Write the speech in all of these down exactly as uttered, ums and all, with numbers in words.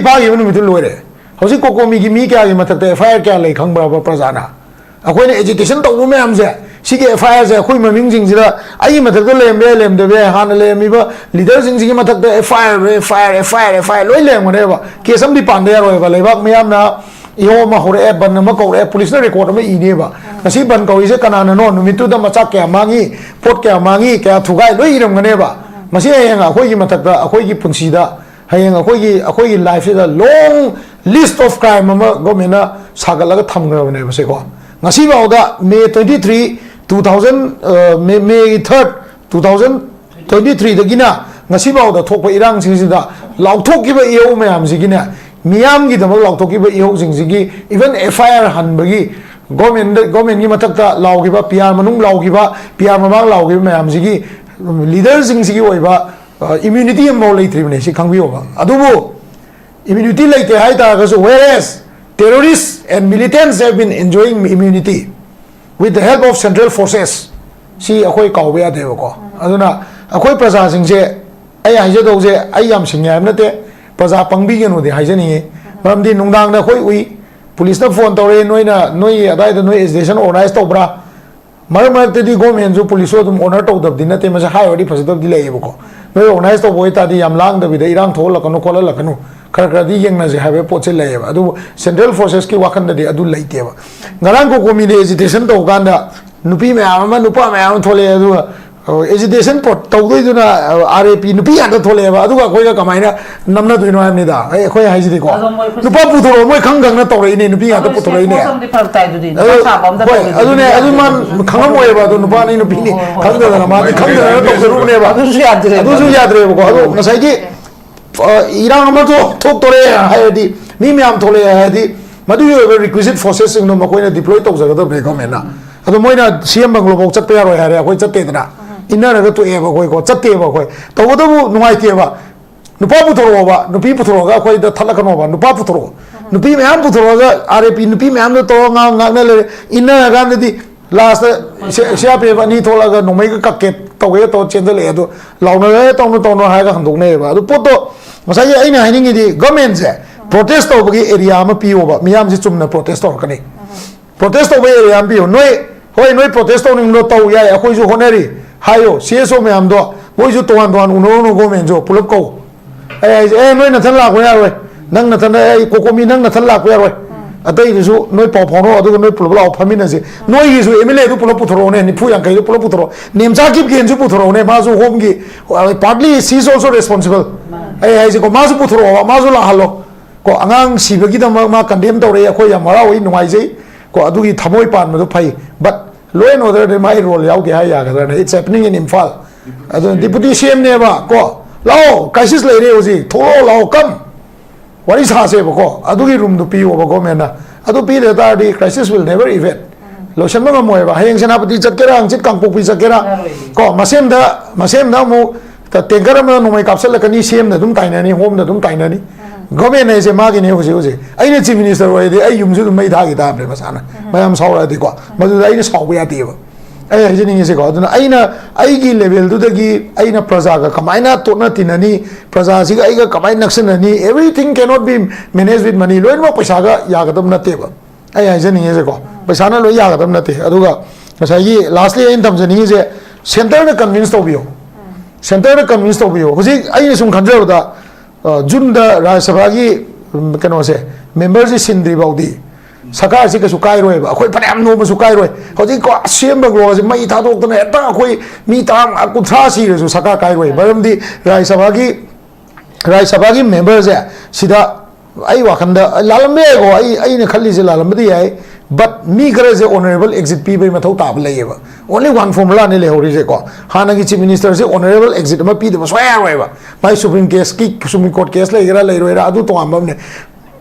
ꯐꯥꯈꯤꯕ ꯅꯨꯃꯤꯠꯇꯨ ꯂꯣꯏꯔꯦ꯫ ꯍꯧꯖꯤꯛ ꯀꯣꯀꯣꯃꯤꯒꯤ ꯃꯤ ꯀꯌꯥꯒꯤ ꯃꯊꯛꯇ F I R ꯀꯌꯥ ꯂꯩ ꯈꯪꯕ꯭ꯔꯕ ꯄ꯭ꯔꯖꯥꯅ? ꯑꯩꯈꯣꯏꯅ agitation ꯇꯧꯕ ꯃꯌꯥꯝꯁꯦ, ꯁꯤꯒꯤ F I Rꯁꯦ ꯑꯩꯈꯣꯏ ꯃꯃꯤꯡꯁꯤꯡꯁꯤꯗ, ꯑꯩꯒꯤ ꯃꯊꯛꯇ ꯂꯩꯔꯝꯕ ꯌꯥꯏ, ꯂꯩꯔꯝꯗꯕ ꯌꯥꯏ, ꯍꯥꯟꯅ ꯂꯩꯔꯝꯃꯤꯕ leaderꯁꯤꯡꯁꯤꯒꯤ ꯃꯊꯛꯇ F I R, F I R, F I R, F I R ꯂꯣꯏ ꯂꯩꯔꯝꯒꯅꯦꯕ꯫ Case ꯑꯃꯗꯤ ꯄꯥꯟꯗ ꯌꯥꯔꯣꯏꯕ꯫ ꯂꯩꯕꯥꯛ ꯃꯤꯌꯥꯝꯅ ꯏꯍꯧ ꯑꯃ ꯍꯧꯔꯛꯑꯦ, ꯕꯟ ꯑꯃ ꯀꯧꯔꯛꯑꯦ, ꯄꯨꯂꯤꯁꯅ record ꯑꯃ ꯏꯅꯦꯕ꯫ ꯉꯁꯤ ꯕꯟ ꯀꯧꯔꯤꯁꯦ ꯀꯅꯥꯅꯅꯣ? ꯅꯨꯃꯤꯠꯇꯨꯗ ꯃꯆꯥꯛ ꯀꯌꯥ ꯃꯥꯡꯉꯤ, ꯄꯣꯠ ꯀꯌꯥ ꯃꯥꯡꯉꯤ, ꯀꯌꯥ ꯊꯨꯒꯥꯏ, ꯂꯣꯏ ꯏꯔꯝꯒꯅꯦꯕ꯫ ꯃꯁꯤ ꯍꯌꯦꯡ ꯑꯩꯈꯣꯏꯒꯤ ꯃꯊꯛꯇ, ꯑꯩꯈꯣꯏꯒꯤ ꯄꯨꯟꯁꯤꯗ, ꯍꯌꯦꯡ ꯑꯩꯈꯣꯏꯒꯤ, ꯑꯩꯈꯣꯏꯒꯤ lifeꯁꯤꯗ long list of crime ꯑꯃ governmentꯅ ꯁꯥꯒꯠꯂꯒ ꯊꯝꯈ꯭ꯔꯕꯅꯦꯕ ꯁꯦꯀꯣ꯫ ꯉꯁꯤꯐꯥꯎꯗ May twenty three, two thousand, ꯑ, May, May third, two thousand twenty threeꯗꯒꯤꯅ ꯉꯁꯤꯐꯥꯎꯗ ꯊꯣꯛꯄ ꯏꯔꯥꯡꯁꯤꯡꯁꯤꯗ ꯂꯥꯎꯊꯣꯛꯈꯤꯕ ꯏꯍꯧ ꯃꯌꯥꯝꯁꯤꯒꯤꯅꯦ, ꯃꯤꯌꯥꯝꯒꯤꯗꯃꯛ ꯂꯥꯎꯊꯣꯛꯈꯤꯕ ꯏꯍꯧꯁꯤꯡꯁꯤꯒꯤ, even F I R ꯍꯟꯕꯒꯤ, government, governmentꯀꯤ ꯃꯊꯛꯇ ꯂꯥꯎꯈꯤꯕ, P R ꯃꯅꯨꯡ ꯂꯥꯎꯈꯤꯕ, P R ꯃꯃꯥꯡ ꯂꯥꯎꯈꯤꯕ ꯃꯌꯥꯝꯁꯤꯒꯤ, leaderꯁꯤꯡꯁꯤꯒꯤ ꯑꯣꯏꯕ, ꯑ, immunity ꯑꯃꯐꯥꯎ ꯂꯩꯇ꯭ꯔꯤꯕꯅꯦ, ꯁꯤ ꯈꯪꯕꯤꯌꯣꯕ꯫ ꯑꯗꯨꯕꯨ immunity ꯂꯩꯇꯦ ꯍꯥꯏꯇꯥꯔꯒꯁꯨ, whereas terrorists and militants have been enjoying immunity with the help of central forces, ꯁꯤ ꯑꯩꯈꯣꯏ ꯀꯥꯎꯕ ꯌꯥꯗꯦꯕꯀꯣ꯫ ꯑꯗꯨꯅ ꯑꯩꯈꯣꯏ ꯄ꯭ꯔꯖꯥꯁꯤꯡꯁꯦ, ꯑꯩ ꯍꯥꯏꯖꯗꯧꯁꯦ, ꯑꯩ ꯌꯥꯝ ꯁꯤꯡꯉꯦ ꯍꯥꯏꯕ ꯅꯠꯇꯦ, ꯄ꯭ꯔꯖꯥ ꯄꯪꯕꯤꯒꯅꯨꯗꯤ ꯍꯥꯏꯖꯅꯤꯡꯉꯤ꯫ ꯃꯔꯝꯗꯤ ꯅꯨꯡꯗꯥꯡꯗ ꯑꯩꯈꯣꯏ ꯎꯏ, ꯄꯨꯂꯤꯁꯅ ꯐꯣꯟ ꯇꯧꯔꯛꯑꯦ, "ꯅꯣꯏꯅ, ꯅꯣꯏ ꯑꯗꯥꯏꯗ ꯅꯣꯏ agitation organize ꯇꯧꯕ꯭ꯔꯥ?" ꯃꯔꯛ ꯃꯔꯛꯇꯗꯤ governmentꯁꯨ ꯄꯨꯂꯤꯁꯁꯨ ꯑꯗꯨꯝ honor ꯇꯧꯗꯕꯗꯤ ꯅꯠꯇꯦ, ꯃꯁꯤ ꯍꯥꯏꯔꯨꯔꯗꯤ ꯐꯖꯗꯕꯗꯤ ꯂꯩꯌꯦꯕꯀꯣ꯫ ꯅꯣꯏ organize ꯇꯧꯕ ꯑꯣꯏꯇꯥꯔꯗꯤ ꯌꯥꯝ ꯂꯥꯡꯗꯕꯤꯗ, ꯏꯔꯥꯡ ꯊꯣꯛꯍꯜꯂꯛꯀꯅꯨ ꯈꯣꯠꯍꯜꯂꯛꯀꯅꯨ, ꯈꯔ ꯈꯔꯗꯤ ꯌꯦꯡꯅꯁꯦ ꯍꯥꯏꯕ ꯄꯣꯠꯁꯦ ꯂꯩꯌꯦꯕ꯫ ꯑꯗꯨꯕꯨ central forcesꯀꯤ ꯋꯥꯈꯜꯗꯗꯤ ꯑꯗꯨ ꯂꯩꯇꯦꯕ꯫ ꯉꯔꯥꯡ ꯀꯣꯀꯣꯃꯤꯗ agitation ꯇꯧꯕ ꯀꯥꯟꯗ ꯅꯨꯄꯤ ꯃꯌꯥꯝ ꯑꯃ, ꯅꯨꯄꯥ ꯃꯌꯥꯝ ꯑꯃ ꯊꯣꯛꯂꯛꯑꯦ, ꯑꯗꯨꯒ, ꯑ, agitation ꯇꯧ-, ꯇꯧꯗꯣꯏꯗꯨꯅ, ꯑ, R A P ꯅꯨꯄꯤ ꯉꯥꯛꯇ ꯊꯣꯛꯂꯛꯑꯦꯕ꯫ ꯑꯗꯨꯒ ꯑꯩꯈꯣꯏꯒ ꯀꯃꯥꯏꯅ ꯅꯝꯅꯗꯣꯏꯅꯣ ꯍꯥꯏꯕꯅꯤꯗ꯫ ꯑꯩ, ꯑꯩꯈꯣꯏ ꯍꯥꯏꯁꯤꯗꯤꯀꯣ, ꯑꯗꯣ ꯃꯣꯏ ꯈꯨꯠ ꯅꯨꯄꯥ ꯄꯨꯊꯣꯔꯛꯑꯣ, ꯃꯣꯏ ꯈꯪ ꯈꯪꯅ ꯇꯧꯔꯛꯏꯅꯦ, ꯅꯨꯄꯤ ꯉꯥꯛꯇ ꯑꯗꯨ ꯄꯨꯊꯣꯔꯛꯏꯅꯦ꯫ State force ꯑꯃꯗꯤ ꯐꯔꯛ ꯇꯥꯏꯗꯨꯗꯤ, ꯑꯗꯨ, ꯅꯨꯄꯥ ꯁꯥꯕ ꯑꯃꯗ ꯍꯣꯏ, ꯇꯧꯔꯤꯗꯨꯗꯤ ꯑꯗꯨꯅꯦ, ꯑꯗꯨ ꯃꯥ ꯌꯥꯗꯦ꯫ ꯈꯪꯉꯝꯃꯣꯏꯕ, ꯑꯗꯣ ꯅꯨꯄꯥꯅꯤ ꯅꯨꯄꯤꯅꯤ ꯍꯣꯏ, ꯍꯣꯏ, ꯈꯪꯗꯗꯅ ꯃꯥꯗꯤ ꯈꯪꯗꯗꯅ ꯇꯧꯖꯔꯨꯕꯅꯦꯕ꯫ ꯑꯗꯨꯁꯨ ꯌꯥꯗ꯭ꯔꯦ꯫ ꯑꯗꯨꯁꯨ ꯌꯥꯗ꯭ꯔꯦꯕꯀꯣ꯫ ꯑꯗꯣ ꯉꯁꯥꯏꯒꯤ, ꯑ, ꯏꯔꯥꯡ ꯑꯃ ꯊꯣꯛ-, ꯊꯣꯛꯇꯣꯔꯦ ꯍꯥꯏꯔꯗꯤ, ꯃꯤ ꯃꯌꯥꯝ ꯊꯣꯛꯂꯛꯑꯦ ꯍꯥꯏꯔꯗꯤ, ꯃꯗꯨꯒꯤ ꯑꯣꯏꯕ requisite forcesꯁꯤꯡꯗꯣ ꯃꯈꯣꯏꯅ deploy ꯇꯧꯖꯒꯗꯕꯅꯦ governmentꯅ꯫ ꯑꯗꯣ ꯃꯣꯏꯅ C M ꯕꯪꯒ꯭ꯂꯣꯐꯥꯎ ꯆꯠꯄ ꯌꯥꯔꯣꯏ ꯍꯥꯏꯔꯦ, ꯑꯩꯈꯣꯏ ꯆꯠꯇꯦꯗꯅ꯫ ꯏꯟꯅꯔꯒ ꯇꯣꯛꯑꯦꯕ ꯑꯩꯈꯣꯏꯀꯣ, ꯆꯠꯇꯦꯕ ꯑꯩꯈꯣꯏ꯫ ꯇꯧꯕꯇꯕꯨ ꯅꯨꯡꯉꯥꯏꯇꯦꯕ꯫ ꯅꯨꯄꯥ ꯄꯨꯊꯣꯔꯛꯑꯣꯕ, ꯅꯨꯄꯤ ꯄꯨꯊꯣꯔꯛꯑꯒ ꯑꯩꯈꯣꯏꯗ ꯊꯠꯂꯛꯀꯅꯣꯕ, ꯅꯨꯄꯥ ꯄꯨꯊꯣꯔꯛꯑꯣ꯫ ꯅꯨꯄꯤ ꯃꯌꯥꯝ ꯄꯨꯊꯣꯔꯛꯑꯒ R A P ꯅꯨꯄꯤ ꯃꯌꯥꯝꯗꯣ ꯇꯧꯔꯒ ꯉꯥꯡ-, ꯉꯥꯡꯅ ꯂꯩꯔꯦ, ꯏꯟꯅꯔꯀꯥꯟꯗꯗꯤ last C R P F ꯑꯅꯤ ꯊꯣꯛꯂꯒ ꯅꯣꯡꯃꯩꯒ ꯀꯛꯀꯦ ꯇꯧꯒꯦ ꯇꯧꯔ ꯆꯦꯟꯖꯜꯂꯛꯑꯦ꯫ ꯑꯗꯨ ꯂꯥꯎꯅꯔꯦ, ꯇꯧꯅꯨ ꯇꯧꯅꯨ ꯍꯥꯏꯔꯒ ꯍꯟꯗꯣꯛꯅꯩꯑꯕ꯫ ꯑꯗꯨ ꯄꯣꯠꯇꯣ ꯉꯁꯥꯏꯒꯤ ꯑꯩꯅ ꯍꯥꯏꯅꯤꯡꯉꯤꯗꯤ, ꯒꯚꯔꯟꯃꯦꯟꯁꯦ ꯄ꯭ꯔꯣꯇꯦꯁ ꯇꯧꯕꯒꯤ ꯑꯦꯔꯤꯌꯥ ꯑꯃ ꯄꯤꯌꯣꯕ, ꯃꯤꯌꯥꯝꯁꯦ ꯆꯨꯝꯅ ꯄ꯭ꯔꯣꯇꯦꯁ ꯇꯧꯔꯛꯀꯅꯤ꯫ ꯄ꯭ꯔꯣꯇꯦꯁ ꯇꯧꯕ ꯑꯦꯔꯤꯌꯥ ꯑꯃ ꯄꯤꯌꯨ꯫ ꯅꯣꯏ, ꯍꯣꯏ, ꯅꯣꯏ ꯄ꯭ꯔꯣꯇꯦꯁ ꯇꯧꯅꯤꯡꯕꯗꯣ ꯇꯧ ꯌꯥꯏ, ꯑꯩꯈꯣꯏꯁꯨ ꯍꯣꯠꯅꯔꯤ ꯍꯥꯏꯌꯣ꯫ ꯁꯤ ꯑꯦꯁ ꯑꯣ ꯃꯌꯥꯝꯗꯣ ꯃꯣꯏꯁꯨ ꯇꯣꯉꯥꯟ ꯇꯣꯉꯥꯟ ꯎꯅꯔꯨꯅꯨ, ꯒꯣꯔꯃꯦꯟꯁꯨ ꯄꯨꯂꯞ ꯀꯧ꯫ ꯑꯩ ꯍꯥꯏꯁꯦ, ꯑꯦ, ꯅꯣꯏ ꯅꯊꯟ ꯂꯥꯛꯄ ꯌꯥꯔꯣꯏ, ꯅꯪ ꯅꯊꯟꯗ, ꯑꯩ ꯀꯣꯀꯣꯃꯤ ꯅꯪ ꯅꯊꯟ ꯂꯥꯛꯄ ꯌꯥꯔꯣꯏ, ꯑꯇꯩꯗꯨꯁꯨ ꯅꯣꯏ ꯄꯥꯎ ꯐꯥꯎꯅꯧ, ꯑꯗꯨꯒ ꯅꯣꯏ ꯄꯨꯂꯞ ꯂꯥꯛꯑꯣ, ꯐꯝꯃꯤꯟꯅꯁꯤ꯫ ꯅꯣꯏꯒꯤꯁꯨ ꯑꯦꯝ ꯑꯦꯜ ꯑꯦꯗꯨ ꯄꯨꯂꯞ ꯄꯨꯊꯣꯔꯛꯑꯣꯅꯦ, ꯅꯤꯐꯨ ꯌꯥꯡꯈꯩꯗꯨ ꯄꯨꯂꯞ ꯄꯨꯊꯣꯔꯛꯑꯣ꯫ ꯅꯦꯝꯆꯥ ꯀꯤꯞꯒꯦꯟꯁꯨ ꯄꯨꯊꯣꯔꯛꯑꯣꯅꯦ, ꯃꯥꯁꯨ ꯍꯣꯝꯒꯤ, ꯄꯥꯔꯠꯂꯤ ꯁꯤ ꯏꯁ ꯑꯣꯜꯁꯣ ꯔꯦꯁꯄꯣꯟꯁꯤꯕꯜ꯫ ꯑꯩ ꯍꯥꯏꯁꯦꯀꯣ, ꯃꯥꯁꯨ ꯄꯨꯊꯣꯔꯛꯑꯣꯕ, ꯃꯥꯁꯨ ꯂꯥꯛꯍꯜꯂꯣ꯫ ꯀꯣ, ꯑꯉꯥꯡ ꯁꯤꯕꯒꯤꯗꯃꯛ ꯃꯥ ꯀꯟꯗꯦꯝ ꯇꯧꯔꯛꯑꯦ, ꯑꯩꯈꯣꯏ ꯌꯥꯝ ꯍꯔꯥꯎꯏ, ꯅꯨꯡꯉꯥꯏꯖꯩ꯫ ꯀꯣ, ꯑꯗꯨꯒꯤ ꯊꯃꯣꯏ ꯄꯥꯟꯕꯗꯨ ꯐꯩ꯫ But law and order ꯗꯤ ꯃꯥꯒꯤ ꯔꯣꯜ ꯌꯥꯎꯗꯦ ꯍꯥꯏ ꯌꯥꯒꯗ꯭ꯔꯅꯦ? It's happening in Imphal꯫ ꯑꯗꯨꯅ ꯗꯤꯄꯨꯇꯤ ꯁꯤ ꯑꯦꯝꯅꯦꯕ, ꯀꯣ, ꯂꯥꯛꯑꯣ, ꯀ꯭ꯔꯥꯏꯁꯤꯁ ꯂꯩꯔꯦ ꯍꯧꯖꯤꯛ, ꯊꯣꯛꯂꯛꯑꯣ, ꯂꯥꯛꯑꯣ, ꯀꯝ꯫ ꯋꯥꯔꯤ ꯁꯥꯁꯦꯕꯀꯣ, ꯑꯗꯨꯒꯤ ꯔꯨꯝꯗꯣ ꯄꯤꯌꯣꯕ ꯒꯣꯔꯃꯦꯟꯅ꯫ ꯑꯗꯨ ꯄꯤꯗ ꯇꯥꯔꯗꯤ crisis will never event꯫ ꯂꯣꯏꯁꯤꯟꯕ ꯉꯝꯃꯣꯏꯕ꯫ ꯍꯌꯦꯡ ꯁꯦꯅꯥꯄꯇꯤ ꯆꯠꯀꯦꯔꯥ, ꯍꯪꯆꯤꯠ ꯀꯥꯡꯄꯣꯛꯄꯤ ꯆꯠꯀꯦꯔꯥ, ꯀꯣ, ꯃꯁꯦꯝꯗ, ꯃꯁꯦꯝꯗ ꯑꯃꯨꯛ ꯇꯦꯡꯀꯔ ꯑꯃꯗ ꯅꯣꯡꯃꯩ ꯀꯥꯞꯁꯤꯜꯂꯛꯀꯅꯤ, ꯁꯤ ꯑꯦꯝꯅ ꯑꯗꯨꯝ ꯇꯥꯏꯅꯅꯤ, ꯍꯣꯝꯅ ꯑꯗꯨꯝ ꯇꯥꯏꯅꯅꯤ꯫ ꯒꯣꯔꯃꯦꯟ ꯍꯥꯏꯁꯦ ꯃꯥꯒꯤꯅꯦ ꯍꯧꯖꯤꯛ ꯍꯧꯖꯤꯛ꯫ ꯑꯩꯅ ꯆꯤꯐ ꯃꯤꯅꯤꯁꯇꯔ ꯑꯣꯏꯔꯗꯤ ꯑꯩ ꯌꯨꯝꯁꯨ ꯑꯗꯨꯝ ꯃꯩ ꯊꯥꯈꯤ ꯇꯥꯕꯅꯦ ꯃꯁꯥꯅ, ꯃꯌꯥꯝ ꯁꯥꯎꯔꯛꯑꯗꯤꯀꯣ꯫ ꯃꯗꯨꯗ ꯑꯩꯅ ꯁꯥꯎꯕ ꯌꯥꯗꯦꯕ꯫ ꯑꯩ ꯍꯥꯏꯖꯅꯤꯡꯉꯤꯁꯦꯀꯣ, ꯑꯗꯨꯅ ꯑꯩꯅ ꯑꯩꯒꯤ ꯂꯦꯚꯦꯜꯗꯨꯗꯒꯤ ꯑꯩꯅ ꯄ꯭ꯔꯖꯥꯒ ꯀꯃꯥꯏꯅ ꯇꯣꯠꯅ ꯇꯤꯟꯅꯅꯤ, ꯄ꯭ꯔꯖꯥꯁꯤꯒ ꯑꯩꯒ ꯀꯃꯥꯏꯅ ꯅꯛꯁꯤꯟꯅꯅꯤ, everything cannot be managed with money꯫ ꯂꯣꯏꯅꯃꯛ ꯄꯩꯁꯥꯒ ꯌꯥꯒꯗꯕ ꯅꯠꯇꯦꯕ꯫ ꯑꯩ ꯍꯥꯏꯖꯅꯤꯡꯉꯤꯁꯦꯀꯣ, ꯄꯩꯁꯥꯅ ꯂꯣꯏ ꯌꯥꯒꯗꯕ ꯅꯠꯇꯦ꯫ ꯑꯗꯨꯒ ꯉꯁꯥꯏꯒꯤ lastly ꯑꯩꯅ ꯊꯝꯖꯅꯤꯡꯉꯤꯁꯦ, ꯁꯦꯟꯇꯔꯗ ꯀꯟꯚꯤꯟꯁ ꯇꯧꯕꯤꯌꯣ꯫ ꯁꯦꯟꯇꯔꯗ ꯀꯟꯚꯤꯟꯁ ꯇꯧꯕꯤꯌꯣ꯫ ꯍꯧꯖꯤꯛ ꯑꯩꯅ ꯁꯨꯝ ꯈꯟꯖꯕꯗ, ꯑ, ꯖꯨꯟꯗ ꯔꯥꯖ꯭ꯌ ꯁꯚꯥꯒꯤ, ꯎꯝ, ꯀꯩꯅꯣꯁꯦ, ꯃꯦꯝꯕꯔꯁꯦ ꯁꯤꯟꯗ꯭ꯔꯤ ꯐꯥꯎꯗꯤ ꯁꯔꯀꯥꯔꯁꯤ ꯀꯩꯁꯨ ꯀꯥꯏꯔꯣꯏꯕ꯫ ꯑꯩꯈꯣꯏ ꯐꯅꯌꯥꯝ ꯅꯣꯝꯃꯁꯨ ꯀꯥꯏꯔꯣꯏ꯫ ꯍꯧꯖꯤꯛꯀꯣ ꯑꯁꯦꯝꯕ ꯒ꯭ꯂꯣꯁꯦ ꯃꯩ ꯊꯥꯗꯣꯛꯇꯅ ꯍꯦꯛꯇ ꯑꯩꯈꯣꯏ ꯃꯤ ꯇꯔꯥꯃꯉꯥ, ꯀꯨꯟꯊ꯭ꯔꯥ ꯁꯤꯔꯁꯨ ꯁꯔꯀꯥꯔ ꯀꯥꯏꯔꯣꯏ꯫ ꯃꯔꯝꯗꯤ ꯔꯥꯖ꯭ꯌ ꯁꯚꯥꯒꯤ, ꯔꯥꯖ꯭ꯌ ꯁꯚꯥꯒꯤ ꯃꯦꯝꯕꯔꯁꯦ ꯁꯤꯗ ꯑꯩ ꯋꯥꯈꯟꯗ ꯂꯥꯜꯂꯝꯕ ꯌꯥꯏꯀꯣ, ꯑꯩ, ꯑꯩꯅ ꯈꯜꯂꯤꯁꯦ ꯂꯥꯜꯂꯝꯕꯗꯤ ꯌꯥꯏ, but ꯃꯤ ꯈꯔꯁꯦ honourable exit ꯄꯤꯕꯩ ꯃꯊꯧ ꯇꯥꯕ ꯂꯩꯌꯦꯕ꯫ Only one formula ꯅꯤ ꯂꯩꯍꯧꯔꯤꯁꯦꯀꯣ꯫ ꯍꯥꯟꯅꯒꯤ ꯆꯤꯐ ꯃꯤꯅꯤꯁꯇꯔꯁꯦ honourable exit ꯑꯃ ꯄꯤꯗꯕ ꯁꯨꯡꯌꯥ ꯌꯥꯔꯣꯏꯕ꯫ ꯃꯥꯏ ꯁꯨꯄ꯭ꯔꯤꯝ ꯀꯦꯁꯀꯤ, ꯁꯨꯄ꯭ꯔꯤꯝ ꯀꯣꯔꯠ ꯀꯦꯁ ꯂꯩꯒꯦꯔꯥ ꯂꯩꯔꯣꯏꯔꯥ ꯑꯗꯨ ꯇꯣꯉꯥꯟꯕ ꯑꯃꯅꯦ꯫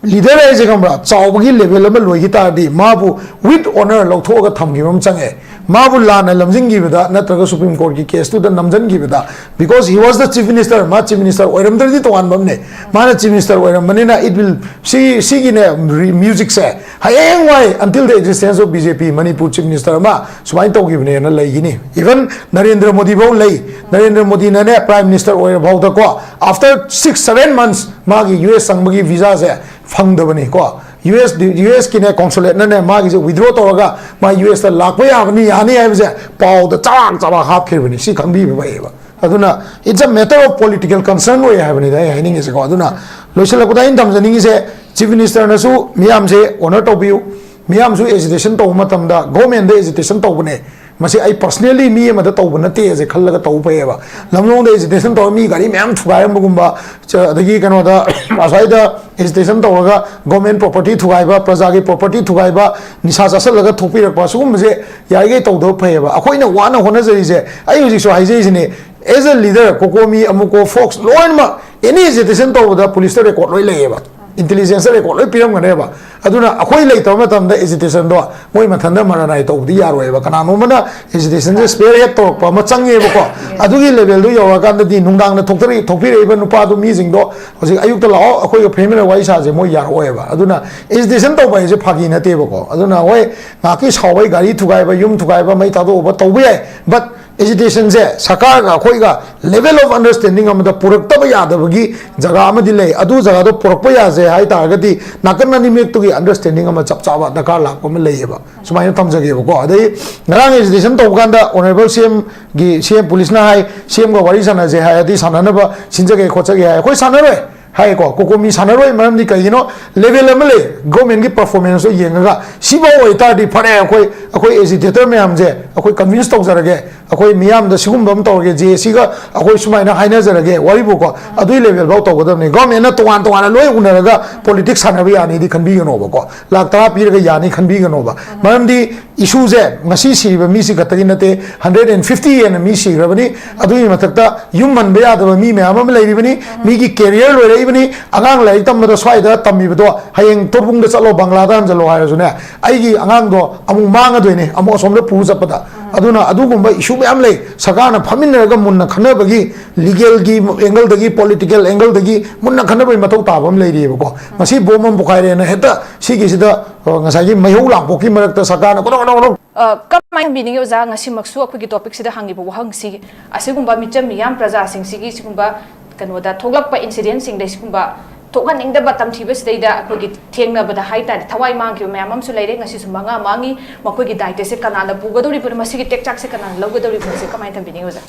ꯂꯤꯗꯔ ꯍꯥꯏꯁꯦ ꯈꯪꯕ꯭ꯔꯥ, ꯆꯥꯎꯕꯒꯤ ꯂꯦꯚꯦꯜ ꯑꯃ ꯂꯣꯏꯈꯤ ꯇꯥꯔꯗꯤ ꯃꯥꯕꯨ with honour ꯂꯧꯊꯣꯛꯑꯒ ꯊꯝꯈꯤꯕ ꯑꯃ ꯆꯪꯉꯦ꯫ ꯃꯥꯕꯨ ꯂꯥꯟꯅ ꯂꯝꯖꯤꯡꯈꯤꯕꯗ ꯅꯠꯇ꯭ꯔꯒ Supreme Courtꯀꯤ caseꯇꯨꯗ ꯅꯝꯁꯤꯟꯈꯤꯕꯗ, because he was the chief minister, ꯃꯥ chief minister ꯑꯣꯏꯔꯝꯗ꯭ꯔꯗꯤ ꯇꯣꯉꯥꯟꯕ ꯑꯃꯅꯦ, ꯃꯥꯅ chief minister ꯑꯣꯏꯔꯝꯕꯅꯤꯅ it will, ꯁꯤ ꯁꯤꯒꯤꯅꯦ musicꯁꯦ ꯍꯌꯦꯡꯋꯥꯏ until the existence of BJP Manipur chief minister ꯑꯃ ꯁꯨꯃꯥꯏꯅ ꯇꯧꯈꯤꯕꯅꯦꯅ ꯂꯩꯒꯤꯅꯤ꯫ Even ꯅꯔꯦꯟꯗ꯭ꯔ ꯃꯣꯗꯤ ꯐꯥꯎ ꯂꯩ꯫ ꯅꯔꯦꯟꯗ꯭ꯔ ꯃꯣꯗꯤꯅꯅꯦ prime minister ꯑꯣꯏꯔ ꯐꯥꯎꯗꯀꯣ, after six seven months ꯃꯥꯒꯤ US ꯆꯪꯕꯒꯤ visaꯁꯦ ꯐꯪꯗꯕꯅꯤ ꯀꯣ꯫ US US ꯀꯤꯅꯦ consulateꯅꯅꯦ ꯃꯥꯒꯤꯁꯦ withdraw ꯇꯧꯔꯒ ꯃꯥ USꯇ ꯂꯥꯛꯄ ꯌꯥꯕꯅꯤ, ꯌꯥꯅꯤ ꯍꯥꯏꯕꯁꯦ ꯄꯥꯎꯗ ꯆꯕꯥꯛ ꯆꯕꯥꯛ ꯍꯥꯞꯈꯤꯕꯅꯤ꯫ ꯁꯤ ꯈꯪꯕꯤꯕ ꯐꯩꯌꯦꯕ꯫ ꯑꯗꯨꯅ it's a matter of political concern ꯑꯣꯏ ꯍꯥꯏꯕꯅꯤꯗ ꯑꯩ ꯍꯥꯏꯅꯤꯡꯉꯤꯁꯦꯀꯣ꯫ ꯑꯗꯨꯅ ꯂꯣꯏꯁꯤꯜꯂꯛꯄꯗ ꯑꯩꯅ ꯊꯝꯖꯅꯤꯡꯉꯤꯁꯦ, chief ministerꯅꯁꯨ ꯃꯤꯌꯥꯝꯁꯦ honour ꯇꯧꯕꯤꯌꯨ꯫ ꯃꯤꯌꯥꯝꯁꯨ agitation ꯇꯧꯕ ꯃꯇꯝꯗ governmentꯗ agitation ꯇꯧꯕꯅꯦ꯫ ꯃꯁꯤ ꯑꯩ personally ꯃꯤ ꯑꯃꯗ ꯇꯧꯕ ꯅꯠꯇꯦꯁꯦ ꯈꯜꯂꯒ ꯇꯧꯕ ꯐꯩꯌꯦꯕ꯫ ꯂꯝꯂꯣꯡꯗ agitation ꯇꯧꯔꯒ ꯃꯤ ꯒꯥꯔꯤ ꯃꯌꯥꯝ ꯊꯨꯒꯥꯏꯔꯝꯕꯒꯨꯝꯕ, ꯆ-, ꯑꯗꯒꯤ ꯀꯩꯅꯣꯗ ꯑꯁ꯭ꯋꯥꯏꯗ agitation ꯇꯧꯔꯒ government property ꯊꯨꯒꯥꯏꯕ, ꯄ꯭ꯔꯖꯥꯒꯤ property ꯊꯨꯒꯥꯏꯕ, ꯅꯤꯁꯥ ꯆꯥꯁꯤꯜꯂꯒ ꯊꯣꯛꯄꯤꯔꯛꯄ, ꯁꯤꯒꯨꯝꯕꯁꯦ ꯌꯥꯔꯤꯈꯩ ꯇꯧꯗꯕ ꯐꯩꯌꯦꯕ꯫ ꯑꯩꯈꯣꯏꯅ ꯋꯥꯅ ꯍꯣꯠꯅꯖꯔꯤꯁꯦ, ꯑꯩ ꯍꯧꯖꯤꯛꯁꯨ ꯍꯥꯏꯖꯔꯤꯁꯤꯅꯦ, as a leader, COCOMI, AMUCO, FOX, ꯂꯣꯏꯅꯃꯛ any agitation ꯇꯧꯕꯗ policeꯇ record ꯂꯣꯏ ꯂꯩꯌꯦꯕ, intelligenceꯇ record ꯂꯣꯏ ꯄꯤꯔꯝꯒꯅꯦꯕ꯫ ꯑꯗꯨꯅ ꯑꯩꯈꯣꯏ ꯂꯩꯇꯕ ꯃꯇꯝꯗ agitationꯗꯣ ꯃꯣꯏ ꯃꯊꯟꯇ ꯃꯔꯥꯅꯥꯏ ꯇꯧꯕꯗꯤ ꯌꯥꯔꯣꯏꯕ, ꯀꯅꯥꯅꯣꯝꯃꯅ agitationꯁꯦ spearhead ꯇꯧꯔꯛꯄ ꯑꯃ ꯆꯪꯉꯦꯕꯀꯣ꯫ ꯑꯗꯨꯒꯤ levelꯗꯨ ꯌꯧꯔꯛꯑꯀꯥꯟꯗꯗꯤ ꯅꯨꯡꯗꯥꯡꯗ ꯊꯣꯛꯇꯔꯤ-, ꯊꯣꯛꯄꯤꯔꯛꯏꯕ ꯅꯨꯄꯥꯗꯣ, ꯃꯤꯁꯤꯡꯗꯣ ꯍꯧꯖꯤꯛ ꯑꯌꯨꯛꯇ ꯂꯥꯛꯑꯣ, ꯑꯩꯈꯣꯏꯒ ꯐꯝꯃꯤꯟꯅ ꯋꯥꯔꯤ ꯁꯥꯁꯦ, ꯃꯣꯏ ꯌꯥꯔꯛꯑꯣꯏꯕ꯫ ꯑꯗꯨꯅ agitation ꯇꯧꯕ ꯍꯥꯏꯁꯦ ꯐꯥꯒꯤ ꯅꯠꯇꯦꯕꯀꯣ꯫ ꯑꯗꯨꯅ ꯍꯣꯏ, ꯉꯥꯏꯍꯥꯛꯀꯤ ꯁꯥꯎꯕꯩ ꯒꯥꯔꯤ ꯊꯨꯒꯥꯏꯕ, ꯌꯨꯝ ꯊꯨꯒꯥꯏꯕ, ꯃꯩ ꯊꯥꯗꯣꯛꯎꯕ ꯇꯧꯕ ꯌꯥꯏ, but agitationꯁꯦ ꯁꯔꯀꯥꯔꯒ ꯑꯩꯈꯣꯏꯒ level of understanding ꯑꯃꯗ ꯄꯨꯔꯛꯇꯕ ꯌꯥꯗꯕꯒꯤ ꯖꯒꯥ ꯑꯃꯗꯤ ꯂꯩ꯫ ꯑꯗꯨ ꯖꯒꯥꯗꯣ ꯄꯨꯔꯛꯄ ꯌꯥꯁꯦ ꯍꯥꯏ ꯇꯥꯔꯒꯗꯤ ꯅꯥꯀꯟ ꯑꯅꯤꯃꯛꯇꯨꯒꯤ understanding ꯑꯃ ꯆꯞ ꯆꯥꯕ ꯗꯔꯀꯥꯔ ꯂꯥꯛꯄ ꯑꯃ ꯂꯩꯌꯦꯕ꯫ ꯁꯨꯃꯥꯏꯅ ꯊꯝꯖꯒꯦꯕꯀꯣ꯫ ꯑꯗꯩ ꯉꯔꯥꯡ agitation ꯇꯧꯕ ꯀꯥꯟꯗ honourable CMꯒꯤ, CM policeꯅ ꯍꯥꯏ, CMꯒ ꯋꯥꯔꯤ ꯁꯥꯟꯅꯁꯦ ꯍꯥꯏꯔꯗꯤ ꯁꯥꯟꯅꯅꯕ ꯁꯤꯟꯖꯒꯦ ꯈꯣꯠꯆꯒꯦ ꯍꯥꯏ꯫ ꯑꯩꯈꯣꯏ ꯁꯥꯟꯅꯔꯣꯏ ꯍꯥꯏꯀꯣ꯫ COCOMI ꯁꯥꯟꯅꯔꯣꯏ, ꯃꯔꯝꯗꯤ ꯀꯩꯒꯤꯅꯣ? Level ꯑꯃ ꯂꯩ, governmentꯀꯤ performanceꯇꯣ ꯌꯦꯡꯉꯒ ꯁꯤꯐꯥꯎ ꯑꯣꯏꯇꯥꯔꯗꯤ ꯐꯔꯦ꯫ ꯑꯩꯈꯣꯏ, ꯑꯩꯈꯣꯏ agitator ꯃꯌꯥꯝꯁꯦ ꯑꯩꯈꯣꯏ convince ꯇꯧꯖꯔꯒꯦ, ꯑꯩꯈꯣꯏ ꯃꯤꯌꯥꯝꯗ ꯁꯤꯒꯨꯝꯕ ꯑꯃ ꯇꯧꯔꯒꯦ, JACꯒ ꯑꯩꯈꯣꯏ ꯁꯨꯃꯥꯏꯅ ꯍꯥꯏꯅꯖꯔꯒꯦ, ꯋꯥꯔꯤꯕꯨꯀꯣ꯫ ꯑꯗꯨꯒꯤ levelꯐꯥꯎ ꯇꯧꯒꯗꯕꯅꯤ꯫ Governmentꯅ ꯇꯣꯉꯥꯟ ꯇꯣꯉꯥꯟꯅ ꯂꯣꯏ ꯎꯅꯔꯒ politics ꯁꯥꯟꯅꯕ ꯌꯥꯅꯤꯗꯤ ꯈꯟꯕꯤꯒꯅꯣꯕꯀꯣ꯫ ꯂꯥꯛ ꯇꯔꯥ ꯄꯤꯔꯒ ꯌꯥꯅꯤ ꯈꯟꯕꯤꯒꯅꯣꯕ꯫ ꯃꯔꯝꯗꯤ issueꯁꯦ ꯉꯁꯤ ꯁꯤꯔꯤꯕ ꯃꯤꯁꯤ ꯈꯛꯇꯒꯤ ꯅꯠꯇꯦ, hundred and fifty ꯍꯦꯟꯅ ꯃꯤ ꯁꯤꯈ꯭ꯔꯕꯅꯤ꯫ ꯑꯗꯨꯒꯤ ꯃꯊꯛꯇ ꯌꯨꯝ ꯍꯟꯕ ꯌꯥꯗꯕ ꯃꯤ ꯃꯌꯥꯝ ꯑꯃ ꯂꯩꯔꯤꯕꯅꯤ꯫ ꯃꯤꯒꯤ career ꯂꯣꯏꯔꯦ, ꯂꯩꯕꯅꯤ꯫ ꯑꯉꯥꯡ ꯂꯥꯏꯔꯤꯛ ꯇꯝꯕꯗ ꯁ꯭ꯋꯥꯏꯗ ꯇꯝꯃꯤꯕꯗꯣ ꯍꯌꯦꯡ ꯇꯣꯔꯕꯨꯡꯗ ꯆꯠꯂꯣ, ꯕꯪꯒ꯭ꯂꯥꯗ ꯍꯟꯖꯜꯂꯣ ꯍꯥꯏꯔꯁꯨꯅꯦ, ꯑꯩꯒꯤ ꯑꯉꯥꯡꯗꯣ ꯑꯃꯨꯛ ꯃꯥꯡꯉꯗꯣꯏꯅꯦ, ꯑꯃꯨꯛ ꯑꯁꯣꯝꯗ ꯄꯨ ꯆꯠꯄꯗ꯫ ꯑꯗꯨꯅ ꯑꯗꯨꯒꯨꯝꯕ ꯏꯁꯨ ꯃꯌꯥꯝ ꯂꯩ꯫ ꯁꯔꯀꯥꯔꯅ ꯐꯝꯃꯤꯟꯅꯔꯒ ꯃꯨꯟꯅ ꯈꯟꯅꯕꯒꯤ, ꯂꯤꯒꯦꯜꯒꯤ ꯑꯦꯡꯒꯜꯗꯒꯤ, ꯄꯣꯂꯤꯇꯤꯀꯦꯜ ꯑꯦꯡꯒꯜꯗꯒꯤ ꯃꯨꯟꯅ ꯈꯟꯅꯕꯒꯤ ꯃꯊꯧ ꯇꯥꯕ ꯑꯃ ꯂꯩꯔꯤꯑꯕꯀꯣ꯫ ꯉꯁꯤ ꯕꯣꯝ ꯑꯃ ꯄꯣꯈꯥꯏꯔꯦꯅ ꯍꯦꯛꯇ ꯁꯤꯒꯤꯁꯤꯗ, ꯑ, ꯉꯁꯥꯏꯒꯤ ꯃꯩꯍꯧ ꯂꯥꯡꯄꯣꯛꯀꯤ ꯃꯔꯛꯇ ꯁꯔꯀꯥꯔꯅ ꯀꯣꯗꯣꯛ ꯀꯣꯗꯣꯛ ꯀꯣꯗꯣꯛ ꯑ, ꯀꯃꯥꯏꯅ ꯊꯝꯕꯤꯅꯤꯡꯉꯤ ꯑꯣꯖꯥ? ꯉꯁꯤꯃꯛꯁꯨ ꯑꯩꯈꯣꯏꯒꯤ ꯇꯣꯄꯤꯛꯁꯤꯗ ꯍꯪꯉꯤꯕ ꯋꯥꯍꯪꯁꯤ, ꯑꯁꯤꯒꯨꯝꯕ ꯃꯤꯆꯝ ꯃꯤꯌꯥꯝ ꯄ꯭ꯔꯖꯥꯁꯤꯡꯁꯤꯒꯤ ꯁꯤꯒꯨꯝꯕ ꯀꯩꯅꯣꯗ ꯊꯣꯛꯂꯛꯄ ꯏꯟꯁꯤꯗꯦꯟꯁꯤꯡꯗ ꯁꯤꯒꯨꯝꯕ ꯊꯣꯛꯍꯟꯅꯤꯡꯗꯕ ꯇꯝꯊꯤꯕꯁꯤꯗꯩꯗ ꯑꯩꯈꯣꯏꯒꯤ ꯊꯦꯡꯅꯕꯗ ꯍꯥꯏꯇꯥꯔꯦ, ꯊꯋꯥꯏ ꯃꯥꯡꯈꯤꯕ ꯃꯌꯥꯝ ꯑꯃꯁꯨ ꯂꯩꯔꯦ꯫ ꯉꯁꯤꯁꯨ ꯃꯉꯥ ꯃꯥꯡꯉꯤ꯫ ꯃꯈꯣꯏꯒꯤ ꯗꯥꯏꯇꯁꯦ ꯀꯅꯥꯅ ꯄꯨꯒꯗꯧꯔꯤꯕꯅꯣ? ꯃꯁꯤꯒꯤ ꯇꯦꯛꯆꯥꯛꯁꯦ ꯀꯅꯥꯅ ꯂꯧꯒꯗꯧꯔꯤꯕꯅꯣ? ꯁꯦ ꯀꯃꯥꯏꯅ ꯊꯝꯕꯤꯅꯤꯡꯉꯤ ꯑꯣꯖꯥ?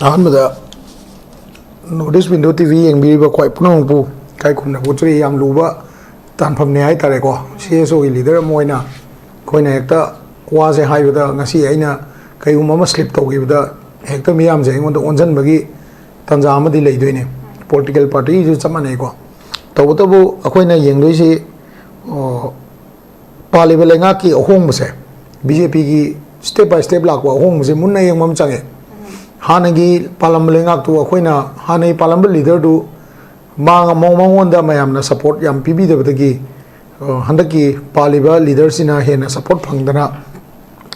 ꯑꯍꯥꯟꯕꯗ North East Window T V ꯌꯦꯡꯕꯤꯔꯤꯕ ꯈ꯭ꯋꯥꯏ ꯄꯨꯝꯅꯃꯛꯄꯨ ꯏꯀꯥꯏ ꯈꯨꯝꯅꯕ ꯎꯠꯆꯔꯤ꯫ ꯌꯥꯝ ꯂꯨꯕ ꯇꯥꯟꯐꯝꯅꯦ ꯍꯥꯏꯇꯥꯔꯦꯀꯣ꯫ C S O ꯒꯤ ꯂꯤꯗꯔ ꯑꯃ ꯑꯣꯏꯅ ꯑꯩꯈꯣꯏꯅ ꯍꯦꯛꯇ ꯋꯥꯁꯦ ꯍꯥꯏꯕꯗ, ꯉꯁꯤ ꯑꯩꯅ ꯀꯩꯒꯨꯝꯕ ꯑꯃ ꯁ꯭ꯂꯤꯞ ꯇꯧꯈꯤꯕꯗ ꯍꯦꯛꯇ ꯃꯤꯌꯥꯝꯁꯦ ꯑꯩꯉꯣꯟꯗ ꯑꯣꯟꯁꯤꯟꯕꯒꯤ ꯇꯥꯟꯖꯥ ꯑꯃꯗꯤ ꯂꯩꯗꯣꯏꯅꯦ꯫ ꯄꯣꯂꯤꯇꯤꯀꯦꯜ ꯄꯥꯔꯇꯤꯁꯨ ꯆꯞ ꯃꯥꯟꯅꯩꯀꯣ꯫ ꯇꯧꯕꯇꯕꯨ ꯑꯩꯈꯣꯏꯅ ꯌꯦꯡꯗꯣꯏꯁꯤ, ꯑꯣ, ꯄꯥꯜꯂꯤꯕ ꯂꯩꯉꯥꯛꯀꯤ ꯑꯍꯣꯡꯕꯁꯦ, B J P ꯒꯤ step by step ꯂꯥꯛꯄ ꯑꯍꯣꯡꯕꯁꯦ ꯃꯨꯟꯅ ꯌꯦꯡꯕ ꯑꯃ ꯆꯪꯉꯦ꯫ ꯍꯥꯟꯅꯒꯤ ꯄꯥꯜꯂꯝꯕ ꯂꯩꯉꯥꯛꯇꯨ, ꯑꯩꯈꯣꯏꯅ ꯍꯥꯟꯅꯒꯤ ꯄꯥꯜꯂꯝꯕ ꯂꯤꯗꯔꯗꯨ ꯃꯥ-, ꯃꯉꯣꯟꯗ ꯃꯌꯥꯝꯅ ꯁꯄꯣꯔꯠ ꯌꯥꯝ ꯄꯤꯕꯤꯗꯕꯗꯒꯤ, ꯑ, ꯍꯟꯗꯛꯀꯤ ꯄꯥꯜꯂꯤꯕ ꯂꯤꯗꯔꯁꯤꯅ ꯍꯦꯟꯅ ꯁꯄꯣꯔꯠ ꯐꯪꯗꯅ,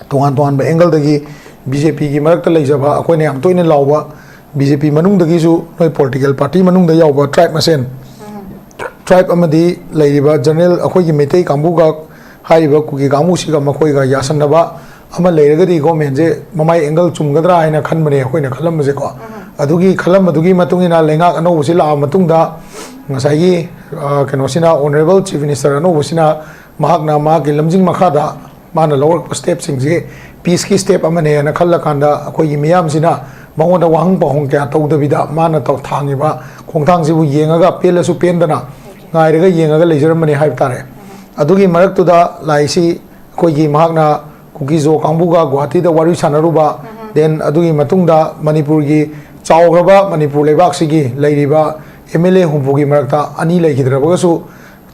ꯇꯣꯉꯥꯟ ꯇꯣꯉꯥꯟꯕ ꯑꯦꯡꯒꯜꯗꯒꯤ B J P ꯒꯤ ꯃꯔꯛꯇ ꯂꯩꯖꯕ, ꯑꯩꯈꯣꯏꯅ ꯌꯥꯝ ꯇꯣꯏꯅ ꯂꯥꯎꯕ, B J P ꯃꯅꯨꯡꯗꯒꯤꯁꯨ, ꯅꯣꯏ ꯄꯣꯂꯤꯇꯤꯀꯦꯜ ꯄꯥꯔꯇꯤ ꯃꯅꯨꯡꯗ ꯌꯥꯎꯕ ꯇ꯭ꯔꯥꯏꯕ ꯃꯁꯦꯟ, ꯇ꯭ꯔꯥꯏꯕ ꯑꯃꯗꯤ ꯂꯩꯔꯤꯕ ꯖꯦꯅꯔꯦꯜ ꯑꯩꯈꯣꯏꯒꯤ ꯃꯩꯇꯩ ꯀꯥꯡꯕꯨꯒ, ꯍꯥꯏꯔꯤꯕ ꯀꯨꯀꯤ ꯀꯥꯡꯕꯨꯁꯤꯒ ꯃꯈꯣꯏꯒ ꯌꯥꯁꯟꯅꯕ ꯑꯃ ꯂꯩꯔꯒꯗꯤ ꯒꯣꯔꯃꯦꯟꯁꯦ ꯃꯃꯥꯏ ꯑꯦꯡꯒꯜ ꯆꯨꯝꯒꯗ꯭ꯔꯥ ꯍꯥꯏꯅ ꯈꯟꯕꯅꯦ ꯑꯩꯈꯣꯏꯅ ꯈꯜꯂꯝꯕꯁꯦꯀꯣ꯫ ꯑꯗꯨꯒꯤ ꯈꯜꯂꯝꯕꯗꯨꯒꯤ ꯃꯇꯨꯡ ꯏꯟꯅ ꯂꯩꯉꯥꯛ ꯑꯅꯧꯕꯁꯤ ꯂꯥꯛꯑ ꯃꯇꯨꯡꯗ ꯉꯁꯥꯏꯒꯤ, ꯑ, ꯀꯩꯅꯣꯁꯤꯅ, ꯑꯣꯅꯔꯦꯕꯜ ꯆꯤꯐ ꯃꯤꯅꯤꯁꯇꯔ ꯑꯅꯧꯕꯁꯤꯅ ꯃꯍꯥꯛꯅ ꯃꯍꯥꯛꯀꯤ ꯂꯝꯖꯤꯡ ꯃꯈꯥꯗ ꯃꯥꯅ ꯂꯧꯔꯛꯄ ꯁ꯭ꯇꯦꯞꯁꯤꯡꯁꯤ ꯄꯤꯁꯀꯤ ꯁ꯭ꯇꯦꯞ ꯑꯃꯅꯦꯅ ꯈꯜꯂꯀꯥꯟꯗ, ꯑꯩꯈꯣꯏꯒꯤ ꯃꯤꯌꯥꯝꯁꯤꯅ ꯃꯉꯣꯟꯗ ꯋꯥꯍꯪ ꯄꯥꯎꯍꯪ ꯀꯌꯥ ꯇꯧꯗꯕꯤꯗ ꯃꯥꯅ ꯇꯧ-, ꯊꯥꯡꯉꯤꯕ ꯈꯣꯡꯊꯥꯡꯁꯤꯕꯨ ꯌꯦꯡꯉꯒ ꯄꯦꯜꯂꯁꯨ ꯄꯦꯟꯗꯅ ꯉꯥꯏꯔꯒ ꯌꯦꯡꯉꯒ ꯂꯩꯖꯔꯝꯕꯅꯤ ꯍꯥꯏꯕ ꯇꯥꯔꯦ꯫ ꯑꯗꯨꯒꯤ ꯃꯔꯛꯇꯨꯗ ꯂꯥꯛꯏꯁꯤ ꯑꯩꯈꯣꯏꯒꯤ ꯃꯍꯥꯛꯅ ꯀꯨꯀꯤꯖꯣ ꯀꯥꯡꯕꯨꯒ ꯒꯨꯋꯥꯍꯥꯇꯤꯗ ꯋꯥꯔꯤ ꯁꯥꯟꯅꯔꯨꯕ, then ꯑꯗꯨꯒꯤ ꯃꯇꯨꯡꯗ ꯃꯅꯤꯄꯨꯔꯒꯤ ꯆꯥꯎꯈ꯭ꯔꯕ ꯃꯅꯤꯄꯨꯔ ꯂꯩꯕꯥꯛꯁꯤꯒꯤ ꯂꯩꯔꯤꯕ M L A ꯍꯨꯝꯐꯨꯒꯤ ꯃꯔꯛꯇ ꯑꯅꯤ ꯂꯩꯈꯤꯗ꯭ꯔꯕꯒꯁꯨ,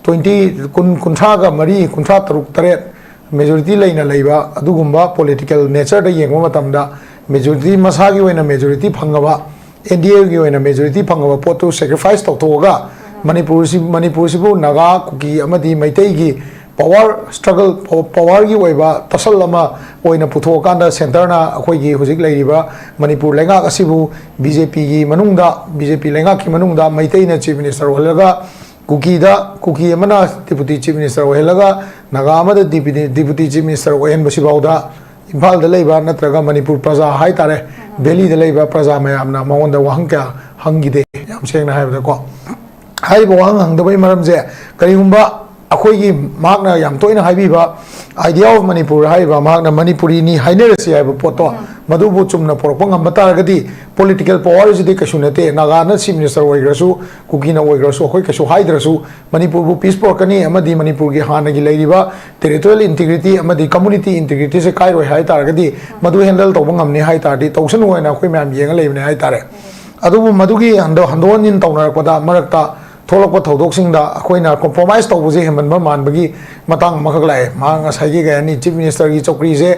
twenty, ꯀꯨꯟ, ꯀꯨꯟꯊ꯭ꯔꯥꯒ ꯃꯔꯤ, ꯀꯨꯟꯊ꯭ꯔꯥ ꯇꯔꯨꯛ, ꯇꯔꯦꯠ majority ꯂꯩꯅ ꯂꯩꯕ ꯑꯗꯨꯒꯨꯝꯕ political nature ꯗ ꯌꯦꯡꯕ ꯃꯇꯝꯗ, majority, ꯃꯁꯥꯒꯤ ꯑꯣꯏꯅ majority ꯐꯪꯉꯕ ꯑꯦꯟ ꯗꯤ ꯑꯦꯒꯤ ꯑꯣꯏꯅ ꯃꯦꯖꯣꯔꯤꯇꯤ ꯐꯪꯉꯕ ꯄꯣꯠꯇꯨ ꯁꯦꯀ꯭ꯔꯤꯐꯥꯏꯁ ꯇꯧꯊꯣꯛꯑꯒ ꯃꯅꯤꯄꯨꯔꯁꯤ, ꯃꯅꯤꯄꯨꯔꯁꯤꯕꯨ ꯅꯥꯒꯥ, ꯀꯨꯀꯤ ꯑꯃꯗꯤ ꯃꯩꯇꯩꯒꯤ ꯄꯋꯥꯔ ꯁ꯭ꯇ꯭ꯔꯒꯜ, ꯄꯋꯥꯔꯒꯤ ꯑꯣꯏꯕ ꯇꯁꯜ ꯑꯃ ꯑꯣꯏꯅ ꯄꯨꯊꯣꯛꯑꯀꯥꯟꯗ ꯁꯦꯟꯇꯔꯅ ꯑꯩꯈꯣꯏꯒꯤ ꯍꯧꯖꯤꯛ ꯂꯩꯔꯤꯕ ꯃꯅꯤꯄꯨꯔ ꯂꯩꯉꯥꯛ ꯑꯁꯤꯕꯨ ꯕꯤ ꯖꯦ ꯄꯤꯒꯤ ꯃꯅꯨꯡꯗ, ꯕꯤ ꯖꯦ ꯄꯤ ꯂꯩꯉꯥꯛꯀꯤ ꯃꯅꯨꯡꯗ ꯃꯩꯇꯩꯅ ꯆꯤꯐ ꯃꯤꯅꯤꯁꯇꯔ ꯑꯣꯏꯍꯜꯂꯒ ꯀꯨꯀꯤꯗ, ꯀꯨꯀꯤ ꯑꯃꯅ ꯗꯤꯄꯨꯇꯤ ꯆꯤꯐ ꯃꯤꯅꯤꯁꯇꯔ ꯑꯣꯏꯍꯜꯂꯒ ꯅꯥꯒꯥ ꯑꯃꯗ ꯗꯤꯄꯨꯇꯤ, ꯗꯤꯄꯨꯇꯤ ꯆꯤꯐ ꯃꯤꯅꯤꯁꯇꯔ ꯑꯣꯏꯍꯟꯕꯁꯤꯐꯥꯎꯗ ꯏꯝꯐꯥꯜꯗ ꯂꯩꯕ ꯅꯠꯇ꯭ꯔꯒ ꯃꯅꯤꯄꯨꯔ ꯄ꯭ꯔꯖꯥ ꯍꯥꯏꯇꯥꯔꯦ, ꯚꯦꯂꯤꯗ ꯂꯩꯕ ꯄ꯭ꯔꯖꯥ ꯃꯌꯥꯝꯅ ꯃꯉꯣꯟꯗ ꯋꯥꯍꯪ ꯀꯌꯥ ꯍꯪꯈꯤꯗꯦ, ꯌꯥꯝ ꯁꯦꯡꯅ ꯍꯥꯏꯕꯗꯀꯣ꯫ ꯍꯥꯏꯔꯤꯕ ꯋꯥꯍꯪ ꯍꯪꯗꯕꯒꯤ ꯃꯔꯝꯁꯦ, ꯀꯔꯤꯒꯨꯝꯕ ꯑꯩꯈꯣꯏꯒꯤ ꯃꯍꯥꯛꯅ ꯌꯥꯝ ꯇꯣꯏꯅ ꯍꯥꯏꯕꯤꯕ idea of Manipur ꯍꯥꯏꯔꯤꯕ, ꯃꯍꯥꯛꯅ ꯃꯅꯤꯄꯨꯔꯤꯅꯤ ꯍꯥꯏꯅꯔꯁꯤ ꯍꯥꯏꯕ ꯄꯣꯠꯇꯣ, ꯃꯗꯨꯕꯨ ꯆꯨꯝꯅ ꯄꯨꯔꯛꯄ ꯉꯝꯕ ꯇꯥꯔꯒꯗꯤ, ꯄꯣꯂꯤꯇꯤꯀꯦꯜ ꯄꯋꯥꯔꯁꯤꯗꯤ ꯀꯩꯁꯨ ꯅꯠꯇꯦ꯫ ꯅꯥꯒꯥꯅ ꯆꯤꯐ ꯃꯤꯅꯤꯁꯇꯔ ꯑꯣꯏꯈ꯭ꯔꯁꯨ, ꯀꯨꯀꯤꯅ ꯑꯣꯏꯈ꯭ꯔꯁꯨ, ꯑꯩꯈꯣꯏ ꯀꯩꯁꯨ ꯍꯥꯏꯗ꯭ꯔꯁꯨ, ꯃꯅꯤꯄꯨꯔꯕꯨ ꯄꯤꯁ ꯄꯨꯔꯛꯀꯅꯤ ꯑꯃꯗꯤ ꯃꯅꯤꯄꯨꯔꯒꯤ ꯍꯥꯟꯅꯒꯤ ꯂꯩꯔꯤꯕ ꯇꯦꯔꯤꯇꯣꯔꯤꯌꯦꯜ ꯏꯟꯇꯤꯒ꯭ꯔꯤꯇꯤ ꯑꯃꯗꯤ ꯀꯝꯃꯨꯅꯤꯇꯤ ꯏꯟꯇꯤꯒ꯭ꯔꯤꯇꯤꯁꯦ ꯀꯥꯏꯔꯣꯏ ꯍꯥꯏ ꯇꯥꯔꯒꯗꯤ, ꯃꯗꯨ ꯍꯦꯟꯗꯜ ꯇꯧꯕ ꯉꯝꯅꯤ ꯍꯥꯏ ꯇꯥꯔꯗꯤ, ꯇꯧꯁꯅꯨ ꯍꯥꯏꯅ ꯑꯩꯈꯣꯏ ꯃꯌꯥꯝ ꯌꯦꯡꯉ ꯂꯩꯕꯅꯦ ꯍꯥꯏ ꯇꯥꯔꯦ꯫ ꯑꯗꯨꯕꯨ ꯃꯗꯨꯒꯤ ꯍꯟꯗꯣ-, ꯍꯟꯗꯣꯛ ꯍꯟꯖꯤꯟ ꯇꯧꯅꯔꯛꯄꯗ, ꯃꯔꯛꯇ ꯊꯣꯛꯂꯛꯄ ꯊꯧꯗꯣꯛꯁꯤꯡꯗ ꯑꯩꯈꯣꯏꯅ ꯀꯣꯝꯄ꯭ꯔꯣꯃꯥꯏꯁ ꯇꯧꯕꯁꯦ ꯍꯦꯟꯃꯟꯕ ꯃꯥꯟꯕꯒꯤ ꯃꯇꯥꯡ ꯑꯃꯈꯛ ꯂꯥꯛꯑꯦ꯫ ꯃꯍꯥꯛ ꯉꯁꯥꯏꯒꯤ, ꯀꯩ ꯍꯥꯏꯅꯤ, ꯆꯤꯐ ꯃꯤꯅꯤꯁꯇꯔꯒꯤ ꯆꯧꯀ꯭ꯔꯤꯁꯦ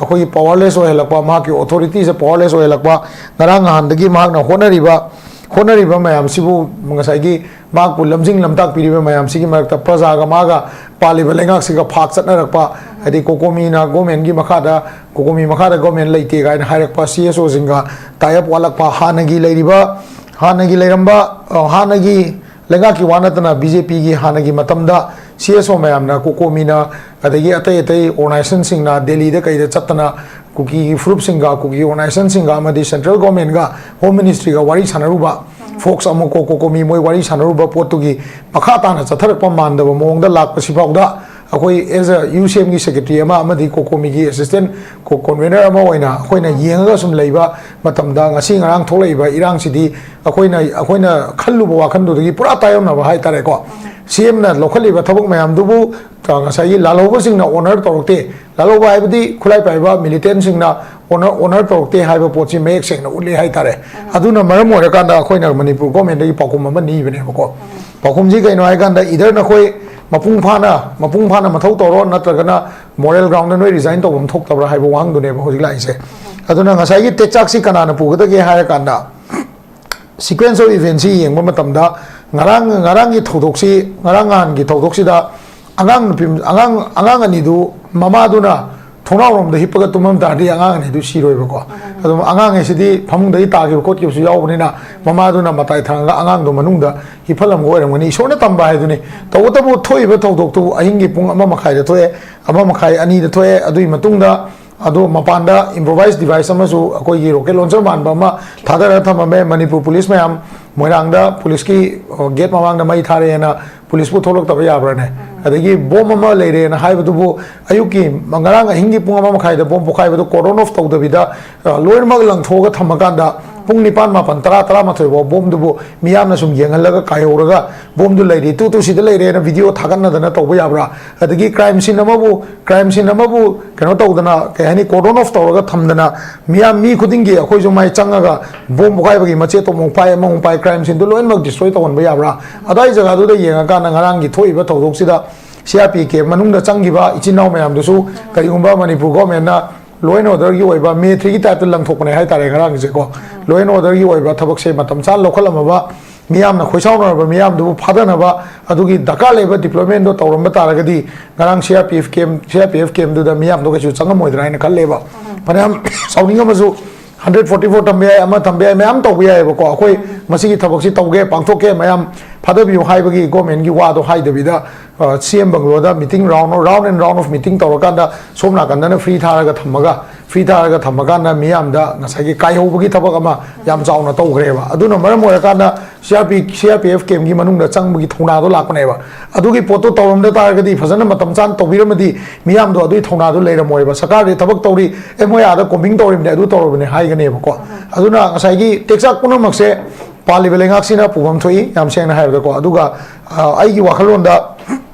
ꯑꯩꯈꯣꯏꯒꯤ ꯄꯋꯥꯔꯂꯦꯁ ꯑꯣꯏꯍꯜꯂꯛꯄ, ꯃꯍꯥꯛꯀꯤ ꯑꯣꯊꯣꯔꯤꯇꯤꯁꯦ ꯄꯋꯥꯔꯂꯦꯁ ꯑꯣꯏꯍꯜꯂꯛꯄ, ꯉꯔꯥꯡ ꯅꯍꯥꯟꯗꯒꯤ ꯃꯍꯥꯛꯅ ꯍꯣꯠꯅꯔꯤꯕ, ꯍꯣꯠꯅꯔꯤꯕ ꯃꯌꯥꯝꯁꯤꯕꯨ, ꯉꯁꯥꯏꯒꯤ ꯃꯍꯥꯛꯄꯨ ꯂꯝꯖꯤꯡ ꯂꯝꯇꯥꯛꯄꯤꯔꯤꯕ ꯃꯌꯥꯝꯁꯤꯒꯤ ꯃꯔꯛꯇ ꯄ꯭ꯔꯖꯥꯒ ꯃꯥꯒ ꯄꯥꯜꯂꯤꯕ ꯂꯩꯉꯥꯛꯁꯤꯒ ꯐꯥꯛ ꯆꯠꯅꯔꯛꯄ, ꯍꯥꯏꯗꯤ ꯀꯣꯀꯣꯃꯤꯅ ꯒꯣꯔꯃꯦꯟꯒꯤ ꯃꯈꯥꯗ, ꯀꯣꯀꯣꯃꯤ ꯃꯈꯥꯗ ꯒꯣꯔꯃꯦꯟ ꯂꯩꯇꯦ ꯀꯥꯏꯅ ꯍꯥꯏꯔꯛꯄ, ꯁꯤ ꯑꯦꯁ ꯑꯣꯁꯤꯡꯒ ꯇꯥꯏ ꯑꯞ ꯋꯥꯠꯂꯛꯄ, ꯍꯥꯟꯅꯒꯤ ꯂꯩꯔꯤꯕ, ꯍꯥꯟꯅꯒꯤ ꯂꯩꯔꯝꯕ, ꯑ, ꯍꯥꯟꯅꯒꯤ ꯂꯩꯉꯥꯛꯀꯤ ꯋꯥ ꯅꯠꯇꯅ ꯕꯤ ꯖꯦ ꯄꯤꯒꯤ ꯍꯥꯟꯅꯒꯤ ꯃꯇꯝꯗ ꯁꯤ ꯑꯦꯁ ꯑꯣ ꯃꯌꯥꯝꯅ, ꯀꯣꯀꯣꯃꯤꯅ, ꯑꯗꯒꯤ ꯑꯇꯩ ꯑꯇꯩ ꯑꯣꯔꯒꯅꯥꯏꯖꯦꯁꯟꯁꯤꯡꯅ ꯗꯦꯜꯂꯤꯗ ꯀꯩꯗ ꯆꯠꯇꯅ ꯀꯨꯀꯤꯒꯤ ꯐꯨꯔꯨꯞꯁꯤꯡꯒ, ꯀꯨꯀꯤ ꯑꯣꯔꯒꯅꯥꯏꯖꯦꯁꯟꯁꯤꯡꯒ ꯑꯃꯗꯤ ꯁꯦꯟꯇ꯭ꯔꯦꯜ ꯒꯣꯔꯃꯦꯟꯒ ꯍꯣꯝ ꯃꯤꯅꯤꯁꯇ꯭ꯔꯤꯒ ꯋꯥꯔꯤ ꯁꯥꯟꯅꯔꯨꯕ, ꯐꯣꯛꯁ ꯑꯃ ꯀꯣ ꯀꯣꯀꯣꯃꯤ ꯃꯣꯏ ꯋꯥꯔꯤ ꯁꯥꯟꯅꯔꯨꯕ ꯄꯣꯠꯇꯨꯒꯤ ꯃꯈꯥ ꯇꯥꯅ ꯆꯠꯊꯔꯛꯄ ꯃꯥꯟꯗꯕ ꯃꯑꯣꯡꯗ ꯂꯥꯛꯄꯁꯤꯐꯥꯎꯗꯗ ꯑꯩꯈꯣꯏ as a ꯌꯨ ꯁꯤ ꯑꯦꯝꯒꯤ ꯁꯦꯀ꯭ꯔꯦꯇꯔꯤ ꯑꯃ ꯑꯃꯗꯤ ꯀꯣꯀꯣꯃꯤꯒꯤ ꯑꯦꯁꯤꯁꯇꯦꯟ ꯀꯣ-, ꯀꯣꯟꯚꯦꯅꯔ ꯑꯃ ꯑꯣꯏꯅ ꯑꯩꯈꯣꯏꯅ ꯌꯦꯡꯉꯒ ꯁꯨꯝ ꯂꯩꯕ ꯃꯇꯝꯗ, ꯉꯁꯤ ꯉꯔꯥꯡ ꯊꯣꯛꯂꯛꯏꯕ ꯏꯔꯥꯡꯁꯤꯗꯤ ꯑꯩꯈꯣꯏꯅ, ꯑꯩꯈꯣꯏꯅ ꯈꯜꯂꯨꯕ ꯋꯥꯈꯜꯗꯨꯗꯒꯤ ꯄꯨꯔꯥ ꯇꯥꯏꯌꯣꯟꯅꯕ ꯍꯥꯏꯇꯥꯔꯦꯀꯣ꯫ ꯁꯤ ꯑꯦꯝꯅ ꯂꯧꯈꯠꯂꯤꯕ ꯊꯕꯛ ꯃꯌꯥꯝꯗꯨꯕꯨ, ꯑ, ꯉꯁꯥꯏꯒꯤ ꯂꯥꯜꯍꯧꯕꯁꯤꯡꯅ ꯑꯣꯅꯔ ꯇꯧꯔꯛꯇꯦ꯫ ꯂꯥꯜꯍꯧꯕ ꯍꯥꯏꯕꯗꯤ ꯈꯨꯠꯂꯥꯏ ꯄꯥꯏꯕ ꯃꯤꯂꯤꯇꯦꯟꯁꯤꯡꯅ ꯑꯣꯅꯔ, ꯑꯣꯅꯔ ꯇꯧꯔꯛꯇꯦ ꯍꯥꯏꯕ ꯄꯣꯠꯁꯤ ꯃꯌꯦꯛ ꯁꯦꯡꯅ ꯎꯠꯂꯤ ꯍꯥꯏꯇꯥꯔꯦ꯫ ꯑꯗꯨꯅ ꯃꯔꯝ ꯑꯣꯏꯔꯀꯥꯟꯗ ꯑꯩꯈꯣꯏꯅ ꯃꯅꯤꯄꯨꯔ ꯒꯣꯔꯃꯦꯟꯗꯒꯤ ꯄꯥꯎꯈꯨꯝ ꯑꯃ ꯅꯤꯕꯅꯦꯕꯀꯣ꯫ ꯄꯥꯎꯈꯨꯝꯁꯤ ꯀꯩꯅꯣ ꯍꯥꯏꯀꯥꯟꯗ, ꯏꯗꯔ ꯅꯈꯣꯏ ꯃꯄꯨꯡ ꯐꯥꯅ, ꯃꯄꯨꯡ ꯐꯥꯅ ꯃꯊꯧ ꯇꯧꯔꯣ, ꯅꯠꯇ꯭ꯔꯒꯅ ꯃꯣꯔꯦꯜ ꯒ꯭ꯔꯥꯎꯟꯗ ꯅꯣꯏ ꯔꯤꯖꯥꯏꯟ ꯇꯧꯐꯝ ꯊꯣꯛꯇꯕ꯭ꯔꯥ ꯍꯥꯏꯕ ꯋꯥꯍꯪꯗꯨꯅꯦꯕ ꯍꯧꯖꯤꯛ ꯂꯥꯛꯏꯁꯦ꯫ ꯑꯗꯨꯅ ꯉꯁꯥꯏꯒꯤ ꯇꯦꯛꯆꯥꯛꯁꯤ ꯀꯅꯥꯅ ꯄꯨꯒꯗꯒꯦ ꯍꯥꯏꯔꯀꯥꯟꯗ, sequence of events ꯁꯤ ꯌꯦꯡꯕ ꯃꯇꯝꯗ, ꯉꯔꯥꯡ ꯉꯔꯥꯡꯒꯤ ꯊꯧꯗꯣꯛꯁꯤ, ꯉꯔꯥꯡ ꯅꯍꯥꯟꯒꯤ ꯊꯧꯗꯣꯛꯁꯤꯗ ꯑꯉꯥꯡ ꯅꯨꯄꯤ, ꯑꯉꯥꯡ ꯑꯉꯥꯡ ꯑꯅꯤꯗꯨ ꯃꯃꯥꯗꯨꯅ ꯊꯣꯡꯅꯥꯎꯔꯣꯝꯗ ꯍꯤꯞꯄꯒ ꯇꯨꯝꯃꯝ ꯇꯥꯔꯗꯤ ꯑꯉꯥꯡ ꯑꯅꯤꯗꯨ ꯁꯤꯔꯣꯏꯕꯀꯣ꯫ ꯑꯗꯨꯝ ꯑꯉꯥꯡ ꯍꯥꯏꯁꯤꯗꯤ ꯐꯃꯨꯡꯗꯒꯤ ꯇꯥꯈꯤꯕ ꯈꯣꯠꯈꯤꯕꯁꯨ ꯌꯥꯎꯕꯅꯤꯅ, ꯃꯃꯥꯗꯨꯅ ꯃꯇꯥꯏ ꯊꯪꯉꯒ ꯑꯉꯥꯡꯗꯣ ꯃꯅꯨꯡꯗ ꯍꯤꯞꯍꯜꯂꯝꯕ ꯑꯣꯏꯔꯝꯒꯅꯤ꯫ ꯏꯁꯣꯔꯅ ꯇꯝꯕ ꯍꯥꯏꯗꯨꯅꯤ꯫ ꯇꯧꯕꯇꯕꯨ ꯊꯣꯛꯏꯕ ꯊꯧꯗꯣꯛꯇꯨ ꯑꯍꯤꯡꯒꯤ ꯄꯨꯡ ꯑꯃ ꯃꯈꯥꯏꯗ ꯊꯣꯛꯑꯦ, ꯑꯃ ꯃꯈꯥꯏ ꯑꯅꯤꯗ ꯊꯣꯛꯑꯦ꯫ ꯑꯗꯨꯒꯤ ꯃꯇꯨꯡꯗ ꯑꯗꯣ ꯃꯄꯥꯟꯗ improvise device ꯑꯃꯁꯨ, ꯑꯩꯈꯣꯏꯒꯤ rocket launcher ꯃꯥꯟꯕ ꯑꯃ ꯊꯥꯗꯔꯒ ꯊꯝꯃꯝꯃꯦ꯫ ꯃꯅꯤꯄꯨꯔ ꯄꯨꯂꯤꯁ ꯃꯌꯥꯝ ꯃꯣꯏꯔꯥꯡꯗ ꯄꯨꯂꯤꯁꯀꯤ, ꯑ, gate ꯃꯃꯥꯡꯗ ꯃꯩ ꯊꯥꯔꯛꯑꯦꯅ ꯄꯨꯂꯤꯁꯄꯨ ꯊꯣꯛꯂꯛꯇꯕ ꯌꯥꯕ꯭ꯔꯥꯅꯦ? ꯑꯗꯒꯤ ꯕꯣꯝ ꯑꯃ ꯂꯩꯔꯦꯅ ꯍꯥꯏꯕꯗꯨꯕꯨ, ꯑꯌꯨꯛꯀꯤ, ꯉꯔꯥꯡ ꯑꯍꯤꯡꯒꯤ ꯄꯨꯡ ꯑꯃ ꯃꯈꯥꯏꯗ ꯕꯣꯝ ꯄꯣꯈꯥꯏꯕꯗꯨ cordon off ꯇꯧꯗꯕꯤꯗ, ꯑ, ꯂꯣꯏꯅꯃꯛ ꯂꯪꯊꯣꯛꯑꯒ ꯊꯝꯃꯀꯥꯟꯗ, ꯄꯨꯡ ꯅꯤꯄꯥꯟ, ꯃꯥꯄꯟ, ꯇꯔꯥ, ꯇꯔꯥꯃꯥꯊꯣꯏ ꯐꯥꯎ ꯕꯣꯝꯗꯨꯕꯨ ꯃꯤꯌꯥꯝꯅ ꯁꯨꯝ ꯌꯦꯡꯍꯜꯂꯒ ꯀꯥꯏꯍꯧꯔꯒ, "ꯕꯣꯝꯗꯨ ꯂꯩꯔꯤ, ꯇꯨ, ꯇꯨ, ꯁꯤꯗ ꯂꯩꯔꯦꯅ" video ꯊꯥꯒꯠꯅꯗꯅ ꯇꯧꯕ ꯌꯥꯕ꯭ꯔꯥ? ꯑꯗꯒꯤ crime scene ꯑꯃꯕꯨ, crime scene ꯑꯃꯕꯨ ꯀꯩꯅꯣ ꯇꯧꯗꯅ, ꯀꯩ ꯍꯥꯏꯅꯤ, cordon off ꯇꯧꯔꯒ ꯊꯝꯗꯅ, ꯃꯤꯌꯥꯝ, ꯃꯤ ꯈꯨꯗꯤꯡꯒꯤ ꯑꯩꯈꯣꯏꯁꯨ ꯃꯥꯏ ꯆꯪꯉꯒ ꯕꯣꯝ ꯄꯣꯈꯥꯏꯕꯒꯤ ꯃꯆꯦꯠꯇꯣ ꯑꯃꯨꯛ ꯄꯥꯏ, ꯑꯃꯃꯨꯛ ꯄꯥꯏ, crime sceneꯗꯨ ꯂꯣꯏꯅꯃꯛ destroy ꯇꯧꯍꯟꯕ ꯌꯥꯕ꯭ꯔꯥ? ꯑꯗꯥꯏ ꯖꯒꯥꯗꯨꯗ ꯌꯦꯡꯉꯀꯥꯟꯗ ꯉꯔꯥꯡꯒꯤ ꯊꯣꯛꯏꯕ ꯊꯧꯗꯣꯛꯁꯤꯗ C R P F camp ꯃꯅꯨꯡꯗ ꯆꯪꯈꯤꯕ ꯏꯆꯤꯟ ꯏꯅꯥꯎ ꯃꯌꯥꯝꯗꯨꯁꯨ ꯀꯔꯤꯒꯨꯝꯕ ꯃꯅꯤꯄꯨꯔ governmentꯅ law and orderꯒꯤ ꯑꯣꯏꯕ mayhem typeꯇ ꯂꯪꯊꯣꯛꯄꯅꯦ ꯍꯥꯏꯇꯥꯔꯦ ꯉꯔꯥꯡꯒꯤꯁꯦꯀꯣ꯫ Law and orderꯒꯤ ꯑꯣꯏꯕ ꯊꯕꯛꯁꯦ ꯃꯇꯝ ꯆꯥꯅ ꯂꯧꯈꯠꯂꯝꯃꯕ, ꯃꯤꯌꯥꯝꯅ ꯈꯣꯏꯁꯥꯎꯅꯔꯕ ꯃꯤꯌꯥꯝꯗꯨꯕꯨ ꯐꯥꯗꯅꯕ, ꯑꯗꯨꯒꯤ ꯗꯔꯀꯥꯔ ꯂꯩꯕ deploymentꯗꯣ ꯇꯧꯔꯝꯕ ꯇꯥꯔꯒꯗꯤ, ꯉꯔꯥꯡ C R P F camp, C R P F campꯗꯨꯗ ꯃꯤꯌꯥꯝꯗꯣ ꯀꯩꯁꯨ ꯆꯪꯉꯝꯃꯣꯏꯗ꯭ꯔꯥ ꯍꯥꯏꯅ ꯈꯜꯂꯦꯕ꯫ ꯐꯅꯌꯥꯝ ꯁꯥꯎꯅꯤꯡꯉꯝꯃꯁꯨ, hundred forty four ꯊꯝꯕ ꯌꯥꯏ, ꯑꯃ ꯊꯝꯕ ꯌꯥꯏ, ꯃꯌꯥꯝ ꯇꯧꯕ ꯌꯥꯏꯑꯕꯀꯣ꯫ ꯑꯩꯈꯣꯏ ꯃꯁꯤꯒꯤ ꯊꯕꯛꯁꯤ ꯇꯧꯒꯦ, ꯄꯥꯡꯊꯣꯛꯀꯦ, ꯃꯌꯥꯝ ꯐꯥꯗꯕꯤꯌꯨ ꯍꯥꯏꯕꯒꯤ governmentꯀꯤ ꯋꯥꯗꯣ ꯍꯥꯏꯗꯕꯤꯗ, ꯑ, C M bungalow the meeting round, round and round of meeting ꯇꯧꯔꯀꯥꯟꯗ, ꯁꯣꯝ ꯅꯥꯀꯟꯗꯅ free ꯊꯥꯔꯒ ꯊꯝꯃꯒ, free ꯊꯥꯔꯒ ꯊꯝꯃꯀꯥꯟꯗ ꯃꯤꯌꯥꯝꯗ ꯉꯁꯥꯏꯒꯤ ꯀꯥꯏꯍꯧꯕꯒꯤ ꯊꯕꯛ ꯑꯃ ꯌꯥꯝ ꯆꯥꯎꯅ ꯇꯧꯈ꯭ꯔꯦꯕ꯫ ꯑꯗꯨꯅ ꯃꯔꯝ ꯑꯣꯏꯔꯀꯥꯟꯗ C R P, C R P F campꯀꯤ ꯃꯅꯨꯡꯗ ꯆꯪꯕꯒꯤ ꯊꯧꯅꯥꯗꯣ ꯂꯥꯛꯄꯅꯦꯕ꯫ ꯑꯗꯨꯒꯤ ꯄꯣꯠꯇꯣ ꯇꯧꯔꯝꯗ ꯇꯥꯔꯒꯗꯤ, ꯐꯖꯅ ꯃꯇꯝ ꯆꯥꯅ ꯇꯧꯕꯤꯔꯝꯃꯗꯤ, ꯃꯤꯌꯥꯝꯗꯣ ꯑꯗꯨꯒꯤ ꯊꯧꯅꯥꯗꯣ ꯂꯩꯔꯝꯃꯣꯏꯕ꯫ ꯁꯔꯀꯥꯔꯗꯤ ꯊꯕꯛ ꯇꯧꯔꯤ, ꯑꯦ, ꯃꯣꯏ ꯑꯥꯗ combing ꯇꯧꯔꯤꯕꯅꯦ, ꯑꯗꯨ ꯇꯧꯔꯕꯅꯦ ꯍꯥꯏꯒꯅꯦꯕꯀꯣ꯫ ꯑꯗꯨꯅ ꯉꯁꯥꯏꯒꯤ ꯇꯦꯛꯆꯥꯛ ꯄꯨꯝꯅꯃꯛꯁꯦ ꯄꯥꯜꯂꯤꯕ ꯂꯩꯉꯥꯛꯁꯤꯅ ꯄꯨꯐꯝ ꯊꯣꯛꯏ, ꯌꯥꯝ ꯁꯦꯡꯅ ꯍꯥꯏꯔꯕꯗꯀꯣ꯫ ꯑꯗꯨꯒ, ꯑ, ꯑꯩꯒꯤ ꯋꯥꯈꯜꯂꯣꯟꯗ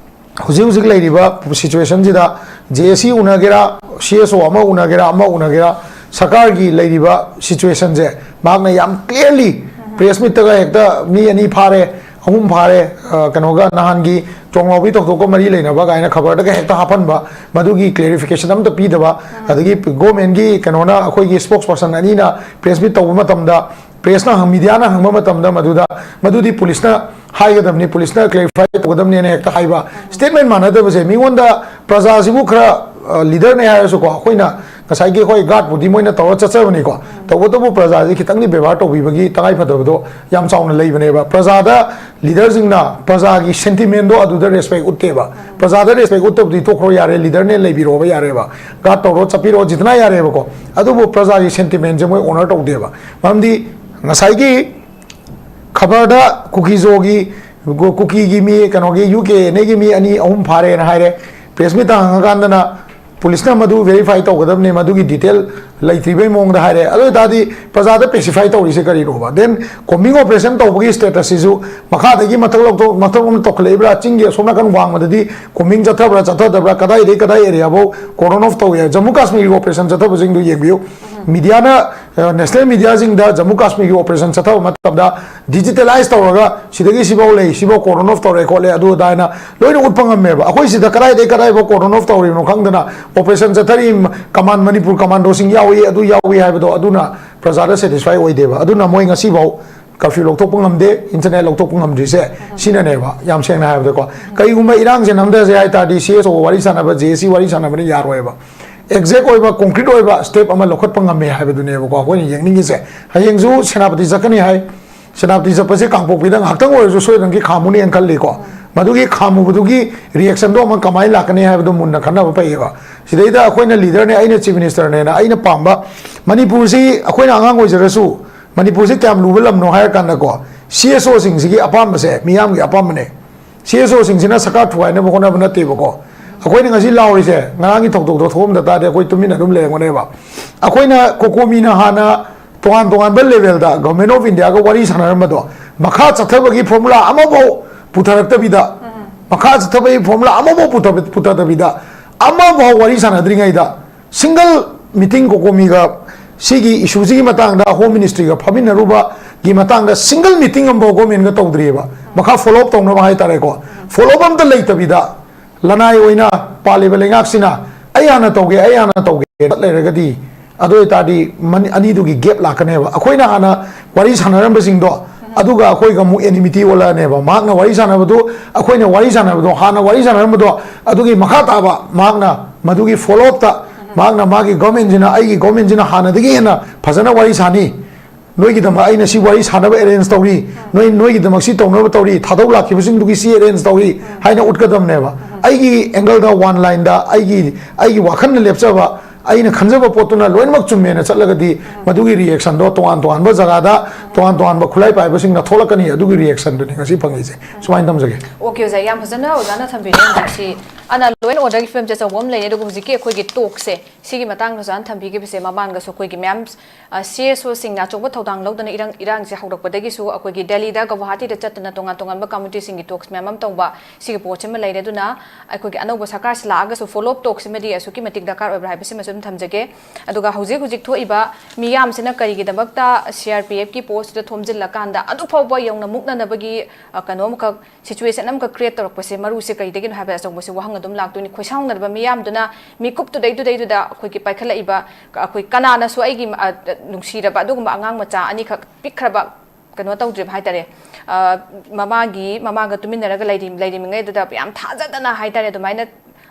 ꯍꯧꯖꯤꯛ ꯍꯧꯖꯤꯛ ꯂꯩꯔꯤꯕ situationꯁꯤꯗ J A C ꯎꯅꯒꯦꯔꯥ, C S O ꯑꯃ ꯎꯅꯒꯦꯔꯥ, ꯑꯃ ꯎꯅꯒꯦꯔꯥ, ꯁꯔꯀꯥꯔꯒꯤ ꯂꯩꯔꯤꯕ situationꯁꯦ ꯃꯍꯥꯛꯅ ꯌꯥꯝ clearly press meetꯇꯒ ꯍꯦꯛꯇ ꯃꯤ ꯑꯅꯤ ꯐꯥꯔꯦ, ꯑꯍꯨꯝ ꯐꯥꯔꯦ, ꯑ, ꯀꯩꯅꯣꯒ ꯅꯍꯥꯟꯒꯤ ꯆꯣꯡꯂꯥꯎꯕꯤ ꯊꯧꯗꯣꯛꯀ ꯃꯔꯤ ꯂꯩꯅꯕ ꯀꯥꯏꯅ ꯈꯕꯔꯗꯒ ꯍꯦꯛꯇ ꯍꯥꯞꯍꯟꯕ, ꯃꯗꯨꯒꯤ clarification ꯑꯝꯇ ꯄꯤꯗꯕ, ꯑꯗꯒꯤ governmentꯀꯤ ꯀꯩꯅꯣꯅ, ꯑꯩꯈꯣꯏꯒꯤ spokesperson ꯑꯅꯤꯅ press meet ꯇꯧꯕ ꯃꯇꯝꯗ ꯄ꯭ꯔꯦꯁꯅ ꯃꯤꯗꯤꯌꯥꯅ ꯍꯪꯕ ꯃꯇꯝꯗ ꯃꯗꯨꯗ ꯃꯗꯨꯗꯤ ꯄꯨꯂꯤꯁꯅ ꯍꯥꯏꯒꯗꯕꯅꯤ, ꯄꯨꯂꯤꯁꯅ ꯀ꯭ꯂꯦꯔꯤꯐꯥꯏ ꯇꯧꯒꯗꯕꯅꯦꯅ ꯍꯦꯛꯇ ꯍꯥꯏꯕ꯫ ꯁ꯭ꯇꯦꯠꯃꯦꯟ ꯃꯥꯟꯅꯗꯕꯁꯦ, ꯃꯤꯉꯣꯟꯗ ꯄ꯭ꯔꯖꯥꯁꯤꯕꯨ ꯈꯔ ꯂꯤꯗꯔꯅꯦ ꯍꯥꯏꯔꯁꯨꯀꯣ, ꯑꯩꯈꯣꯏꯅ ꯉꯁꯥꯏꯒꯤ ꯑꯩꯈꯣꯏ ꯒꯥꯔꯗꯄꯨꯗꯤ ꯃꯣꯏꯅ ꯇꯧꯔ ꯆꯠꯆꯕꯅꯤꯀꯣ, ꯇꯧꯕꯇꯕꯨ ꯄ꯭ꯔꯖꯥꯁꯤ ꯈꯤꯇꯪꯗꯤ ꯕꯦꯕꯥꯔ ꯇꯧꯕꯤꯕꯒꯤ ꯇꯉꯥꯏꯐꯗꯕꯗꯣ ꯌꯥꯝ ꯆꯥꯎꯅ ꯂꯩꯕꯅꯦꯕ꯫ ꯄ꯭ꯔꯖꯥꯗ ꯂꯤꯗꯔꯁꯤꯡꯅ ꯄ꯭ꯔꯖꯥꯒꯤ ꯁꯦꯟꯇꯤꯃꯦꯟꯗꯣ ꯑꯗꯨꯗ ꯔꯦꯁꯄꯦꯛ ꯎꯠꯇꯦꯕ꯫ ꯄ꯭ꯔꯖꯥꯗ ꯔꯦꯁꯄꯦꯛ ꯎꯠꯇꯕꯗꯤ ꯇꯣꯛꯈ꯭ꯔꯣ ꯌꯥꯔꯦ, ꯂꯤꯗꯔꯅꯦ ꯂꯩꯕꯤꯔꯣꯕ ꯌꯥꯔꯦꯕ, ꯒꯥꯔꯗ ꯇꯧꯔꯣ ꯆꯠꯄꯤꯔꯣ ꯖꯤꯇꯅ ꯌꯥꯔꯦꯕꯀꯣ, ꯑꯗꯨꯕꯨ ꯄ꯭ꯔꯖꯥꯒꯤ ꯁꯦꯟꯇꯤꯃꯦꯟꯁꯦ ꯃꯣꯏ ꯑꯣꯅꯔ ꯇꯧꯗꯦꯕ꯫ ꯃꯔꯝꯗꯤ ꯉꯁꯥꯏꯒꯤ ꯈꯕꯔꯗ ꯀꯨꯀꯤꯖꯣꯒꯤ, ꯀꯨꯀꯤꯒꯤ ꯃꯤ, ꯀꯩꯅꯣꯒꯤ, ꯌꯨ ꯀꯦ ꯑꯦꯟ ꯑꯦꯒꯤ ꯃꯤ ꯑꯅꯤ ꯑꯍꯨꯝ ꯐꯥꯔꯦꯅ ꯍꯥꯏꯔꯦ꯫ ꯄ꯭ꯔꯦꯁ ꯃꯤꯠꯇ ꯍꯪꯉꯀꯥꯟꯗꯅ ꯄꯨꯂꯤꯁꯅ ꯃꯗꯨ ꯚꯦꯔꯤꯐꯥꯏ ꯇꯧꯒꯗꯕꯅꯤ, ꯃꯗꯨꯒꯤ ꯗꯤꯇꯦꯜ ꯂꯩꯇ꯭ꯔꯤꯕꯩ ꯃꯑꯣꯡꯗ ꯍꯥꯏꯔꯦ꯫ ꯑꯗꯨ ꯑꯣꯏꯇꯥꯔꯗꯤ ꯄ꯭ꯔꯖꯥꯗ ꯄꯦꯁꯤꯐꯥꯏ ꯇꯧꯔꯤꯁꯦ ꯀꯔꯤꯅꯣꯕ? ꯗꯦꯟ ꯀꯣꯝꯕꯤꯡ ꯑꯣꯄꯔꯦꯁꯟ ꯇꯧꯕꯒꯤ ꯁ꯭ꯇꯦꯇꯁꯁꯤꯁꯨ ꯃꯈꯥꯗꯒꯤ ꯃꯊꯛ ꯂꯧꯊꯣꯛ-, ꯃꯊꯛ ꯂꯣꯝꯗ ꯇꯧꯈꯠꯂꯛꯏꯕ꯭ꯔꯥ? ꯆꯤꯡꯒꯤ ꯑꯁꯣꯝ ꯅꯥꯀꯟ ꯋꯥꯡꯃꯗꯗꯤ ꯀꯣꯝꯕꯤꯡ ꯆꯠꯊꯕ꯭ꯔꯥ, ꯆꯠꯊꯗꯕ꯭ꯔꯥ? ꯀꯗꯥꯏꯗꯒꯤ ꯀꯗꯥꯏ ꯑꯦꯔꯤꯌꯥꯐꯧ ꯀꯣꯔꯗꯟ ꯑꯣꯐ ꯇꯧꯏ? ꯖꯝꯃꯨ ꯀꯥꯁꯃꯤꯔꯒꯤ ꯑꯣꯄꯔꯦꯁꯟ ꯆꯠꯊꯕꯁꯤꯡꯗꯨ ꯌꯦꯡꯕꯤꯌꯨ꯫ ꯃꯤꯗꯤꯌꯥꯅ, ꯑ, ꯅꯦꯁꯅꯦꯜ ꯃꯤꯗꯤꯌꯥꯁꯤꯡꯗ ꯖꯝꯃꯨ ꯀꯥꯁꯃꯤꯔꯒꯤ ꯑꯣꯄꯔꯦꯁꯟ ꯆꯠꯊꯕ ꯃꯇꯝꯗ ꯗꯤꯖꯤꯇꯦꯂꯥꯏꯁ ꯇꯧꯔꯒ ꯁꯤꯗꯒꯤ ꯁꯤꯐꯥꯎ ꯂꯩ, ꯁꯤꯐꯥꯎ ꯀꯣꯔꯗꯟ ꯑꯣꯐ ꯇꯧꯔꯦ ꯈꯣꯠꯂꯦ, ꯑꯗꯨ ꯑꯗꯥ ꯍꯥꯏꯅ ꯂꯣꯏꯅ ꯎꯠꯄ ꯉꯝꯃꯦꯕ꯫ ꯑꯩꯈꯣꯏ ꯁꯤꯗ ꯀꯗꯥꯏꯗꯒꯤ ꯀꯗꯥꯏꯐꯥꯎ ꯀꯣꯔꯗꯟ ꯑꯣꯐ ꯇꯧꯔꯤꯕꯅꯣ ꯈꯪꯗꯅ ꯑꯣꯄꯔꯦꯁꯟ ꯆꯠꯊꯔꯤ, ꯀꯃꯥꯟ-, ꯃꯅꯤꯄꯨꯔ ꯀꯃꯥꯟꯗꯣꯁꯤꯡ ꯌꯥꯎꯏ, ꯑꯗꯨ ꯌꯥꯎꯏ ꯍꯥꯏꯕꯗꯣ, ꯑꯗꯨꯅ ꯄ꯭ꯔꯖꯥꯗ ꯁꯦꯇꯤꯁꯐꯥꯏ ꯑꯣꯏꯗꯦꯕ꯫ ꯑꯗꯨꯅ ꯃꯣꯏ ꯉꯁꯤꯐꯥꯎ ꯀꯔꯐ꯭ꯌꯨ ꯂꯧꯊꯣꯛꯄ ꯉꯝꯗꯦ, ꯏꯟꯇꯔꯅꯦꯠ ꯂꯧꯊꯣꯛꯄ ꯉꯝꯗ꯭ꯔꯤꯁꯦ ꯁꯤꯅꯅꯦꯕ, ꯌꯥꯝ ꯁꯦꯡꯅ ꯍꯥꯏꯔꯕꯗꯀꯣ꯫ ꯀꯔꯤꯒꯨꯝꯕ ꯏꯔꯥꯡꯁꯦ ꯅꯝꯊꯁꯦ ꯍꯥꯏ ꯇꯥꯔꯗꯤ ꯁꯤ ꯑꯦꯁ ꯑꯣ ꯋꯥꯔꯤ ꯁꯥꯟꯅꯕ, ꯖꯦ ꯑꯦ ꯁꯤ ꯋꯥꯔꯤ ꯁꯥꯟꯅꯕꯅ ꯌꯥꯔꯣꯏꯕ꯫ ꯑꯦꯛꯖꯦꯛ ꯑꯣꯏꯕ, ꯀꯣꯡꯀ꯭ꯔꯤꯠ ꯑꯣꯏꯕ ꯁ꯭ꯇꯦꯞ ꯑꯃ ꯂꯧꯈꯠꯄ ꯉꯝꯃꯦ ꯍꯥꯏꯕꯗꯨꯅꯦꯕꯀꯣ ꯑꯩꯈꯣꯏꯅ ꯌꯦꯡꯅꯤꯡꯉꯤꯁꯦ꯫ ꯍꯌꯦꯡꯁꯨ ꯁꯦꯅꯥꯄꯇꯤ ꯆꯠꯀꯅꯤ ꯍꯥꯏ꯫ ꯁꯦꯅꯥꯄꯇꯤ ꯆꯠꯄꯁꯦ ꯀꯥꯡꯄꯣꯛꯄꯤꯗ ꯉꯥꯏꯍꯥꯛꯇꯪ ꯑꯣꯏꯔꯁꯨ ꯁꯣꯏꯗꯅꯒꯤ ꯈꯥꯝꯃꯨꯅꯦꯅ ꯈꯜꯂꯤꯀꯣ꯫ ꯃꯗꯨꯒꯤ ꯈꯥꯝꯃꯨꯕꯗꯨꯒꯤ ꯔꯤꯌꯦꯛꯁꯟꯗꯣ ꯑꯃ ꯀꯃꯥꯏꯅ ꯂꯥꯛꯀꯅꯤ ꯍꯥꯏꯕꯗꯣ ꯃꯨꯟꯅ ꯈꯟꯅꯕ ꯐꯩꯌꯦꯕ꯫ ꯁꯤꯗꯩꯗ ꯑꯩꯈꯣꯏꯅ ꯂꯤꯗꯔꯅꯦ, ꯑꯩꯅ ꯆꯤꯐ ꯃꯤꯅꯤꯁꯇꯔꯅꯦꯅ ꯑꯩꯅ ꯄꯥꯝꯕ, ꯃꯅꯤꯄꯨꯔꯁꯤ ꯑꯩꯈꯣꯏꯅ ꯑꯉꯥꯡ ꯑꯣꯏꯖꯔꯁꯨ, ꯃꯅꯤꯄꯨꯔꯁꯤ ꯀꯌꯥꯝ ꯂꯨꯕ ꯂꯝꯅꯣ ꯍꯥꯏꯔ ꯀꯥꯟꯗꯀꯣ, ꯁꯤ ꯑꯦꯁ ꯑꯣꯁꯤꯡꯁꯤꯒꯤ ꯑꯄꯥꯝꯕꯁꯦ ꯃꯤꯌꯥꯝꯒꯤ ꯑꯄꯥꯝꯕꯅꯦ꯫ ꯁꯤ ꯑꯦꯁ ꯑꯣꯁꯤꯡꯁꯤꯅ ꯁꯔꯀꯥꯔ ꯊꯨꯒꯥꯏꯅꯕ ꯍꯣꯠꯅꯕ ꯅꯠꯇꯦꯕꯀꯣ꯫ ꯑꯩꯈꯣꯏꯅ ꯉꯁꯤ ꯂꯥꯎꯔꯤꯁꯦ ꯉꯔꯥꯡꯒꯤ ꯊꯧꯗꯣꯛꯇꯣ ꯊꯣꯛꯑꯝꯗ ꯇꯥꯔꯗꯤ ꯑꯩꯈꯣꯏ ꯇꯨꯃꯤꯟꯅ ꯑꯗꯨꯝ ꯂꯩꯔꯝꯒꯅꯦꯕ꯫ ꯑꯩꯈꯣꯏꯅ ꯀꯣꯀꯣꯃꯤꯅ ꯍꯥꯟꯅ ꯇꯣꯉꯥꯟ ꯇꯣꯉꯥꯟꯕ ꯂꯦꯚꯦꯜꯗ ꯒꯚꯔꯟꯃꯦꯟ ꯑꯣꯐ ꯏꯟꯗꯤꯌꯥꯒ ꯋꯥꯔꯤ ꯁꯥꯟꯅꯔꯝꯕꯗꯣ, ꯃꯈꯥ ꯆꯠꯊꯕꯒꯤ ꯐꯣꯔꯃꯨꯂꯥ ꯑꯃꯐꯥꯎ ꯄꯨꯊꯔꯛꯇꯕꯤꯗ, ꯃꯈꯥ ꯆꯠꯊꯕꯒꯤ ꯐꯣꯔꯃꯨꯂꯥ ꯑꯃꯐꯥꯎ ꯄꯨꯊ-, ꯄꯨꯊꯗꯕꯤꯗ, ꯑꯃꯐꯥꯎ ꯋꯥꯔꯤ ꯁꯥꯟꯅꯗ꯭ꯔꯤꯉꯩꯗ, ꯁꯤꯡꯒꯜ ꯃꯤꯇꯤꯡ ꯀꯣꯀꯣꯃꯤꯒ ꯁꯤꯒꯤ ꯏꯁꯨꯁꯤꯒꯤ ꯃꯇꯥꯡꯗ ꯍꯣꯝ ꯃꯤꯅꯤꯁꯇ꯭ꯔꯤꯒ ꯐꯝꯃꯤꯟꯅꯔꯨꯕꯒꯤ ꯃꯇꯥꯡꯗ ꯁꯤꯡꯒꯜ ꯃꯤꯇꯤꯡ ꯑꯃꯐꯥꯎ ꯒꯣꯔꯃꯦꯟꯒ ꯇꯧꯗ꯭ꯔꯤꯑꯕ꯫ ꯃꯈꯥ ꯐꯣꯂꯣ ꯑꯞ ꯇꯧꯅꯕ ꯍꯥꯏꯇꯥꯔꯦꯀꯣ꯫ ꯐꯣꯂꯣ ꯑꯞ ꯑꯝꯇ ꯂꯩꯇꯕꯤꯗ, ꯂꯅꯥꯏ ꯑꯣꯏꯅ ꯄꯥꯜꯂꯤꯕ ꯂꯩꯉꯥꯛꯁꯤꯅ "ꯑꯩ ꯍꯥꯟꯅ ꯇꯧꯒꯦ, ꯑꯩ ꯍꯥꯟꯅ ꯇꯧꯒꯦ" ꯂꯩꯔꯒꯗꯤ, ꯑꯗꯨ ꯑꯣꯏꯇꯥꯔꯗꯤ ꯃꯅꯤ-, ꯑꯅꯤꯗꯨꯒꯤ gap ꯂꯥꯛꯀꯅꯦꯕ꯫ ꯑꯩꯈꯣꯏꯅ ꯍꯥꯟꯅ ꯋꯥꯔꯤ ꯁꯥꯟꯅꯔꯝꯕꯁꯤꯡꯗꯣ, ꯑꯗꯨꯒ ꯑꯩꯈꯣꯏꯒ ꯑꯃꯨꯛ enmity ꯑꯣꯜꯂꯛꯑꯅꯦꯕ꯫ ꯃꯍꯥꯛꯅ ꯋꯥꯔꯤ ꯁꯥꯟꯅꯕꯗꯣ, ꯑꯩꯈꯣꯏꯅ ꯋꯥꯔꯤ ꯁꯥꯟꯅꯕꯗꯣ, ꯍꯥꯟꯅ ꯋꯥꯔꯤ ꯁꯥꯟꯅꯔꯝꯕꯗꯣ, ꯑꯗꯨꯒꯤ ꯃꯈꯥ ꯇꯥꯕ ꯃꯍꯥꯛꯅ ꯃꯗꯨꯒꯤ follow up ꯇ ꯃꯍꯥꯛꯅ ꯃꯥꯒꯤ government ꯁꯤꯅ, "ꯑꯩꯒꯤ government ꯁꯤꯅ ꯍꯥꯟꯅꯗꯒꯤ ꯍꯦꯟꯅ ꯐꯖꯅ ꯋꯥꯔꯤ ꯁꯥꯅꯤ, ꯅꯣꯏꯒꯤꯗꯃꯛ ꯑꯩꯅ ꯁꯤ ꯋꯥꯔꯤ ꯁꯥꯟꯅꯕ arrange ꯇꯧꯔꯤ, ꯅꯣꯏ, ꯅꯣꯏꯒꯤꯗꯃꯛ ꯁꯤ ꯇꯧꯅꯕ ꯇꯧꯔꯤ, ꯊꯥꯗꯧ ꯂꯥꯛꯈꯤꯕꯁꯤꯡꯗꯨꯒꯤ ꯁꯤ arrange ꯇꯧꯔꯤ" ꯍꯥꯏꯅ ꯎꯠꯀꯗꯕꯅꯦꯕ꯫ ꯑꯩꯒꯤ angle ꯗ, one line ꯗ, ꯑꯩꯒꯤ, ꯑꯩꯒꯤ ꯋꯥꯈꯜꯅ ꯂꯦꯞꯆꯕ, ꯑꯩꯅ ꯈꯟꯖꯕ ꯄꯣꯠꯇꯨꯅ ꯂꯣꯏꯅꯃꯛ ꯆꯨꯝꯃꯦꯅ ꯆꯠꯂꯒꯗꯤ, ꯃꯗꯨꯒꯤ reaction ꯗꯣ ꯇꯣꯉꯥꯟ ꯇꯣꯉꯥꯟꯕ ꯖꯒꯥꯗ ꯇꯣꯉꯥꯟ ꯇꯣꯉꯥꯟꯕ ꯈꯨꯠꯂꯥꯏ ꯄꯥꯏꯕꯁꯤꯡꯅ ꯊꯣꯛꯂꯛꯀꯅꯤ꯫ ꯑꯗꯨꯒꯤ reaction ꯗꯨꯅꯤ ꯉꯁꯤ ꯐꯪꯉꯤꯁꯦ꯫ ꯁꯨꯃꯥꯏꯅ ꯊꯝꯖꯒꯦ꯫ OK, ꯑꯣꯖꯥ, ꯌꯥꯝ ꯐꯖꯅ ꯑꯣꯖꯥꯅ ꯊꯝꯕꯤꯔꯦ꯫ ꯍꯧꯖꯤꯛꯁꯤ ꯑꯅ law and order ꯒꯤ ꯐꯤꯕꯝꯁꯦ ꯑꯆꯧꯕ ꯑꯃ ꯂꯩꯔꯦ꯫ ꯑꯗꯨꯒ ꯍꯧꯖꯤꯛꯀꯤ ꯑꯩꯈꯣꯏꯒꯤ talk ꯁꯦ, ꯁꯤꯒꯤ ꯃꯇꯥꯡꯗ ꯑꯣꯖꯥꯅ ꯊꯝꯕꯤꯈꯤꯕꯁꯦ, ꯃꯃꯥꯡꯗꯁꯨ ꯑꯩꯈꯣꯏꯒꯤ ꯃꯌꯥꯝ, ꯑ, C S O ꯁꯤꯡꯅ ꯑꯆꯧꯕ ꯊꯧꯗꯥꯡ ꯂꯧꯗꯨꯅ ꯏꯔꯥꯡ, ꯏꯔꯥꯡꯁꯦ ꯍꯧꯔꯛꯄꯗꯒꯤꯁꯨ ꯑꯩꯈꯣꯏꯒꯤ ꯗꯦꯜꯂꯤꯗ, ꯒꯧꯍꯥꯇꯤꯗ ꯆꯠꯇꯅ ꯇꯣꯉꯥꯟ ꯇꯣꯉꯥꯟꯕ committee ꯁꯤꯡꯒꯤ talks ꯃꯌꯥꯝ ꯑꯃ ꯇꯧꯕ, ꯁꯤꯒꯤ ꯄꯣꯠꯁꯤꯃ ꯂꯩꯔꯦ꯫ ꯑꯗꯨꯅ ꯑꯩꯈꯣꯏꯒꯤ ꯑꯅꯧꯕ ꯁꯔꯀꯥꯔꯁꯤ ꯂꯥꯛꯑꯒꯁꯨ follow up talk ꯁꯤꯃꯗꯤ ꯑꯁꯨꯛꯀꯤ ꯃꯇꯤꯛ ꯗꯔꯀꯥꯔ ꯑꯣꯏꯕ꯭ꯔꯥ ꯍꯥꯏꯕꯁꯤꯃꯁꯨ ꯑꯗꯨꯝ ꯊꯝꯖꯒꯦ꯫ ꯑꯗꯨꯒ ꯍꯧꯖꯤꯛ ꯍꯧꯖꯤꯛ ꯊꯣꯛꯏꯕ ꯃꯤꯌꯥꯝꯁꯤꯅ ꯀꯔꯤꯒꯤꯗꯃꯛꯇ C R P F ꯀꯤ post ꯇ ꯊꯣꯝꯖꯤꯜꯂꯀꯥꯟꯗ ꯑꯗꯨ ꯐꯥꯎꯕ ꯌꯧꯅ ꯃꯨꯛꯅꯅꯕꯒꯤ, ꯑ, ꯀꯩꯅꯣ ꯑꯃꯈꯛ situation ꯑꯃꯈꯛ create ꯇꯧꯔꯛꯄꯁꯦ ꯃꯔꯨꯁꯦ ꯀꯩꯗꯒꯤꯅꯣ ꯍꯥꯏꯕꯗ ꯑꯆꯧꯕꯁꯦ ꯋꯥꯍꯪ ꯑꯗꯨꯝ ꯂꯥꯛꯇꯣꯏꯅꯤ꯫ ꯈꯣꯏꯁꯥꯎꯅꯔꯕ ꯃꯤꯌꯥꯝꯗꯨꯅ ꯃꯤꯀꯨꯞꯇꯨꯗꯩꯗꯨꯗꯩꯗꯨꯗ ꯑꯩꯈꯣꯏꯒꯤ ꯄꯥꯏꯈꯠꯂꯛꯏꯕ, ꯑꯩꯈꯣꯏ ꯀꯅꯥꯅꯁꯨ ꯑꯩꯒꯤ, ꯑ, ꯅꯨꯡꯁꯤꯔꯕ ꯑꯗꯨꯒꯨꯝꯕ ꯑꯉꯥꯡ ꯃꯆꯥ ꯑꯅꯤꯈꯛ ꯄꯤꯛꯈ꯭ꯔꯕ ꯀꯩꯅꯣ ꯇꯧꯗ꯭ꯔꯤꯕ ꯍꯥꯏꯇꯥꯔꯦ꯫ ꯑ, ꯃꯃꯥꯒꯤ, ꯃꯃꯥꯒ ꯇꯨꯃꯤꯟꯅꯔꯒ ꯂꯩꯔꯤ-, ꯂꯩꯔꯤꯉꯩꯗꯨꯗ ꯌꯥꯝ ꯊꯥꯖꯗꯅ ꯍꯥꯏꯇꯥꯔꯦ, ꯑꯗꯨꯃꯥꯏꯅ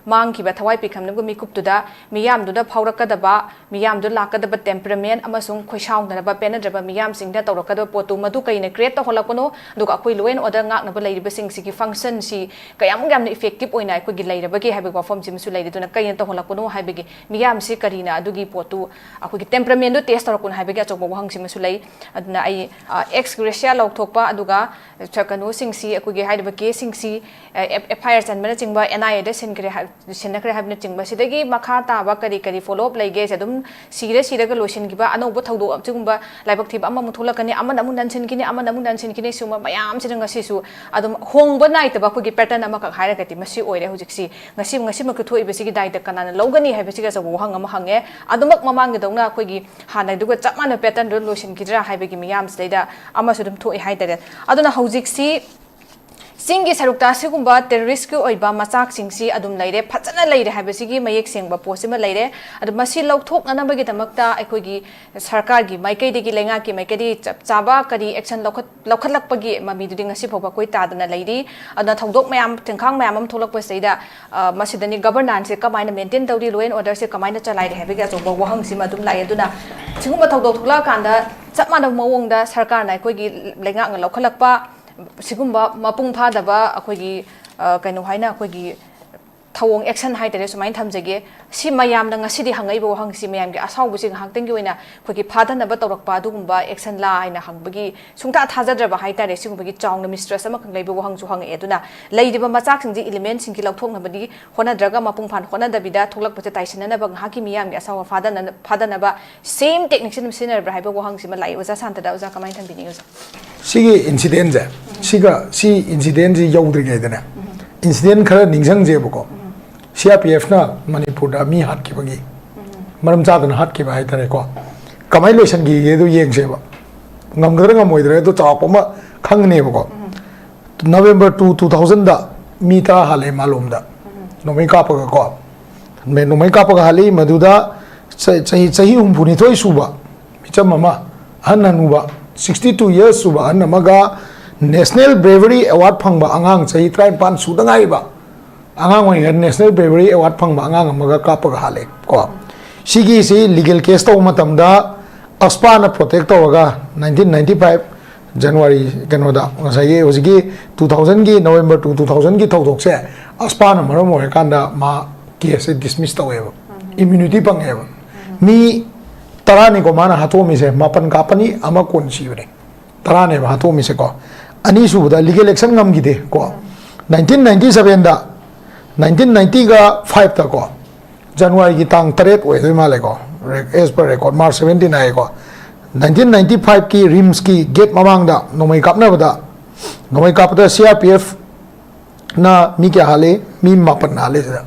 ꯃꯥꯡꯈꯤꯕ ꯊꯋꯥꯏ ꯄꯤꯈꯝꯅꯕ ꯃꯤꯀꯨꯞꯇꯨꯗ ꯃꯤꯌꯥꯝꯗꯨꯗ ꯐꯥꯎꯔꯛꯀꯗꯕ, ꯃꯤꯌꯥꯝꯗꯨ ꯂꯥꯛꯀꯗꯕ temperament ꯑꯃꯁꯨꯡ ꯈꯣꯏꯁꯥꯎꯅꯔꯕ, ꯄꯦꯟꯅꯗ꯭ꯔꯕ ꯃꯤꯌꯥꯝꯁꯤꯡꯗ ꯇꯧꯔꯛꯀꯗꯕ ꯄꯣꯠꯇꯨ ꯃꯗꯨ ꯀꯩꯅ create ꯇꯧꯍꯜꯂꯛꯄꯅꯣ, ꯑꯗꯨꯒ ꯑꯩꯈꯣꯏ law and order ꯉꯥꯛꯅꯕ ꯂꯩꯔꯤꯕꯁꯤꯡꯁꯤꯒꯤ function ꯁꯤ ꯀꯌꯥꯃꯨꯛ ꯌꯥꯝꯅ effective ꯑꯣꯏꯅ ꯑꯩꯈꯣꯏꯒꯤ ꯂꯩꯔꯕꯒꯦ ꯍꯥꯏꯕꯒꯤ ꯋꯥꯐꯝꯁꯤꯃꯁꯨ ꯂꯩꯔꯤ꯫ ꯑꯗꯨꯅ ꯀꯩꯅ ꯇꯧꯍꯜꯂꯛꯄꯅꯣ ꯍꯥꯏꯕꯒꯤ, ꯃꯤꯌꯥꯝꯁꯤ ꯀꯔꯤꯅ ꯑꯗꯨꯒꯤ ꯄꯣꯠꯇꯨ ꯑꯩꯈꯣꯏꯒꯤ temperament ꯗꯨ test ꯇꯧꯔꯛꯄꯅꯣ ꯍꯥꯏꯕꯒꯤ ꯑꯆꯧꯕ ꯋꯥꯍꯪꯁꯤꯃꯁꯨ ꯂꯩ꯫ ꯑꯗꯨꯅ ꯑꯩ, ꯑ, ex gratia ꯂꯧꯊꯣꯛꯄ, ꯑꯗꯨꯒ ꯀꯩꯅꯣꯁꯤꯡꯁꯤ, ꯑꯩꯈꯣꯏꯒꯤ ꯍꯥꯏꯔꯤꯕ case ꯁꯤꯡꯁꯤ, ꯑ, F-, F I R ꯆꯟꯕꯅꯆꯤꯡꯕ N I A ꯗ ꯁꯤꯟꯈ꯭ꯔꯦ ꯍꯥꯏ-, ꯁꯤꯟꯅꯈ꯭ꯔꯦ ꯍꯥꯏꯕꯅꯆꯤꯡꯕ, ꯁꯤꯗꯒꯤ ꯃꯈꯥ ꯇꯥꯕ ꯀꯔꯤ ꯀꯔꯤ follow up ꯂꯩꯒꯦ? ꯁꯦ ꯑꯗꯨꯝ ꯁꯤꯔ ꯁꯤꯔꯒ ꯂꯣꯏꯁꯤꯟꯈꯤꯕ, ꯑꯅꯧꯕ ꯊꯧꯗꯣꯛ ꯑꯁꯤꯒꯨꯝꯕ ꯂꯥꯏꯕꯛ ꯊꯤꯕ ꯑꯃꯃꯨꯛ ꯊꯣꯛꯂꯛꯀꯅꯤ, ꯑꯃꯅ ꯑꯃꯨꯛ ꯅꯟꯁꯤꯟꯈꯤꯅꯤ, ꯑꯃꯅ ꯑꯃꯨꯛ ꯅꯟꯁꯤꯟꯈꯤꯅꯤ, ꯁꯤꯒꯨꯝꯕ ꯃꯌꯥꯝꯁꯤꯅ ꯉꯁꯤꯁꯨ ꯑꯗꯨꯝ ꯍꯣꯡꯕ ꯅꯥꯏꯗꯕ ꯑꯩꯈꯣꯏꯒꯤ pattern ꯑꯃꯈꯛ ꯍꯥꯏꯔꯒꯗꯤ ꯃꯁꯤ ꯑꯣꯏꯔꯦ꯫ ꯍꯧꯖꯤꯛꯁꯤ ꯉꯁꯤ, ꯉꯁꯤꯃꯛꯀꯤ ꯊꯣꯛꯏꯕꯁꯤꯒꯤ ꯗꯥꯏꯇ ꯀꯅꯥꯅ ꯂꯧꯒꯅꯤ ꯍꯥꯏꯕꯁꯤꯒꯤ ꯑꯆꯧꯕ ꯋꯥꯍꯪ ꯑꯃ ꯍꯪꯉꯦ꯫ ꯑꯗꯨꯃꯛ ꯃꯃꯥꯡꯒꯤꯗꯧꯅ ꯑꯩꯈꯣꯏꯒꯤ ꯍꯥꯟꯅꯗꯨꯒ ꯆꯞ ꯃꯥꯟꯅꯕ pattern ꯗꯨ ꯂꯣꯏꯁꯤꯟꯈꯤꯗ꯭ꯔꯥ ꯍꯥꯏꯕꯒꯤ ꯃꯤꯌꯥꯝꯁꯤꯗꯩꯗ ꯑꯃꯁꯨ ꯑꯗꯨꯝ ꯊꯣꯛꯏ ꯍꯥꯏꯇꯥꯔꯦ꯫ ꯑꯗꯨꯅ ꯍꯧꯖꯤꯛꯁꯤ ꯆꯤꯡꯒꯤ ꯁꯔꯨꯛꯇ ꯑꯁꯤꯒꯨꯝꯕ ꯇꯦꯔꯣꯔꯤꯁꯀꯤ ꯑꯣꯏꯕ ꯃꯆꯥꯛꯁꯤꯡꯁꯤ ꯑꯗꯨꯝ ꯂꯩꯔꯦ, ꯐꯖꯅ ꯂꯩꯔꯦ ꯍꯥꯏꯕꯁꯤꯒꯤ ꯃꯌꯦꯛ ꯁꯦꯡꯕ ꯄꯣꯠꯁꯤꯃ ꯂꯩꯔꯦ꯫ ꯑꯗꯨ ꯃꯁꯤ ꯂꯧꯊꯣꯛꯅꯅꯕꯒꯤꯗꯃꯛꯇ ꯑꯩꯈꯣꯏꯒꯤ ꯁꯔꯀꯥꯔꯒꯤ ꯃꯥꯏꯀꯩꯗꯒꯤ, ꯂꯩꯉꯥꯛꯀꯤ ꯃꯥꯏꯀꯩꯗꯒꯤ ꯆꯞ ꯆꯥꯕ ꯀꯔꯤ action ꯂꯧꯈꯠ-, ꯂꯧꯈꯠꯂꯛꯄꯒꯤ ꯃꯃꯤꯗꯨꯗꯤ ꯉꯁꯤ ꯐꯥꯎꯕ ꯑꯩꯈꯣꯏ ꯇꯥꯗꯅ ꯂꯩꯔꯤ꯫ ꯑꯗꯨꯅ ꯊꯧꯗꯣꯛ ꯃꯌꯥꯝ, ꯊꯦꯡꯈꯥꯡ ꯃꯌꯥꯝ ꯑꯃ ꯊꯣꯛꯂꯛꯄꯁꯤꯗꯩꯗ, ꯑ, ꯃꯁꯤꯗꯅꯤ governance ꯁꯦ ꯀꯃꯥꯏꯅ maintain ꯇꯧꯔꯤ, law and order ꯁꯦ ꯀꯃꯥꯏꯅ ꯆꯂꯥꯏꯔꯤ ꯍꯥꯏꯕꯒꯤ ꯑꯆꯧꯕ ꯋꯥꯍꯪꯁꯤꯃ ꯑꯗꯨꯝ ꯂꯥꯛꯑꯦ꯫ ꯑꯗꯨꯅ ꯁꯤꯒꯨꯝꯕ ꯊꯧꯗꯣꯛ ꯊꯣꯛꯂꯛꯑꯀꯥꯟꯗ ꯆꯞ ꯃꯥꯟꯅꯕ ꯃꯑꯣꯡꯗ ꯁꯔꯀꯥꯔꯅ, ꯑꯩꯈꯣꯏꯒꯤ ꯂꯩꯉꯥꯛꯅ ꯂꯧꯈꯠꯂꯛꯄ ꯁꯤꯒꯨꯝꯕ ꯃꯄꯨꯡ ꯐꯥꯗꯕ ꯑꯩꯈꯣꯏꯒꯤ, ꯑ, ꯀꯩꯅꯣ ꯍꯥꯏꯅ ꯑꯩꯈꯣꯏꯒꯤ ꯊꯧꯑꯣꯡ, action ꯍꯥꯏꯇꯥꯔꯦ, ꯁꯨꯃꯥꯏꯅ ꯊꯝꯖꯒꯦ꯫ ꯁꯤ ꯃꯌꯥꯝꯅ ꯉꯁꯤꯗꯤ ꯍꯪꯉꯛꯏꯕ ꯋꯥꯍꯪꯁꯤ, ꯃꯌꯥꯝꯒꯤ ꯑꯁꯥꯎꯕꯁꯤ ꯉꯥꯏꯍꯥꯛꯇꯪꯒꯤ ꯑꯣꯏꯅ ꯑꯩꯈꯣꯏꯒꯤ ꯐꯥꯗꯅꯕ ꯇꯧꯔꯛꯄ ꯑꯗꯨꯒꯨꯝꯕ action ꯂꯥ ꯍꯥꯏꯅ ꯍꯪꯕꯒꯤ ꯁꯨꯡꯊꯥ ꯊꯥꯖꯗ꯭ꯔꯕ ꯍꯥꯏꯇꯥꯔꯦ, ꯁꯤꯒꯨꯝꯕꯒꯤ ꯆꯥꯎꯅ mistrust ꯑꯃꯈꯛ ꯂꯩꯕ ꯋꯥꯍꯪꯁꯨ ꯍꯪꯉꯛꯑꯦ꯫ ꯑꯗꯨꯅ ꯂꯩꯔꯤꯕ ꯃꯆꯥꯛꯁꯤꯡꯁꯤ, element ꯁꯤꯡꯁꯤ ꯂꯧꯊꯣꯛꯅꯕꯗꯤ ꯍꯣꯠꯅꯗ꯭ꯔꯒ, ꯃꯄꯨꯡ ꯐꯥꯅ ꯍꯣꯠꯅꯗꯕꯤꯗ ꯊꯣꯛꯂꯛꯄꯁꯦ ꯇꯥꯏꯁꯤꯟꯅꯅꯕ, ꯉꯥꯏꯍꯥꯛꯀꯤ ꯃꯤꯌꯥꯝꯒꯤ ꯑꯁꯥꯎꯕ ꯐꯥꯗꯅ-, ꯐꯥꯗꯅꯕ same technique ꯁꯤ ꯑꯗꯨꯝ ꯁꯤꯖꯤꯟꯅꯔꯕ꯭ꯔꯥ ꯍꯥꯏꯕ ꯋꯥꯍꯪꯁꯤꯃ ꯂꯥꯛꯏ꯫ ꯑꯣꯖꯥ ꯁꯥꯟꯇꯗ, ꯑꯣꯖꯥ ꯀꯃꯥꯏꯅ ꯊꯝꯕꯤꯅꯤꯡꯉꯤ ꯑꯣꯖꯥ? ꯁꯤꯒꯤ incident ꯁꯦ, ꯁꯤꯒ, ꯁꯤ incident ꯁꯤ ꯌꯧꯗ꯭ꯔꯤꯉꯩꯗꯅꯦ, incident ꯈꯔ ꯅꯤꯡꯁꯤꯡꯖꯦꯕꯀꯣ꯫ ꯁꯤ ꯑꯥꯔ ꯄꯤ ꯑꯦꯐꯅ ꯃꯅꯤꯄꯨꯔꯗ ꯃꯤ ꯍꯥꯠꯈꯤꯕꯒꯤ, ꯃꯔꯝ ꯆꯥꯗꯅ ꯍꯥꯠꯈꯤꯕ ꯍꯥꯏꯇꯥꯔꯦꯀꯣ꯫ ꯀꯃꯥꯏꯅ ꯂꯣꯏꯁꯤꯟꯈꯤꯒꯦꯗꯣ ꯌꯦꯡꯁꯦꯕ꯫ ꯉꯝꯒꯗ꯭ꯔꯥ ꯉꯝꯃꯣꯏꯗ꯭ꯔꯥ ꯑꯗꯣ ꯆꯥꯎꯔꯥꯛꯄ ꯑꯃ ꯈꯪꯒꯅꯦꯕꯀꯣ꯫ November two, two thousand ꯗ ꯃꯤ ꯇꯔꯥ ꯍꯥꯠꯂꯦ ꯃꯥꯂꯣꯝꯗ, ꯅꯣꯡꯃꯩ ꯀꯥꯞꯄꯒ ꯀꯣ꯫ ꯅꯣꯡꯃꯩ ꯀꯥꯞꯄꯒ ꯍꯥꯠꯂꯤ꯫ ꯃꯗꯨꯗ ꯆ-, ꯆꯍꯤ, ꯆꯍꯤ ꯍꯨꯝꯐꯨꯅꯤꯊꯣꯏ ꯁꯨꯕ ꯃꯤꯆꯝ ꯑꯃ, ꯑꯍꯟ ꯍꯅꯨꯕ, sixty two years ꯁꯨꯕ ꯑꯍꯟ ꯑꯃꯒ National Bravery Award ꯐꯪꯕ ꯑꯉꯥꯡ, ꯆꯍꯤ ꯇꯔꯥꯅꯤꯄꯥꯟ ꯁꯨꯗ ꯉꯥꯏꯔꯤꯕ ꯑꯉꯥꯡ ꯑꯣꯏꯔꯤꯉꯩꯗ National Bravery Award ꯐꯪꯕ ꯑꯉꯥꯡ ꯑꯃꯒ ꯀꯥꯞꯄꯒ ꯍꯥꯠꯂꯦ ꯀꯣ꯫ ꯁꯤꯒꯤꯁꯤ legal case ꯇꯧꯕ ꯃꯇꯝꯗ ꯑꯁꯄꯥꯅ protect ꯇꯧꯔꯒ nineteen ninety five January, ꯀꯩꯅꯣꯗ, ꯉꯁꯥꯏꯒꯤ ꯍꯧꯖꯤꯛꯀꯤ two thousand ꯒꯤ November two, two thousand ꯒꯤ ꯊꯧꯗꯣꯛꯁꯦ ꯑꯁꯄꯥꯅ ꯃꯔꯝ ꯑꯣꯏꯔꯀꯥꯟꯗ ꯃꯥ case ꯁꯦ dismiss ꯇꯧꯋꯦꯕ, immunity ꯐꯪꯉꯦꯕ꯫ ꯃꯤ ꯇꯔꯥꯅꯤꯀꯣ ꯃꯥꯅ ꯍꯥꯠꯇꯣꯛꯑꯝꯃꯤꯁꯦ, ꯃꯥꯄꯟ ꯀꯥꯞꯄꯅꯤ, ꯑꯃ ꯀꯣꯟ ꯁꯤꯕꯅꯦ꯫ ꯇꯔꯥꯅꯦꯕ ꯍꯥꯠꯇꯣꯛꯑꯝꯃꯤꯁꯦꯀꯣ꯫ ꯑꯅꯤꯁꯨꯕꯗ legal action ꯉꯝꯈꯤꯗꯦ ꯀꯣ꯫ Nineteen ninety seven ꯗ, nineteen ninety ꯒ five ꯇ ꯀꯣ, January ꯒꯤ ꯇꯥꯡ ꯇꯔꯦꯠ ꯑꯣꯏꯗꯣꯏ ꯃꯥꯜꯂꯦꯀꯣ, as per record, March seventeen ꯍꯥꯏꯌꯦꯀꯣ꯫ Nineteen ninety five ꯀꯤ RIMS ꯀꯤ gate ꯃꯃꯥꯡꯗ ꯅꯣꯡꯃꯩ ꯀꯥꯞꯅꯕꯗ, ꯅꯣꯡꯃꯩ ꯀꯥꯞꯄꯗ C R P F ꯅ ꯃꯤ ꯀꯌꯥ ꯍꯥꯠꯂꯤ? ꯃꯤ ꯃꯥꯄꯟ ꯍꯥꯠꯂꯤ ꯁꯤꯗ꯫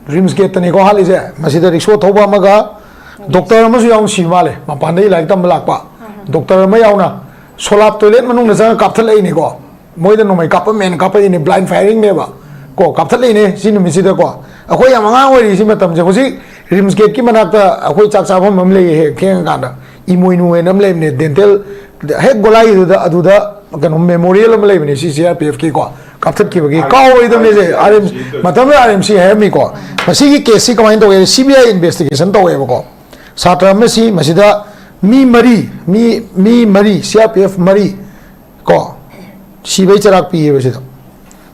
RIMS gate ꯇꯅꯤꯀꯣ ꯍꯥꯠꯂꯤꯁꯦ꯫ ꯃꯁꯤꯗ ꯔꯤꯛꯁꯣ ꯊꯧꯕ ꯑꯃꯒ doctor ꯑꯃꯁꯨ ꯌꯥꯎꯅ ꯁꯤꯕ ꯃꯥꯜꯂꯦ, ꯃꯄꯥꯟꯗꯒꯤ ꯂꯥꯏꯔꯤꯛ ꯇꯝꯕ ꯂꯥꯛꯄ doctor ꯑꯃ ꯌꯥꯎꯅ꯫ ꯁꯣꯂꯥꯞ toilet ꯃꯅꯨꯡꯗ ꯆꯪꯉꯒ ꯀꯥꯞꯊꯠꯂꯛꯏꯅꯤꯀꯣ꯫ ꯃꯣꯏꯗ ꯅꯣꯡꯃꯩ ꯀꯥꯞꯄꯝꯃꯦꯅ ꯀꯥꯞꯄꯛꯏꯅꯦ, blind firing ꯅꯦꯕ ꯀꯣ, ꯀꯥꯞꯊꯠꯂꯛꯏꯅꯦ ꯁꯤ ꯅꯨꯃꯤꯠꯁꯤꯗꯀꯣ꯫ ꯑꯩꯈꯣꯏ ꯌꯥꯝ ꯑꯉꯥꯡ ꯑꯣꯏꯔꯤ ꯁꯤ ꯃꯇꯝꯁꯦ꯫ ꯍꯧꯖꯤꯛ ꯔꯤꯝꯁ ꯒꯦꯠꯀꯤ ꯃꯅꯥꯛꯇ ꯑꯩꯈꯣꯏ ꯆꯥꯛ ꯆꯥꯐꯝ ꯑꯃ ꯂꯩꯌꯦ, ꯍꯦꯛ ꯊꯦꯡꯉꯀꯥꯟꯗ ꯏꯃꯣꯏꯅꯨ ꯍꯥꯏꯅ ꯑꯃ ꯂꯩꯕꯅꯦ, ꯗꯦꯟꯇꯦꯜ ꯍꯦꯛ ꯒꯣꯂꯥꯏꯗꯨꯗ, ꯑꯗꯨꯗ ꯀꯩꯅꯣ ꯃꯦꯃꯣꯔꯤꯌꯦꯜ ꯑꯃ ꯂꯩꯕꯅꯦ ꯁꯤ ꯁꯤ ꯑꯥꯔ ꯄꯤ ꯑꯦꯐꯀꯤ ꯀꯣ, ꯀꯥꯞꯊꯠꯈꯤꯕꯒꯤ꯫ ꯀꯥꯎꯔꯣꯏꯗꯕꯅꯦꯁꯦ, ꯑꯥꯔ ꯑꯦꯝ ꯃꯇꯝꯗ ꯑꯥꯔ ꯑꯦꯝ ꯁꯤ ꯍꯥꯏꯔꯝꯃꯤꯀꯣ꯫ ꯃꯁꯤꯒꯤ ꯀꯦꯁꯁꯤ ꯀꯃꯥꯏꯅ ꯇꯧꯒꯦ? ꯁꯤ ꯕꯤ ꯑꯥꯏ ꯏꯟꯚꯦꯁꯇꯤꯒꯦꯁꯟ ꯇꯧꯋꯦꯕꯀꯣ꯫ ꯁꯥꯇ꯭ꯔ ꯑꯃ ꯁꯤ, ꯃꯁꯤꯗ ꯃꯤ ꯃꯔꯤ, ꯃꯤ ꯃꯤ ꯃꯔꯤ, ꯁꯤ ꯑꯥꯔ ꯄꯤ ꯑꯦꯐ ꯃꯔꯤ ꯀꯣ, ꯁꯤꯕꯩ ꯆꯩꯔꯥꯛ ꯄꯤꯌꯦꯕ ꯁꯤꯗ꯫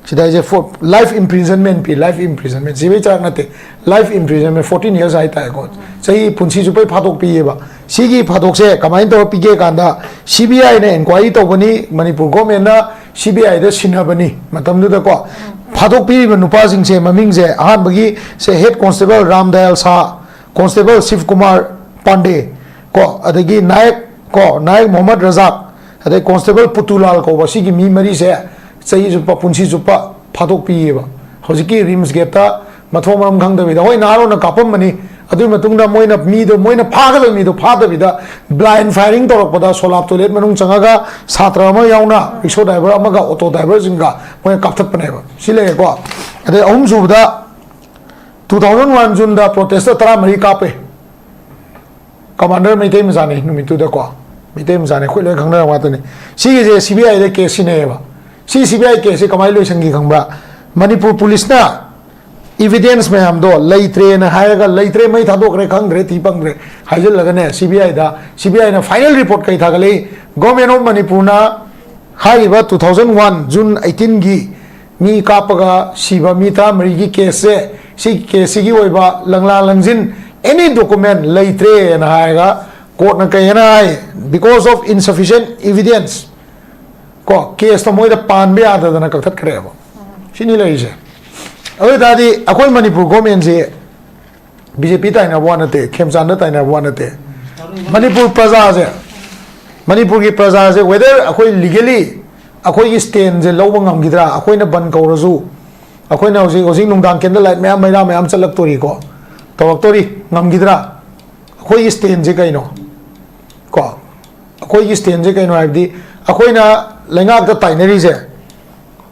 ꯁꯤꯗ ꯑꯩꯁꯦ ꯂꯥꯏꯐ ꯏꯝꯄ꯭ꯔꯤꯖꯟꯃꯦꯟ ꯄꯤ, ꯂꯥꯏꯐ ꯏꯝꯄ꯭ꯔꯤꯖꯟꯃꯦꯟ, ꯁꯤꯕꯩ ꯆꯩꯔꯥꯛ ꯅꯠꯇꯦ, ꯂꯥꯏꯐ ꯏꯝꯄ꯭ꯔꯤꯖꯟꯃꯦꯟ, ꯐꯣꯔꯇꯤꯟ ꯌꯔꯁ ꯍꯥꯏꯇꯥꯔꯦꯀꯣ, ꯆꯍꯤ ꯄꯨꯟꯁꯤ ꯆꯨꯞꯄꯩ ꯐꯥꯗꯣꯛ ꯄꯤꯌꯦꯕ꯫ ꯁꯤꯒꯤ ꯐꯥꯗꯣꯛꯁꯦ ꯀꯃꯥꯏꯅ ꯇꯧꯔ ꯄꯤꯒꯦ ꯀꯥꯟꯗ, ꯁꯤ ꯕꯤ ꯑꯥꯏꯅ ꯏꯟꯀ꯭ꯋꯥꯏꯔꯤ ꯇꯧꯕꯅꯤ, ꯃꯅꯤꯄꯨꯔ ꯒꯣꯔꯃꯦꯟꯅ ꯁꯤ ꯕꯤ ꯑꯥꯏꯗ ꯁꯤꯟꯅꯕꯅꯤ꯫ ꯃꯇꯝꯗꯨꯗꯀꯣ ꯐꯥꯗꯣꯛꯄꯤꯔꯤꯕ ꯅꯨꯄꯥꯁꯤꯡꯁꯦ, ꯃꯃꯤꯡꯁꯦ ꯑꯍꯥꯟꯕꯒꯤ ꯁꯦ ꯍꯦꯠ ꯀꯣꯟꯁꯇꯦꯕꯜ ꯔꯥꯝꯗꯌꯥꯜ ꯁꯥ, ꯀꯣꯟꯁꯇꯦꯕꯜ ꯁꯤꯕ ꯀꯨꯃꯥꯔ ꯄꯥꯟꯗꯦ ꯀꯣ, ꯑꯗꯒꯤ ꯅꯥꯌꯛ ꯀꯣ, ꯅꯥꯌꯛ ꯃꯣꯍꯝꯃꯗ ꯔꯖꯥꯛ, ꯑꯗꯩ ꯀꯣꯟꯁꯇꯦꯕꯜ ꯄꯨꯇꯨꯂꯥꯜ ꯀꯧꯕ ꯁꯤꯒꯤ ꯃꯤ ꯃꯔꯤꯁꯦ ꯆꯍꯤ ꯆꯨꯞꯄ, ꯄꯨꯟꯁꯤ ꯆꯨꯞꯄ ꯐꯥꯗꯣꯛꯄꯤꯌꯦꯕ꯫ ꯍꯧꯖꯤꯛꯀꯤ ꯔꯤꯝꯁ ꯒꯦꯠꯇ ꯃꯊꯣꯡ ꯃꯔꯝ ꯈꯪꯗꯕꯤꯗ, ꯍꯣꯏ, ꯅꯍꯥꯔꯣꯟꯅ ꯀꯥꯞꯄꯝꯕꯅꯤ, ꯑꯗꯨꯒꯤ ꯃꯇꯨꯡꯗ ꯃꯣꯏꯅ ꯃꯤꯗꯣ, ꯃꯣꯏꯅ ꯐꯥꯒꯗꯕ ꯃꯤꯗꯣ ꯐꯥꯗꯕꯤꯗ, blind firing ꯇꯧꯔꯛꯄꯗ ꯁꯣꯂꯥꯞ ꯇꯣꯏꯂꯦꯠ ꯃꯅꯨꯡ ꯆꯪꯉꯒ ꯁꯥꯇ꯭ꯔ ꯑꯃ ꯌꯥꯎꯅ ꯔꯤꯛꯁꯣ ꯗ꯭ꯔꯥꯏꯚꯔ ꯑꯃꯒ ꯑꯣꯇꯣ ꯗ꯭ꯔꯥꯏꯚꯔꯁꯤꯡꯒ ꯃꯣꯏꯅ ꯀꯥꯞꯊꯠꯄꯅꯦꯕ꯫ ꯁꯤ ꯂꯩꯔꯦꯀꯣ꯫ ꯑꯗꯩ ꯑꯍꯨꯝꯁꯨꯕꯗ, ꯇꯨ ꯊꯥꯎꯖꯟ ꯋꯥꯟ ꯖꯨꯟꯗ ꯄ꯭ꯔꯣꯇꯦꯁꯇꯔ ꯇꯔꯥꯃꯔꯤ ꯀꯥꯞꯄꯦ꯫ ꯀꯃꯥꯟꯗꯔ ꯃꯩꯇꯩ ꯃꯆꯥꯅꯤ ꯅꯨꯃꯤꯠꯇꯨꯗꯀꯣ, ꯃꯩꯇꯩ ꯃꯆꯥꯅꯤ, ꯑꯩꯈꯣꯏ ꯂꯣꯏ ꯈꯪꯅꯔꯕ ꯉꯥꯛꯇꯅꯤ꯫ ꯁꯤꯒꯤꯁꯦ ꯁꯤ ꯕꯤ ꯑꯥꯏꯗ ꯀꯦꯁ ꯁꯤꯟꯅꯩꯌꯦꯕ꯫ ꯁꯤ ꯁꯤ ꯕꯤ ꯑꯥꯏ ꯀꯦꯁꯁꯤ ꯀꯃꯥꯏꯅ ꯂꯣꯏꯁꯟꯈꯤ ꯈꯪꯕ꯭ꯔꯥ? ꯃꯅꯤꯄꯨꯔ ꯄꯨꯂꯤꯁꯅ ꯏꯚꯤꯗꯦꯟꯁ ꯃꯌꯥꯝꯗꯣ ꯂꯩꯇ꯭ꯔꯦꯅ ꯍꯥꯏꯔꯒ, "ꯂꯩꯇ꯭ꯔꯦ, ꯃꯩ ꯊꯥꯗꯣꯛꯈ꯭ꯔꯦ, ꯈꯪꯗ꯭ꯔꯦ, ꯊꯤ ꯐꯪꯗ꯭ꯔꯦ" ꯍꯥꯏꯖꯤꯜꯂꯒꯅꯦ, ꯁꯤ ꯕꯤ ꯑꯥꯏꯗ, ꯁꯤ ꯕꯤ ꯑꯥꯏꯅ ꯐꯥꯏꯅꯦꯜ ꯔꯤꯄꯣꯔꯠ ꯀꯩ ꯊꯥꯒꯠꯂꯛꯏ? ꯒꯣꯔꯃꯦꯟ ꯑꯣꯐ ꯃꯅꯤꯄꯨꯔꯅ ꯍꯥꯏꯔꯤꯕ ꯇꯨ ꯊꯥꯎꯖꯟ ꯋꯥꯟ ꯖꯨꯟ ꯑꯩꯠꯇꯤꯟꯒꯤ ꯃꯤ ꯀꯥꯞꯄꯒ ꯁꯤꯕ ꯃꯤ ꯇꯔꯥꯃꯔꯤꯒꯤ ꯀꯦꯁꯁꯦ, ꯁꯤ ꯀꯦꯁꯁꯤꯒꯤ ꯑꯣꯏꯕ ꯂꯪꯂꯥ ꯂꯪꯖꯤꯟ, ꯑꯦꯅꯤ ꯗꯣꯀꯨꯃꯦꯟ ꯂꯩꯇ꯭ꯔꯦꯅ ꯍꯥꯏꯔꯒ, ꯀꯣꯔꯠꯅ ꯀꯩ ꯍꯥꯏꯅ ꯍꯥꯏ? "Because of insufficient evidence", ꯀꯣ, ꯀꯦꯁꯇꯣ ꯃꯣꯏꯗ ꯄꯥꯟꯕ ꯌꯥꯗꯗꯅ ꯀꯛꯊꯠꯈ꯭ꯔꯦꯕ꯫ ꯁꯤꯅꯤ ꯂꯩꯔꯤꯁꯦ꯫ ꯑꯗꯨ ꯑꯣꯏ ꯇꯥꯔꯗꯤ ꯑꯩꯈꯣꯏ ꯃꯅꯤꯄꯨꯔ ꯒꯣꯔꯃꯦꯟꯁꯤ ꯕꯤ ꯖꯦ ꯄꯤ ꯇꯥꯏꯅꯕ ꯋꯥ ꯅꯠꯇꯦ, ꯈꯦꯝꯆꯥꯟꯗ ꯇꯥꯏꯅꯕ ꯋꯥ ꯅꯠꯇꯦ꯫ ꯃꯅꯤꯄꯨꯔ ꯄ꯭ꯔꯖꯥꯁꯦ, ꯃꯅꯤꯄꯨꯔꯒꯤ ꯄ꯭ꯔꯖꯥꯁꯦ, whether ꯑꯩꯈꯣꯏ ꯂꯤꯒꯦꯂꯤ ꯑꯩꯈꯣꯏꯒꯤ ꯁ꯭ꯇꯦꯟꯁꯦ ꯂꯧꯕ ꯉꯝꯈꯤꯗ꯭ꯔꯥ? ꯑꯩꯈꯣꯏꯅ ꯕꯟ ꯀꯧꯔꯁꯨ, ꯑꯩꯈꯣꯏꯅ ꯍꯧꯖꯤꯛ, ꯍꯧꯖꯤꯛ ꯅꯨꯡꯗꯥꯡ ꯀꯦꯟꯗꯜ ꯂꯥꯏꯠ ꯃꯌꯥꯝ, ꯃꯩꯔꯥ ꯃꯌꯥꯝ ꯆꯠꯂꯛꯇꯣꯔꯤꯀꯣ, ꯇꯧꯔꯛꯇꯣꯔꯤ, ꯉꯝꯈꯤꯗ꯭ꯔꯥ? ꯑꯩꯈꯣꯏꯒꯤ ꯁ꯭ꯇꯦꯟꯁꯦ ꯀꯩꯅꯣ? ꯀꯣ, ꯑꯩꯈꯣꯏꯒꯤ ꯁ꯭ꯇꯦꯟꯁꯦ ꯀꯩꯅꯣ ꯍꯥꯏꯕꯗꯤ, ꯑꯩꯈꯣꯏꯅ ꯂꯩꯉꯥꯛꯇ ꯇꯥꯏꯅꯔꯤꯁꯦ,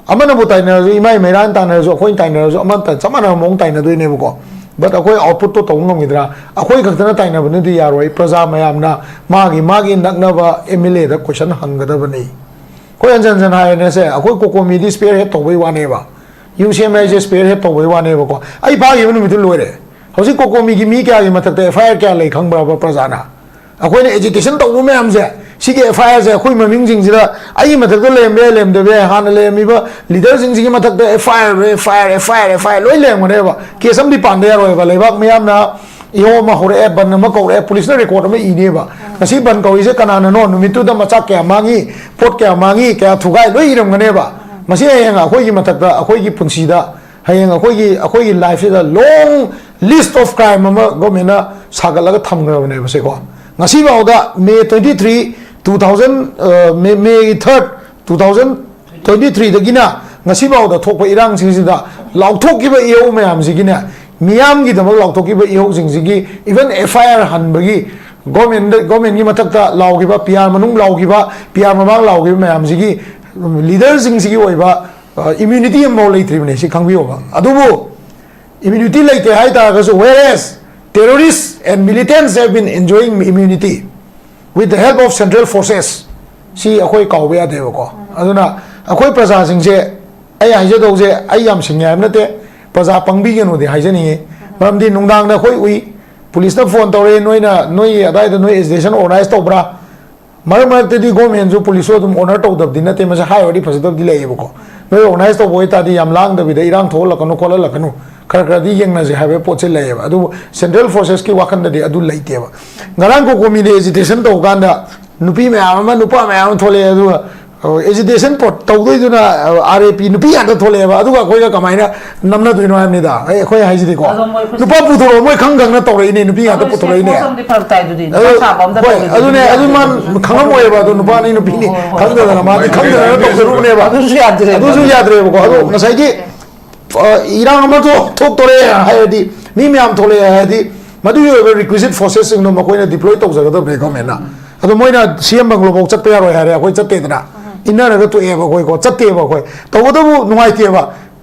ꯑꯃꯅꯕꯨ ꯇꯥꯏꯅꯔꯁꯨ, ꯏꯃꯥꯏ ꯃꯩꯔꯥꯅ ꯇꯥꯏꯅꯔꯁꯨ, ꯑꯩꯈꯣꯏꯅ ꯇꯥꯏꯅꯔꯁꯨ, ꯑꯃ ꯇꯥꯏ-, ꯆꯞ ꯃꯥꯟꯅꯕ ꯃꯑꯣꯡ ꯇꯥꯏꯅꯗꯣꯏꯅꯦꯕꯀꯣ꯫ But ꯑꯩꯈꯣꯏ outputꯇꯣ ꯇꯧꯕ ꯉꯝꯈꯤꯗ꯭ꯔꯥ? ꯑꯩꯈꯣꯏ ꯈꯛꯇꯅ ꯇꯥꯏꯅꯕꯅꯗꯤ ꯌꯥꯔꯣꯏ꯫ ꯄ꯭ꯔꯖꯥ ꯃꯌꯥꯝꯅ ꯃꯥꯒꯤ, ꯃꯥꯒꯤ ꯅꯛꯅꯕ MLAꯗ question ꯍꯪꯒꯗꯕꯅꯤ꯫ ꯑꯩꯈꯣꯏ ꯍꯟꯖꯟ ꯍꯟꯖꯟ ꯍꯥꯏꯔꯦꯅꯦ ꯁꯦ, ꯑꯩꯈꯣꯏ COCOMIꯗꯤ spearhead ꯇꯧꯕꯩ ꯋꯥꯅꯦꯕ, UCMIꯁꯦ spearhead ꯇꯧꯕꯩ ꯋꯥꯅꯦꯕꯀꯣ꯫ ꯑꯩ ꯐꯥꯈꯤꯕ ꯅꯨꯃꯤꯠꯇꯨ ꯂꯣꯏꯔꯦ꯫ ꯍꯧꯖꯤꯛ COCOMIꯒꯤ ꯃꯤ ꯀꯌꯥꯒꯤ ꯃꯊꯛꯇ FIR ꯀꯌꯥ ꯂꯩ ꯈꯪꯕ꯭ꯔꯕ ꯄ꯭ꯔꯖꯥꯅ? ꯑꯩꯈꯣꯏꯅ agitation ꯇꯧꯕ ꯃꯌꯥꯝꯁꯦ, ꯁꯤꯒꯤ FIRꯁꯦ ꯑꯩꯈꯣꯏ ꯃꯃꯤꯡꯁꯤꯡꯁꯤꯗ, ꯑꯩꯒꯤ ꯃꯊꯛꯇ ꯂꯩꯔꯝꯕ ꯌꯥꯏ, ꯂꯩꯔꯝꯗꯕ ꯌꯥꯏ, ꯍꯥꯟꯅ ꯂꯩꯔꯝꯃꯤꯕ leaderꯁꯤꯡꯁꯤꯒꯤ ꯃꯊꯛꯇ FIR, FIR, FIR, FIR ꯂꯣꯏ ꯂꯩꯔꯝꯒꯅꯦꯕ꯫ Case ꯑꯃꯗꯤ ꯄꯥꯟꯗ ꯌꯥꯔꯣꯏꯕ꯫ ꯂꯩꯕꯥꯛ ꯃꯤꯌꯥꯝꯅ ꯏꯍꯧ ꯑꯃ ꯍꯧꯔꯛꯑꯦ, ꯕꯟ ꯑꯃ ꯀꯧꯔꯛꯑꯦ, ꯄꯨꯂꯤꯁꯅ record ꯑꯃ ꯏꯅꯦꯕ꯫ ꯉꯁꯤ ꯕꯟ ꯀꯧꯔꯤꯁꯦ ꯀꯅꯥꯅꯅꯣ, ꯅꯨꯃꯤꯠꯇꯨꯗ ꯃꯆꯥꯛ ꯀꯌꯥ ꯃꯥꯡꯉꯤ, ꯄꯣꯠ ꯀꯌꯥ ꯃꯥꯡꯉꯤ, ꯀꯌꯥ ꯊꯨꯒꯥꯏ, ꯂꯣꯏ ꯏꯔꯝꯒꯅꯦꯕ꯫ ꯃꯁꯤ ꯍꯌꯦꯡ ꯑꯩꯈꯣꯏꯒꯤ ꯃꯊꯛꯇ, ꯑꯩꯈꯣꯏꯒꯤ ꯄꯨꯟꯁꯤꯗ, ꯍꯌꯦꯡ ꯑꯩꯈꯣꯏꯒꯤ, ꯑꯩꯈꯣꯏꯒꯤ lifeꯁꯤꯗ long list of crime ꯑꯃ governmentꯅ ꯁꯥꯒꯠꯂꯒ ꯊꯝꯈ꯭ꯔꯕꯅꯦꯕ ꯁꯦꯀꯣ꯫ ꯉꯁꯤꯐꯥꯎꯗ May twenty three, two thousand, ꯑ, May, May third, two thousand twenty threeꯗꯒꯤꯅ ꯉꯁꯤꯐꯥꯎꯗ ꯊꯣꯛꯄ ꯏꯔꯥꯡꯁꯤꯡꯁꯤꯗ ꯂꯥꯎꯊꯣꯛꯈꯤꯕ ꯏꯍꯧ ꯃꯌꯥꯝꯁꯤꯒꯤꯅꯦ, ꯃꯤꯌꯥꯝꯒꯤꯗꯃꯛ ꯂꯥꯎꯊꯣꯛꯈꯤꯕ ꯏꯍꯧꯁꯤꯡꯁꯤꯒꯤ even FIR ꯍꯟꯕꯒꯤ government, governmentꯒꯤ ꯃꯊꯛꯇ ꯂꯥꯎꯈꯤꯕ, PR ꯃꯅꯨꯡ ꯂꯥꯎꯈꯤꯕ, PR ꯃꯃꯥꯡ ꯂꯥꯎꯈꯤꯕ ꯃꯌꯥꯝꯁꯤꯒꯤ leaderꯁꯤꯡꯁꯤꯒꯤ ꯑꯣꯏꯕ, ꯑ, immunity ꯑꯃꯐꯥꯎ ꯂꯩꯇ꯭ꯔꯤꯕꯅꯦ, ꯁꯤ ꯈꯪꯕꯤꯌꯣꯕ꯫ ꯑꯗꯨꯕꯨ immunity ꯂꯩꯇꯦ ꯍꯥꯏ ꯇꯥꯔꯒꯁꯨ, whereas terrorists and militants have been enjoying immunity with the help of central forces, ꯁꯤ ꯑꯩꯈꯣꯏ ꯀꯥꯎꯕ ꯌꯥꯗꯦꯕꯀꯣ꯫ ꯑꯗꯨꯅ ꯑꯩꯈꯣꯏ ꯄ꯭ꯔꯖꯥꯁꯤꯡꯁꯦ, ꯑꯩ ꯍꯥꯏꯖꯗꯧꯁꯦ, ꯑꯩ ꯌꯥꯝ ꯁꯤꯡꯉꯦ ꯍꯥꯏꯕ ꯅꯠꯇꯦ, ꯄ꯭ꯔꯖꯥ ꯄꯪꯕꯤꯒꯅꯨꯗꯤ ꯍꯥꯏꯖꯅꯤꯡꯉꯤ꯫ ꯃꯔꯝꯗꯤ ꯅꯨꯡꯗꯥꯡꯗ ꯑꯩꯈꯣꯏ ꯎꯏ, ꯄꯨꯂꯤꯁꯅ phone ꯇꯧꯔꯛꯑꯦ, "ꯅꯣꯏꯅ, ꯅꯣꯏ ꯑꯗꯥꯏꯗ ꯅꯣꯏ agitation organize ꯇꯧꯕ꯭ꯔꯥ?" ꯃꯔꯛ ꯃꯔꯛꯇꯗꯤ governmentꯁꯨ ꯄꯨꯂꯤꯁꯁꯨ ꯑꯗꯨꯝ honour ꯇꯧꯗꯕꯗꯤ ꯅꯠꯇꯦ, ꯃꯁꯤ ꯍꯥꯏꯔꯨꯔꯗꯤ ꯐꯖꯗꯕꯗꯤ ꯂꯩꯌꯦꯕꯀꯣ꯫ ꯅꯣꯏ organize ꯇꯧꯕ ꯑꯣꯏꯇꯥꯔꯗꯤ ꯌꯥꯝ ꯂꯥꯡꯗꯕꯤꯗ, ꯏꯔꯥꯡ ꯊꯣꯛꯍꯜꯂꯛꯀꯅꯨ ꯈꯣꯠꯍꯜꯂꯛꯀꯅꯨ, ꯈꯔ ꯈꯔꯗꯤ ꯌꯦꯡꯅꯁꯦ ꯍꯥꯏꯕ ꯄꯣꯠꯁꯦ ꯂꯩꯌꯦꯕ꯫ ꯑꯗꯨꯕꯨ central forcesꯀꯤ ꯋꯥꯈꯜꯗꯗꯤ ꯑꯗꯨ ꯂꯩꯇꯦꯕ꯫ ꯉꯔꯥꯡ COCOMIꯗ agitation ꯇꯧꯕ ꯀꯥꯟꯗ ꯅꯨꯄꯤ ꯃꯌꯥꯝ ꯑꯃ, ꯅꯨꯄꯥ ꯃꯌꯥꯝ ꯑꯃ ꯊꯣꯛꯂꯛꯑꯦ, ꯑꯗꯨꯒ, ꯑ, agitation ꯄꯣꯠ ꯇꯧꯗꯣꯏꯗꯨꯅ, ꯑ, RAP ꯅꯨꯄꯤ ꯉꯥꯛꯇ ꯊꯣꯛꯂꯛꯑꯦꯕ, ꯑꯗꯨꯒ ꯑꯩꯈꯣꯏꯒ ꯀꯃꯥꯏꯅ ꯅꯝꯅꯗꯣꯏꯅꯣ ꯍꯥꯏꯕꯅꯤꯗ꯫ ꯑꯩ, ꯑꯩꯈꯣꯏ ꯍꯥꯏꯁꯤꯗꯤꯀꯣ, ꯑꯗꯣ ꯃꯣꯏ ꯈꯨꯠ-, ꯅꯨꯄꯥ ꯄꯨꯊꯣꯔꯛꯑꯣ, ꯃꯣꯏ ꯈꯪ ꯈꯪꯅ ꯇꯧꯔꯛꯏꯅꯦ, ꯅꯨꯄꯤ ꯉꯥꯛꯇ ꯑꯗꯨ ꯄꯨꯊꯣꯔꯛꯏꯅꯦ꯫ State force ꯑꯃꯗꯤ ꯐꯔꯛ ꯇꯥꯏꯗꯨꯗꯤ, ꯑꯗꯨ, ꯅꯨꯄꯥ ꯁꯥꯕ ꯑꯝꯇ ꯍꯣꯏ, ꯇꯧꯗ꯭ꯔꯗꯤ ꯑꯗꯨꯅꯦ, ꯑꯗꯨ ꯃꯥ ꯌꯥꯗꯦ꯫ ꯈꯪꯉꯝꯃꯣꯏꯕ, ꯑꯗꯨ ꯅꯨꯄꯥꯅꯤ ꯅꯨꯄꯤꯅꯤ ꯍꯣꯏ, ꯍꯣꯏ, ꯈꯪꯗꯗꯅ, ꯍꯣꯏ, ꯃꯥꯗꯤ ꯍꯣꯏ, ꯈꯪꯗꯗꯅ ꯍꯣꯏ, ꯇꯧꯖꯔꯨꯕꯅꯦꯕ꯫ ꯑꯗꯨꯁꯨ ꯌꯥꯗ꯭ꯔꯦ꯫ ꯑꯗꯨꯁꯨ ꯌꯥꯗ꯭ꯔꯦꯕꯀꯣ꯫ ꯑꯗꯣ ꯉꯁꯥꯏꯒꯤ, ꯑ, ꯏꯔꯥꯡ ꯑꯃ ꯊꯣꯛ-, ꯊꯣꯛꯇꯣꯔꯦ ꯍꯥꯏꯔꯗꯤ, ꯃꯤ ꯃꯌꯥꯝ ꯊꯣꯛꯂꯛꯑꯦ ꯍꯥꯏꯔꯗꯤ, ꯃꯗꯨꯒꯤ ꯑꯣꯏꯕ requisite forcesꯁꯤꯡꯗꯣ ꯃꯈꯣꯏꯅ deploy ꯇꯧꯖꯒꯗꯕꯅꯦ governmentꯅ꯫ ꯑꯗꯣ ꯃꯣꯏꯅ CM ꯕꯪꯒ꯭ꯂꯣꯐꯥꯎ ꯆꯠꯄ ꯌꯥꯔꯣꯏ ꯍꯥꯏꯔꯦ, ꯑꯩꯈꯣꯏ ꯆꯠꯇꯦꯗꯅ꯫ ꯏꯟꯅꯔꯒ ꯇꯣꯛꯑꯦꯕ ꯑꯩꯈꯣꯏꯀꯣ, ꯆꯠꯇꯦꯕ ꯑꯩꯈꯣꯏ꯫ ꯇꯧꯕꯇꯕꯨ ꯅꯨꯡꯉꯥꯏꯇꯦꯕ꯫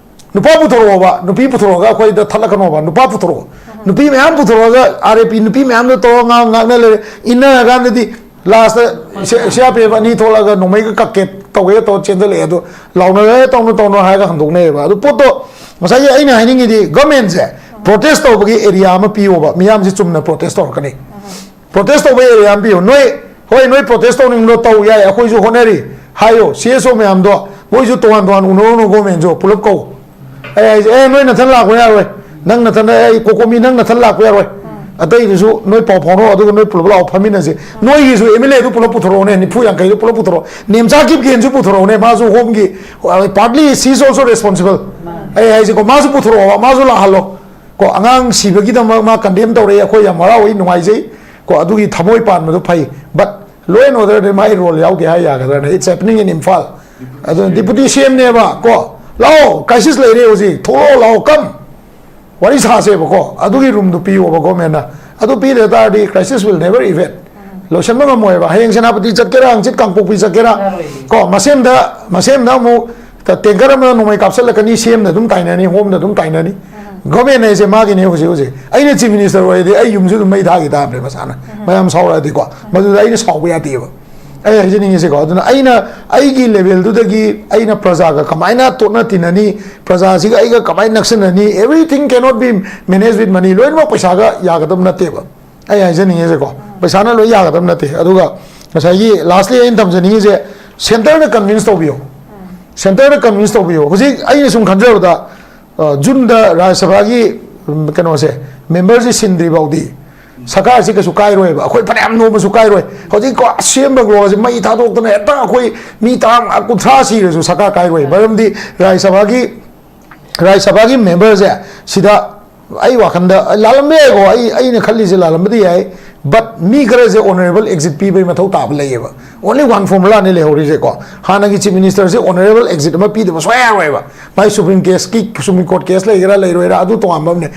ꯅꯨꯄꯥ ꯄꯨꯊꯣꯔꯛꯑꯣꯕ, ꯅꯨꯄꯤ ꯄꯨꯊꯣꯔꯛꯑꯒ ꯑꯩꯈꯣꯏꯗ ꯊꯠꯂꯛꯀꯅꯣꯕ, ꯅꯨꯄꯥ ꯄꯨꯊꯣꯔꯛꯑꯣ꯫ ꯅꯨꯄꯤ ꯃꯌꯥꯝ ꯄꯨꯊꯣꯔꯛꯑꯒ, ꯑꯥꯔ ꯑꯦ ꯄꯤ ꯅꯨꯄꯤ ꯃꯌꯥꯝꯗꯣ ꯇꯧꯔꯒ ꯉꯥꯡ-, ꯉꯥꯡꯅ ꯂꯩꯔꯦ꯫ ꯏꯟꯅꯔꯀꯥꯟꯗꯗꯤ ꯂꯥꯁꯇ ꯁꯤ-, ꯁꯤ ꯑꯥꯔ ꯄꯤ ꯑꯦꯐ ꯑꯅꯤ ꯊꯣꯛꯂꯛꯑꯒ ꯅꯣꯡꯃꯩꯒ ꯀꯛꯀꯦ ꯇꯧꯒꯦ ꯇꯧꯔ ꯆꯦꯟꯖꯜꯂꯛꯑꯦ꯫ ꯑꯗꯣ ꯂꯥꯎꯅꯔꯦ, "ꯇꯧꯅꯨ, ꯇꯧꯅꯨ" ꯍꯥꯏꯔꯒ ꯍꯟꯗꯣꯛꯅꯩꯑꯕ꯫ ꯑꯗꯨ ꯄꯣꯠꯇꯣ ꯉꯁꯥꯏꯒꯤ ꯑꯩꯅ ꯍꯥꯏꯅꯤꯡꯉꯤꯗꯤ, ꯒꯚꯔꯟꯃꯦꯟꯁꯦ ꯄ꯭ꯔꯣꯇꯦꯁ ꯇꯧꯕꯒꯤ ꯑꯦꯔꯤꯌꯥ ꯑꯃ ꯄꯤꯌꯣꯕ, ꯃꯤꯌꯥꯝꯁꯦ ꯆꯨꯝꯅ ꯄ꯭ꯔꯣꯇꯦꯁ ꯇꯧꯔꯛꯀꯅꯤ꯫ ꯄ꯭ꯔꯣꯇꯦꯁ ꯇꯧꯕ ꯑꯦꯔꯤꯌꯥ ꯑꯃ ꯄꯤꯌꯨ꯫ ꯅꯣꯏ, ꯍꯣꯏ, ꯅꯣꯏ ꯄ꯭ꯔꯣꯇꯦꯁ ꯇꯧꯅꯤꯡꯕꯗꯣ ꯇꯧ ꯌꯥꯏ, ꯑꯩꯈꯣꯏꯁꯨ ꯍꯣꯠꯅꯔꯤ ꯍꯥꯏꯌꯣ꯫ ꯁꯤ ꯑꯦꯁ ꯑꯣ ꯃꯌꯥꯝꯗꯣ ꯃꯣꯏꯁꯨ ꯇꯣꯉꯥꯟ ꯇꯣꯉꯥꯟ ꯎꯅꯔꯨꯅꯨ, ꯒꯣꯔꯃꯦꯟꯁꯨ ꯄꯨꯂꯞ ꯀꯧ꯫ ꯑꯩ ꯍꯥꯏꯁꯦ, "ꯑꯦ, ꯅꯣꯏ ꯅꯊꯟ ꯂꯥꯛꯄ ꯌꯥꯔꯣꯏ, ꯅꯪ ꯅꯊꯟ, ꯑꯦ, ꯀꯣꯀꯣꯃꯤ ꯅꯪ ꯅꯊꯟ ꯂꯥꯛꯄ ꯌꯥꯔꯣꯏ, ꯑꯇꯩꯗꯨꯁꯨ ꯅꯣꯏ ꯄꯥꯎ ꯐꯥꯎꯅꯔꯣ, ꯑꯗꯨꯒ ꯅꯣꯏ ꯄꯨꯂꯞ ꯂꯥꯛꯑꯣ ꯐꯝꯃꯤꯟꯅꯁꯦ꯫ ꯅꯣꯏꯒꯤꯁꯨ ꯑꯦꯝ ꯑꯦꯜ ꯑꯦꯗꯨ ꯄꯨꯂꯞ ꯄꯨꯊꯣꯔꯛꯑꯣꯅꯦ, ꯅꯤꯐꯨ ꯌꯥꯡꯈꯩꯗꯨ ꯄꯨꯂꯞ ꯄꯨꯊꯣꯔꯛꯑꯣ, ꯅꯦꯝꯆꯥ ꯀꯤꯞꯒꯦꯟꯁꯨ ꯄꯨꯊꯣꯔꯛꯑꯣꯅꯦ, ꯃꯥꯁꯨ ꯍꯣꯝꯒꯤ, partly she is also responsible꯫ ꯑꯩ ꯍꯥꯏꯁꯦꯀꯣ, ꯃꯥꯁꯨ ꯄꯨꯊꯣꯔꯛꯑꯣ, ꯃꯥꯁꯨ ꯂꯥꯛꯍꯜꯂꯣ꯫ ꯀꯣ, ꯑꯉꯥꯡ ꯁꯤꯕꯒꯤꯗꯃꯛ ꯃꯥ ꯀꯟꯗꯦꯝ ꯇꯧꯔꯛꯑꯦ, ꯑꯩꯈꯣꯏ ꯌꯥꯝ ꯍꯔꯥꯎꯏ, ꯅꯨꯡꯉꯥꯏꯖꯩ꯫ ꯀꯣ, ꯑꯗꯨꯒꯤ ꯊꯃꯣꯏ ꯄꯥꯟꯕꯗꯨ ꯐꯩ꯫ But law and order ꯗꯤ ꯃꯥꯒꯤ ꯔꯣꯜ ꯌꯥꯎꯗꯦ ꯍꯥꯏ ꯌꯥꯒꯗ꯭ꯔꯅꯦ? It's happening in Imphal꯫ ꯑꯗꯨꯅ ꯗꯤꯄꯨꯇꯤ ꯁꯤ ꯑꯦꯝꯅꯦꯕ, ꯀꯣ, "ꯂꯥꯛꯑꯣ, ꯀ꯭ꯔꯥꯏꯁꯤꯁ ꯂꯩꯔꯦ ꯍꯧꯖꯤꯛ, ꯊꯣꯛꯂꯛꯑꯣ, ꯂꯥꯛꯑꯣ, ꯀꯝ, ꯋꯥꯔꯤ ꯁꯥꯁꯦꯕꯀꯣ", ꯑꯗꯨꯒꯤ ꯔꯨꯝꯗꯨ ꯄꯤꯌꯣꯕ ꯒꯣꯔꯃꯦꯟꯅ꯫ ꯑꯗꯨ ꯄꯤꯗ ꯇꯥꯔꯗꯤ crisis will never event꯫ ꯂꯣꯏꯁꯤꯟꯕ ꯉꯝꯃꯣꯏꯕ꯫ ꯍꯌꯦꯡ ꯁꯦꯅꯥꯄꯇꯤ ꯆꯠꯀꯦꯔꯥ, ꯍꯪꯆꯤꯠ ꯀꯥꯡꯄꯣꯛꯄꯤ ꯆꯠꯀꯦꯔꯥ, ꯀꯣ, ꯃꯁꯦꯝꯗ, ꯃꯁꯦꯝꯗ ꯑꯃꯨꯛ ꯇꯦꯡꯀꯔ ꯑꯃꯅ ꯅꯣꯡꯃꯩ ꯀꯥꯞꯁꯤꯜꯂꯛꯀꯅꯤ, ꯁꯤ ꯑꯦꯝꯅ ꯑꯗꯨꯝ ꯇꯥꯏꯅꯅꯤ, ꯍꯣꯝꯅ ꯑꯗꯨꯝ ꯇꯥꯏꯅꯅꯤ꯫ ꯒꯣꯔꯃꯦꯟ ꯍꯥꯏꯁꯦ ꯃꯥꯒꯤꯅꯦ ꯍꯧꯖꯤꯛ ꯍꯧꯖꯤꯛ꯫ ꯑꯩꯅ ꯆꯤꯐ ꯃꯤꯅꯤꯁꯇꯔ ꯑꯣꯏꯔꯗꯤ ꯑꯩ ꯌꯨꯝꯁꯨ ꯑꯗꯨꯝ ꯃꯩ ꯊꯥꯈꯤ ꯇꯥꯕꯅꯦ ꯃꯁꯥꯅ, ꯃꯌꯥꯝ ꯁꯥꯎꯔꯛꯑꯗꯤꯀꯣ꯫ ꯃꯗꯨꯗ ꯑꯩꯅ ꯁꯥꯎꯕ ꯌꯥꯗꯦꯕ꯫ ꯑꯩ ꯍꯥꯏꯖꯅꯤꯡꯉꯤꯁꯦꯀꯣ, ꯑꯗꯨꯅ ꯑꯩꯅ ꯑꯩꯒꯤ ꯂꯦꯚꯦꯜꯗꯨꯗꯒꯤ ꯑꯩꯅ ꯄ꯭ꯔꯖꯥꯒ ꯀꯃꯥꯏꯅ ꯇꯣꯠꯅ ꯇꯤꯟꯅꯅꯤ, ꯄ꯭ꯔꯖꯥꯁꯤꯒ ꯑꯩꯒ ꯀꯃꯥꯏꯅ ꯅꯛꯁꯤꯟꯅꯅꯤ, everything cannot be managed with money, ꯂꯣꯏꯅꯃꯛ ꯄꯩꯁꯥꯒ ꯌꯥꯒꯗꯕ ꯅꯠꯇꯦꯕ꯫ ꯑꯩ ꯍꯥꯏꯖꯅꯤꯡꯉꯤꯁꯦꯀꯣ, ꯄꯩꯁꯥꯅ ꯂꯣꯏ ꯌꯥꯒꯗꯕ ꯅꯠꯇꯦ꯫ ꯑꯗꯨꯒ ꯉꯁꯥꯏꯒꯤ lastly ꯑꯩꯅ ꯊꯝꯖꯅꯤꯡꯉꯤꯁꯦ, ꯁꯦꯟꯇꯔꯅ ꯀꯟꯚꯤꯟꯁ ꯇꯧꯕꯤꯌꯣ꯫ ꯁꯦꯟꯇꯔꯅ ꯀꯟꯚꯤꯟꯁ ꯇꯧꯕꯤꯌꯣ꯫ ꯍꯧꯖꯤꯛ ꯑꯩꯅ ꯁꯨꯝ ꯈꯟꯖꯕꯗ, ꯑ, ꯖꯨꯟꯗ ꯔꯥꯖ꯭ꯌ ꯁꯚꯥꯒꯤ, ꯎꯝ, ꯀꯩꯅꯣꯁꯦ, ꯃꯦꯝꯕꯔꯁꯦ ꯁꯤꯟꯗ꯭ꯔꯤ ꯐꯥꯎꯗꯤ ꯁꯔꯀꯥꯔꯁꯤ ꯀꯩꯁꯨ ꯀꯥꯏꯔꯣꯏꯕ꯫ ꯑꯩꯈꯣꯏ ꯐꯅꯌꯥꯝ ꯅꯣꯝꯃꯁꯨ ꯀꯥꯏꯔꯣꯏ꯫ ꯍꯧꯖꯤꯛꯀꯣ, ꯑꯁꯦꯝꯕ ꯒ꯭ꯂꯣꯁꯦ ꯃꯩ ꯊꯥꯗꯣꯛꯇꯅ ꯍꯦꯛꯇ ꯑꯩꯈꯣꯏ ꯃꯤ ꯇꯔꯥꯃꯉꯥ, ꯀꯨꯟꯊ꯭ꯔꯥ ꯁꯤꯔꯁꯨ ꯁꯔꯀꯥꯔ ꯀꯥꯏꯔꯣꯏ꯫ ꯃꯔꯝꯗꯤ ꯔꯥꯖ꯭ꯌ ꯁꯚꯥꯒꯤ, ꯔꯥꯖ꯭ꯌ ꯁꯚꯥꯒꯤ ꯃꯦꯝꯕꯔꯁꯦ ꯁꯤꯗ, ꯑꯩ ꯋꯥꯈꯟꯗ, ꯂꯥꯜꯂꯝꯕ ꯌꯥꯏꯀꯣ, ꯑꯩ, ꯑꯩꯅ ꯈꯜꯂꯤꯁꯦ ꯂꯥꯜꯂꯝꯕꯗꯤ ꯌꯥꯏ, but ꯃꯤ ꯈꯔꯁꯦ honourable exit ꯄꯤꯕꯒꯤ ꯃꯊꯧ ꯇꯥꯕ ꯂꯩꯌꯦꯕ꯫ Only one formula ꯅꯦ ꯂꯩꯍꯧꯔꯤꯁꯦꯀꯣ꯫ ꯍꯥꯟꯅꯒꯤ ꯆꯤꯐ ꯃꯤꯅꯤꯁꯇꯔꯁꯦ honourable exit ꯑꯃ ꯄꯤꯗꯕ ꯁꯨꯡꯌꯥ ꯌꯥꯔꯣꯏꯕ꯫ ꯃꯥꯏ ꯁꯨꯄ꯭ꯔꯤꯝ ꯀꯦꯁꯀꯤ, ꯁꯨꯄ꯭ꯔꯤꯝ ꯀꯣꯔꯠ ꯀꯦꯁ ꯂꯩꯒꯦꯔꯥ ꯂꯩꯔꯣꯏꯔꯥ, ꯑꯗꯨ ꯇꯣꯉꯥꯟꯕ ꯑꯃꯅꯦ꯫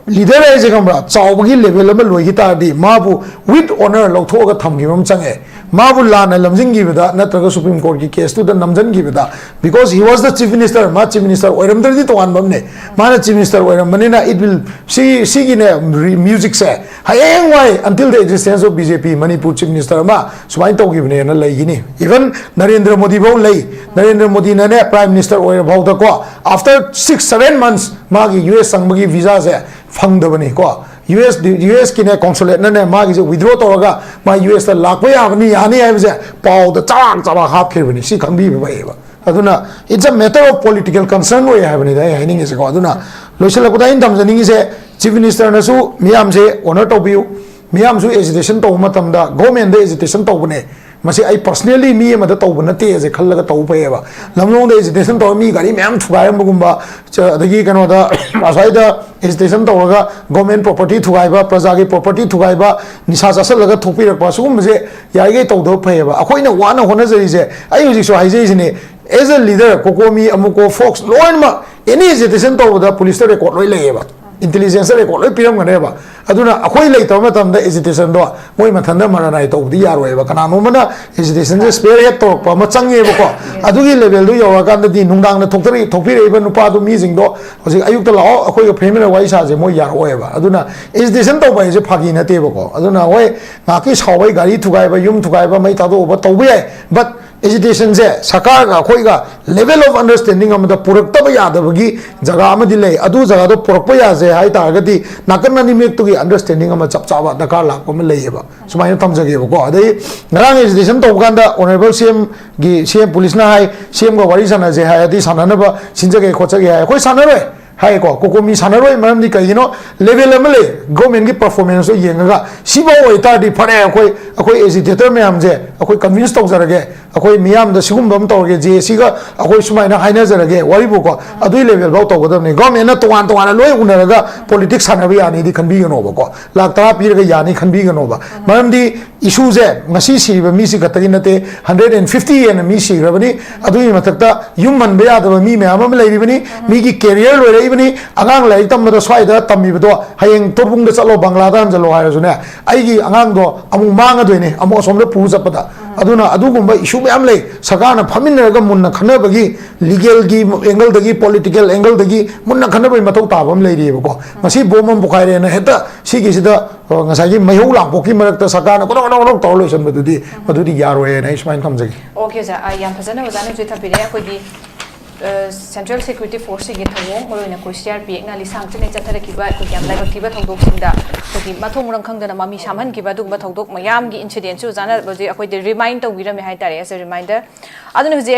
ꯂꯤꯗꯔ ꯍꯥꯏꯁꯦ ꯈꯪꯕ꯭ꯔꯥ, ꯆꯥꯎꯕꯒꯤ ꯂꯦꯚꯦꯜ ꯑꯃ ꯂꯣꯏꯈꯤ ꯇꯥꯔꯗꯤ ꯃꯥꯕꯨ with honour ꯂꯧꯊꯣꯛꯑꯒ ꯊꯝꯈꯤꯕ ꯑꯃ ꯆꯪꯉꯦ꯫ ꯃꯥꯕꯨ ꯂꯥꯟꯅ ꯂꯝꯖꯤꯡꯈꯤꯕꯗ ꯅꯠꯇ꯭ꯔꯒ Supreme Courtꯀꯤ caseꯇꯨꯗ ꯅꯝꯖꯟꯈꯤꯕꯗ, because he was the chief minister, ꯃꯥ chief minister ꯑꯣꯏꯔꯝꯗ꯭ꯔꯗꯤ ꯇꯣꯉꯥꯟꯕ ꯑꯃꯅꯦ, ꯃꯥꯅ chief minister ꯑꯣꯏꯔꯝꯕꯅꯤꯅ it will, ꯁꯤ ꯁꯤꯒꯤꯅꯦ, musicꯁꯦ ꯍꯌꯦꯡꯋꯥꯏ until the existence of BJP Manipur chief minister ꯑꯃ ꯁꯨꯃꯥꯏꯅ ꯇꯧꯈꯤꯕꯅꯦꯅ ꯂꯩꯒꯤꯅꯤ꯫ Even ꯅꯔꯦꯟꯗ꯭ꯔ ꯃꯣꯗꯤ ꯐꯥꯎ ꯂꯩ꯫ ꯅꯔꯦꯟꯗ꯭ꯔ ꯃꯣꯗꯤꯅꯅꯦ prime minister ꯑꯣꯏꯔ ꯐꯥꯎꯗꯀꯣ, after six seven months ꯃꯥꯒꯤ US ꯆꯪꯕꯒꯤ visaꯁꯦ ꯐꯪꯗꯕꯅꯤ ꯀꯣ꯫ US US ꯀꯤꯅꯦ consulateꯅꯅꯦ ꯃꯥꯒꯤꯁꯦ withdraw ꯇꯧꯔꯒ ꯃꯥ USꯇ ꯂꯥꯛꯄ ꯌꯥꯕꯅꯤ, ꯌꯥꯅꯤ ꯍꯥꯏꯕꯁꯦ ꯄꯥꯎꯗ ꯆꯕꯥꯛ ꯆꯕꯥꯛ ꯍꯥꯞꯈꯤꯕꯅꯤ꯫ ꯁꯤ ꯈꯪꯕꯤꯕ ꯐꯩꯌꯦꯕ꯫ ꯑꯗꯨꯅ it's a matter of political concern ꯑꯣꯏ ꯍꯥꯏꯕꯅꯤꯗ ꯑꯩ ꯍꯥꯏꯅꯤꯡꯉꯤꯁꯦꯀꯣ꯫ ꯑꯗꯨꯅ ꯂꯣꯏꯁꯤꯜꯂꯛꯄꯗ ꯑꯩꯅ ꯊꯝꯖꯅꯤꯡꯉꯤꯁꯦ, chief ministerꯅꯁꯨ ꯃꯤꯌꯥꯝꯁꯦ honour ꯇꯧꯕꯤꯌꯨ꯫ ꯃꯤꯌꯥꯝꯁꯨ agitation ꯇꯧꯕ ꯃꯇꯝꯗ governmentꯗ agitation ꯇꯧꯕꯅꯦ꯫ ꯃꯁꯤ ꯑꯩ personally ꯃꯤ ꯑꯃꯗ ꯇꯧꯕ ꯅꯠꯇꯦ ꯑꯁꯦ ꯈꯜꯂꯒ ꯇꯧꯕ ꯐꯩꯌꯦꯕ꯫ ꯂꯝꯂꯣꯡꯗ agitation ꯇꯧꯔ ꯃꯤ ꯒꯥꯔꯤ ꯃꯌꯥꯝ ꯊꯨꯒꯥꯏꯔꯝꯕꯒꯨꯝꯕ, ꯆ-, ꯑꯗꯒꯤ ꯀꯩꯅꯣꯗ ꯑꯁ꯭ꯋꯥꯏꯗ agitation ꯇꯧꯔꯒ government property ꯊꯨꯒꯥꯏꯕ, ꯄ꯭ꯔꯖꯥꯒꯤ property ꯊꯨꯒꯥꯏꯕ, ꯅꯤꯁꯥ ꯆꯥꯁꯤꯜꯂꯒ ꯊꯣꯛꯄꯤꯔꯛꯄ, ꯁꯤꯒꯨꯝꯕꯁꯦ ꯌꯥꯔꯤꯈꯩ ꯇꯧꯗꯕ ꯐꯩꯌꯦꯕ꯫ ꯑꯩꯈꯣꯏꯅ ꯋꯥꯅ ꯍꯣꯠꯅꯖꯔꯤꯁꯦ, ꯑꯩ ꯍꯧꯖꯤꯛꯁꯨ ꯍꯥꯏꯖꯔꯤꯁꯤꯅꯦ, as a leader, COCOMI, AMUCO, FOX ꯂꯣꯏꯅꯃꯛ any agitation ꯇꯧꯕꯗ policeꯇ record ꯂꯣꯏ ꯂꯩꯌꯦꯕ, intelligenceꯇ record ꯂꯣꯏ ꯄꯤꯔꯝꯒꯅꯦꯕ꯫ ꯑꯗꯨꯅ ꯑꯩꯈꯣꯏ ꯂꯩꯇꯕ ꯃꯇꯝꯗ agitationꯗꯣ ꯃꯣꯏ ꯃꯊꯟꯇ ꯃꯔꯅꯥꯏ ꯇꯧꯕꯗꯤ ꯌꯥꯔꯣꯏꯕ꯫ ꯀꯅꯥꯅꯣꯝꯃꯅ agitationꯁꯦ spearhead ꯇꯧꯔꯛꯄ ꯑꯃ ꯆꯪꯉꯦꯕꯀꯣ꯫ ꯑꯗꯨꯒꯤ levelꯗꯨ ꯌꯧꯔꯛꯑꯀꯥꯟꯗꯗꯤ ꯅꯨꯡꯗꯥꯡꯗ ꯊꯣꯛꯇꯔꯤ-, ꯊꯣꯛꯄꯤꯔꯛꯏꯕ ꯅꯨꯄꯥꯗꯣ, ꯃꯤꯁꯤꯡꯗꯣ ꯍꯧꯖꯤꯛ ꯑꯌꯨꯛꯇ ꯂꯥꯛꯑꯣ, ꯑꯩꯈꯣꯏꯒ ꯐꯝꯃꯤꯟꯅ ꯋꯥꯔꯤ ꯁꯥꯁꯦ, ꯃꯣꯏ ꯌꯥꯔꯛꯑꯣꯏꯕ꯫ ꯑꯗꯨꯅ agitation ꯇꯧꯕ ꯍꯥꯏꯁꯦ ꯐꯥꯒꯤ ꯅꯠꯇꯦꯕꯀꯣ꯫ ꯑꯗꯨꯅ ꯍꯣꯏ, ꯉꯥꯏꯍꯥꯛꯀꯤ ꯁꯥꯎꯕꯩ ꯒꯥꯔꯤ ꯊꯨꯒꯥꯏꯕ, ꯌꯨꯝ ꯊꯨꯒꯥꯏꯕ, ꯃꯩ ꯊꯥꯗꯣꯛꯎꯕ ꯇꯧꯕ ꯌꯥꯏ, but agitationꯁꯦ ꯁꯔꯀꯥꯔꯒ ꯑꯩꯈꯣꯏꯒ level of understanding ꯑꯃꯗ ꯄꯨꯔꯛꯇꯕ ꯌꯥꯗꯕꯒꯤ ꯖꯒꯥ ꯑꯃꯗꯤ ꯂꯩ꯫ ꯑꯗꯨ ꯖꯒꯥꯗꯣ ꯄꯨꯔꯛꯄ ꯌꯥꯁꯦ ꯍꯥꯏ ꯇꯥꯔꯒꯗꯤ ꯅꯥꯀꯟ ꯑꯅꯤꯃꯛꯇꯨꯒꯤ understanding ꯑꯃ ꯆꯞ ꯆꯥꯕ ꯗꯔꯀꯥꯔ ꯂꯥꯛꯄ ꯑꯃ ꯂꯩꯌꯦꯕ꯫ ꯁꯨꯃꯥꯏꯅ ꯊꯝꯖꯒꯦꯕꯀꯣ꯫ ꯑꯗꯩ ꯉꯔꯥꯡ agitation ꯇꯧꯕ ꯀꯥꯟꯗ honourable CMꯒꯤ, CM policeꯅ ꯍꯥꯏ, CMꯒ ꯋꯥꯔꯤ ꯁꯥꯟꯅꯁꯦ ꯍꯥꯏ, ꯑꯗꯩ ꯁꯥꯟꯅꯅꯕ ꯁꯤꯟꯖꯒꯦ ꯈꯣꯠꯆꯒꯦ ꯍꯥꯏ꯫ ꯑꯩꯈꯣꯏ ꯁꯥꯟꯅꯔꯣꯏ ꯍꯥꯏꯀꯣ꯫ COCOMI ꯁꯥꯟꯅꯔꯣꯏ꯫ ꯃꯔꯝꯗꯤ ꯀꯩꯒꯤꯅꯣ? Level ꯑꯃ ꯂꯩ, governmentꯀꯤ performanceꯇꯣ ꯌꯦꯡꯉꯒ ꯁꯤꯐꯥꯎ ꯑꯣꯏꯇꯥꯔꯗꯤ ꯐꯔꯦ, ꯑꯩꯈꯣꯏ, ꯑꯩꯈꯣꯏ agitator ꯃꯌꯥꯝꯁꯦ ꯑꯩꯈꯣꯏ convince ꯇꯧꯖꯔꯒꯦ, ꯑꯩꯈꯣꯏ ꯃꯤꯌꯥꯝꯗ ꯁꯤꯒꯨꯝꯕ ꯑꯃ ꯇꯧꯔꯒꯦ, JACꯒ ꯑꯩꯈꯣꯏ ꯁꯨꯃꯥꯏꯅ ꯍꯥꯏꯅꯖꯔꯒꯦ, ꯋꯥꯔꯤꯕꯨꯀꯣ꯫ ꯑꯗꯨꯏ levelꯐꯥꯎ ꯇꯧꯒꯗꯕꯅꯤ꯫ Governmentꯅ ꯇꯣꯉꯥꯟ ꯇꯣꯉꯥꯟꯅ ꯂꯣꯏ ꯎꯅꯔꯒ politics ꯁꯥꯟꯅꯕ ꯌꯥꯅꯤꯗꯤ ꯈꯟꯕꯤꯒꯅꯣꯕꯀꯣ꯫ ꯂꯥꯛ ꯇꯔꯥ ꯄꯤꯔꯒ ꯌꯥꯅꯤ ꯈꯟꯕꯤꯒꯅꯣꯕ꯫ ꯃꯔꯝꯗꯤ issueꯁꯦ ꯉꯁꯤ ꯁꯤꯔꯤꯕ ꯃꯤꯁꯤ ꯈꯛꯇꯒꯤ ꯅꯠꯇꯦ, hundred and fifty ꯍꯦꯟꯅ ꯃꯤ ꯁꯤꯈ꯭ꯔꯕꯅꯤ꯫ ꯑꯗꯨꯒꯤ ꯃꯊꯛꯇ ꯌꯨꯝ ꯍꯟꯕ ꯌꯥꯗꯕ ꯃꯤ ꯃꯌꯥꯝ ꯑꯃ ꯂꯩꯔꯤꯕꯅꯤ꯫ ꯃꯤꯒꯤ career ꯂꯣꯏꯔꯛꯏ, ꯅꯤ꯫ ꯑꯉꯥꯡ ꯂꯥꯏꯔꯤꯛ ꯇꯝꯕꯗ ꯁ꯭ꯋꯥꯏꯗ ꯇꯝꯃꯤꯕꯗꯣ ꯍꯌꯦꯡ ꯇꯣꯔꯕꯨꯡꯗ ꯆꯠꯂꯣ, ꯕꯪꯒ꯭ꯂꯥꯗ ꯍꯟꯖꯜꯂꯣ ꯍꯥꯏꯔꯁꯨꯅꯦ, ꯑꯩꯒꯤ ꯑꯉꯥꯡꯗꯣ ꯑꯃꯨꯛ ꯃꯥꯡꯉꯗꯣꯏꯅꯦ ꯑꯃꯨꯛ ꯑꯁꯣꯝꯗ ꯄꯨ ꯆꯠꯄꯗ꯫ ꯑꯗꯨꯅ ꯑꯗꯨꯒꯨꯝꯕ ꯏꯁꯨ ꯃꯌꯥꯝ ꯂꯩ꯫ ꯁꯔꯀꯥꯔꯅ ꯐꯝꯃꯤꯟꯅꯔꯒ ꯃꯨꯟꯅ ꯈꯟꯅꯕꯒꯤ, ꯂꯤꯒꯦꯜꯒꯤ ꯑꯦꯡꯒꯜꯗꯒꯤ, ꯄꯣꯂꯤꯇꯤꯀꯦꯜ ꯑꯦꯡꯒꯜꯗꯒꯤ ꯃꯨꯟꯅ ꯈꯟꯅꯕꯒꯤ ꯃꯊꯧ ꯇꯥꯕ ꯑꯃ ꯂꯩꯔꯤꯑꯕꯀꯣ꯫ ꯉꯁꯤ ꯕꯣꯝ ꯑꯃ ꯄꯣꯈꯥꯏꯔꯦꯅ ꯍꯦꯛꯇ ꯁꯤꯒꯤꯁꯤꯗ, ꯑ, ꯉꯁꯥꯏꯒꯤ ꯃꯩꯍꯧ ꯂꯥꯡꯄꯣꯛꯀꯤ ꯃꯔꯛꯇ ꯁꯔꯀꯥꯔꯅ ꯀꯣꯗꯣꯛ ꯀꯣꯗꯣꯛ ꯀꯣꯗꯣꯛ ꯇꯧꯔ ꯂꯣꯏꯁꯤꯟꯕꯗꯨꯗꯤ ꯃꯗꯨꯗꯤ ꯌꯥꯔꯣꯏꯅ ꯑꯩ ꯁꯨꯃꯥꯏꯅ ꯊꯝꯖꯒꯦ꯫ ꯑꯣꯀꯦ ꯑꯣꯖꯥ, ꯑ, ꯌꯥꯝ ꯐꯖꯅ ꯑꯣꯖꯥꯅꯁꯨ ꯊꯝꯕꯤꯔꯦ꯫ ꯑꯩꯈꯣꯏꯒꯤ ꯁꯦꯟꯇ꯭ꯔꯦꯜ ꯁꯦꯀ꯭ꯌꯨꯔꯤꯇꯤ ꯐꯣꯔꯁꯁꯤꯒꯤ ꯊꯧꯑꯣꯡ, ꯃꯔꯨꯑꯣꯏꯅ ꯑꯩꯈꯣꯏ ꯁꯤ ꯑꯥꯔ ꯄꯤ ꯑꯦꯛꯅ ꯂꯤꯁꯥꯡ ꯆꯤꯡꯅ ꯆꯠꯊꯔꯛꯈꯤꯕ ꯑꯩꯈꯣꯏꯒꯤ ꯌꯥꯝ ꯂꯥꯏꯕꯛ ꯊꯤꯕ ꯊꯧꯗꯣꯛꯁꯤꯡꯗ ꯑꯩꯈꯣꯏꯒꯤ ꯃꯊꯣꯡ ꯃꯔꯝ ꯈꯪꯗꯅ ꯃꯃꯤ ꯁꯥꯝꯍꯟꯈꯤꯕ ꯑꯗꯨꯒꯨꯝꯕ ꯊꯧꯗꯣꯛ ꯃꯌꯥꯝꯒꯤ ꯏꯟꯁꯤꯗꯦꯟꯁꯨ ꯑꯣꯖꯥꯅ ꯍꯧꯖꯤꯛ ꯑꯩꯈꯣꯏꯗ ꯔꯤꯃꯥꯏꯟ ꯇꯧꯕꯤꯔꯝꯃꯦ ꯍꯥꯏꯇꯥꯔꯦ, ꯑꯦꯁ ꯑꯦ ꯔꯤꯃꯥꯏꯟꯗꯔ꯫ ꯑꯗꯨꯅ ꯍꯧꯖꯤꯛ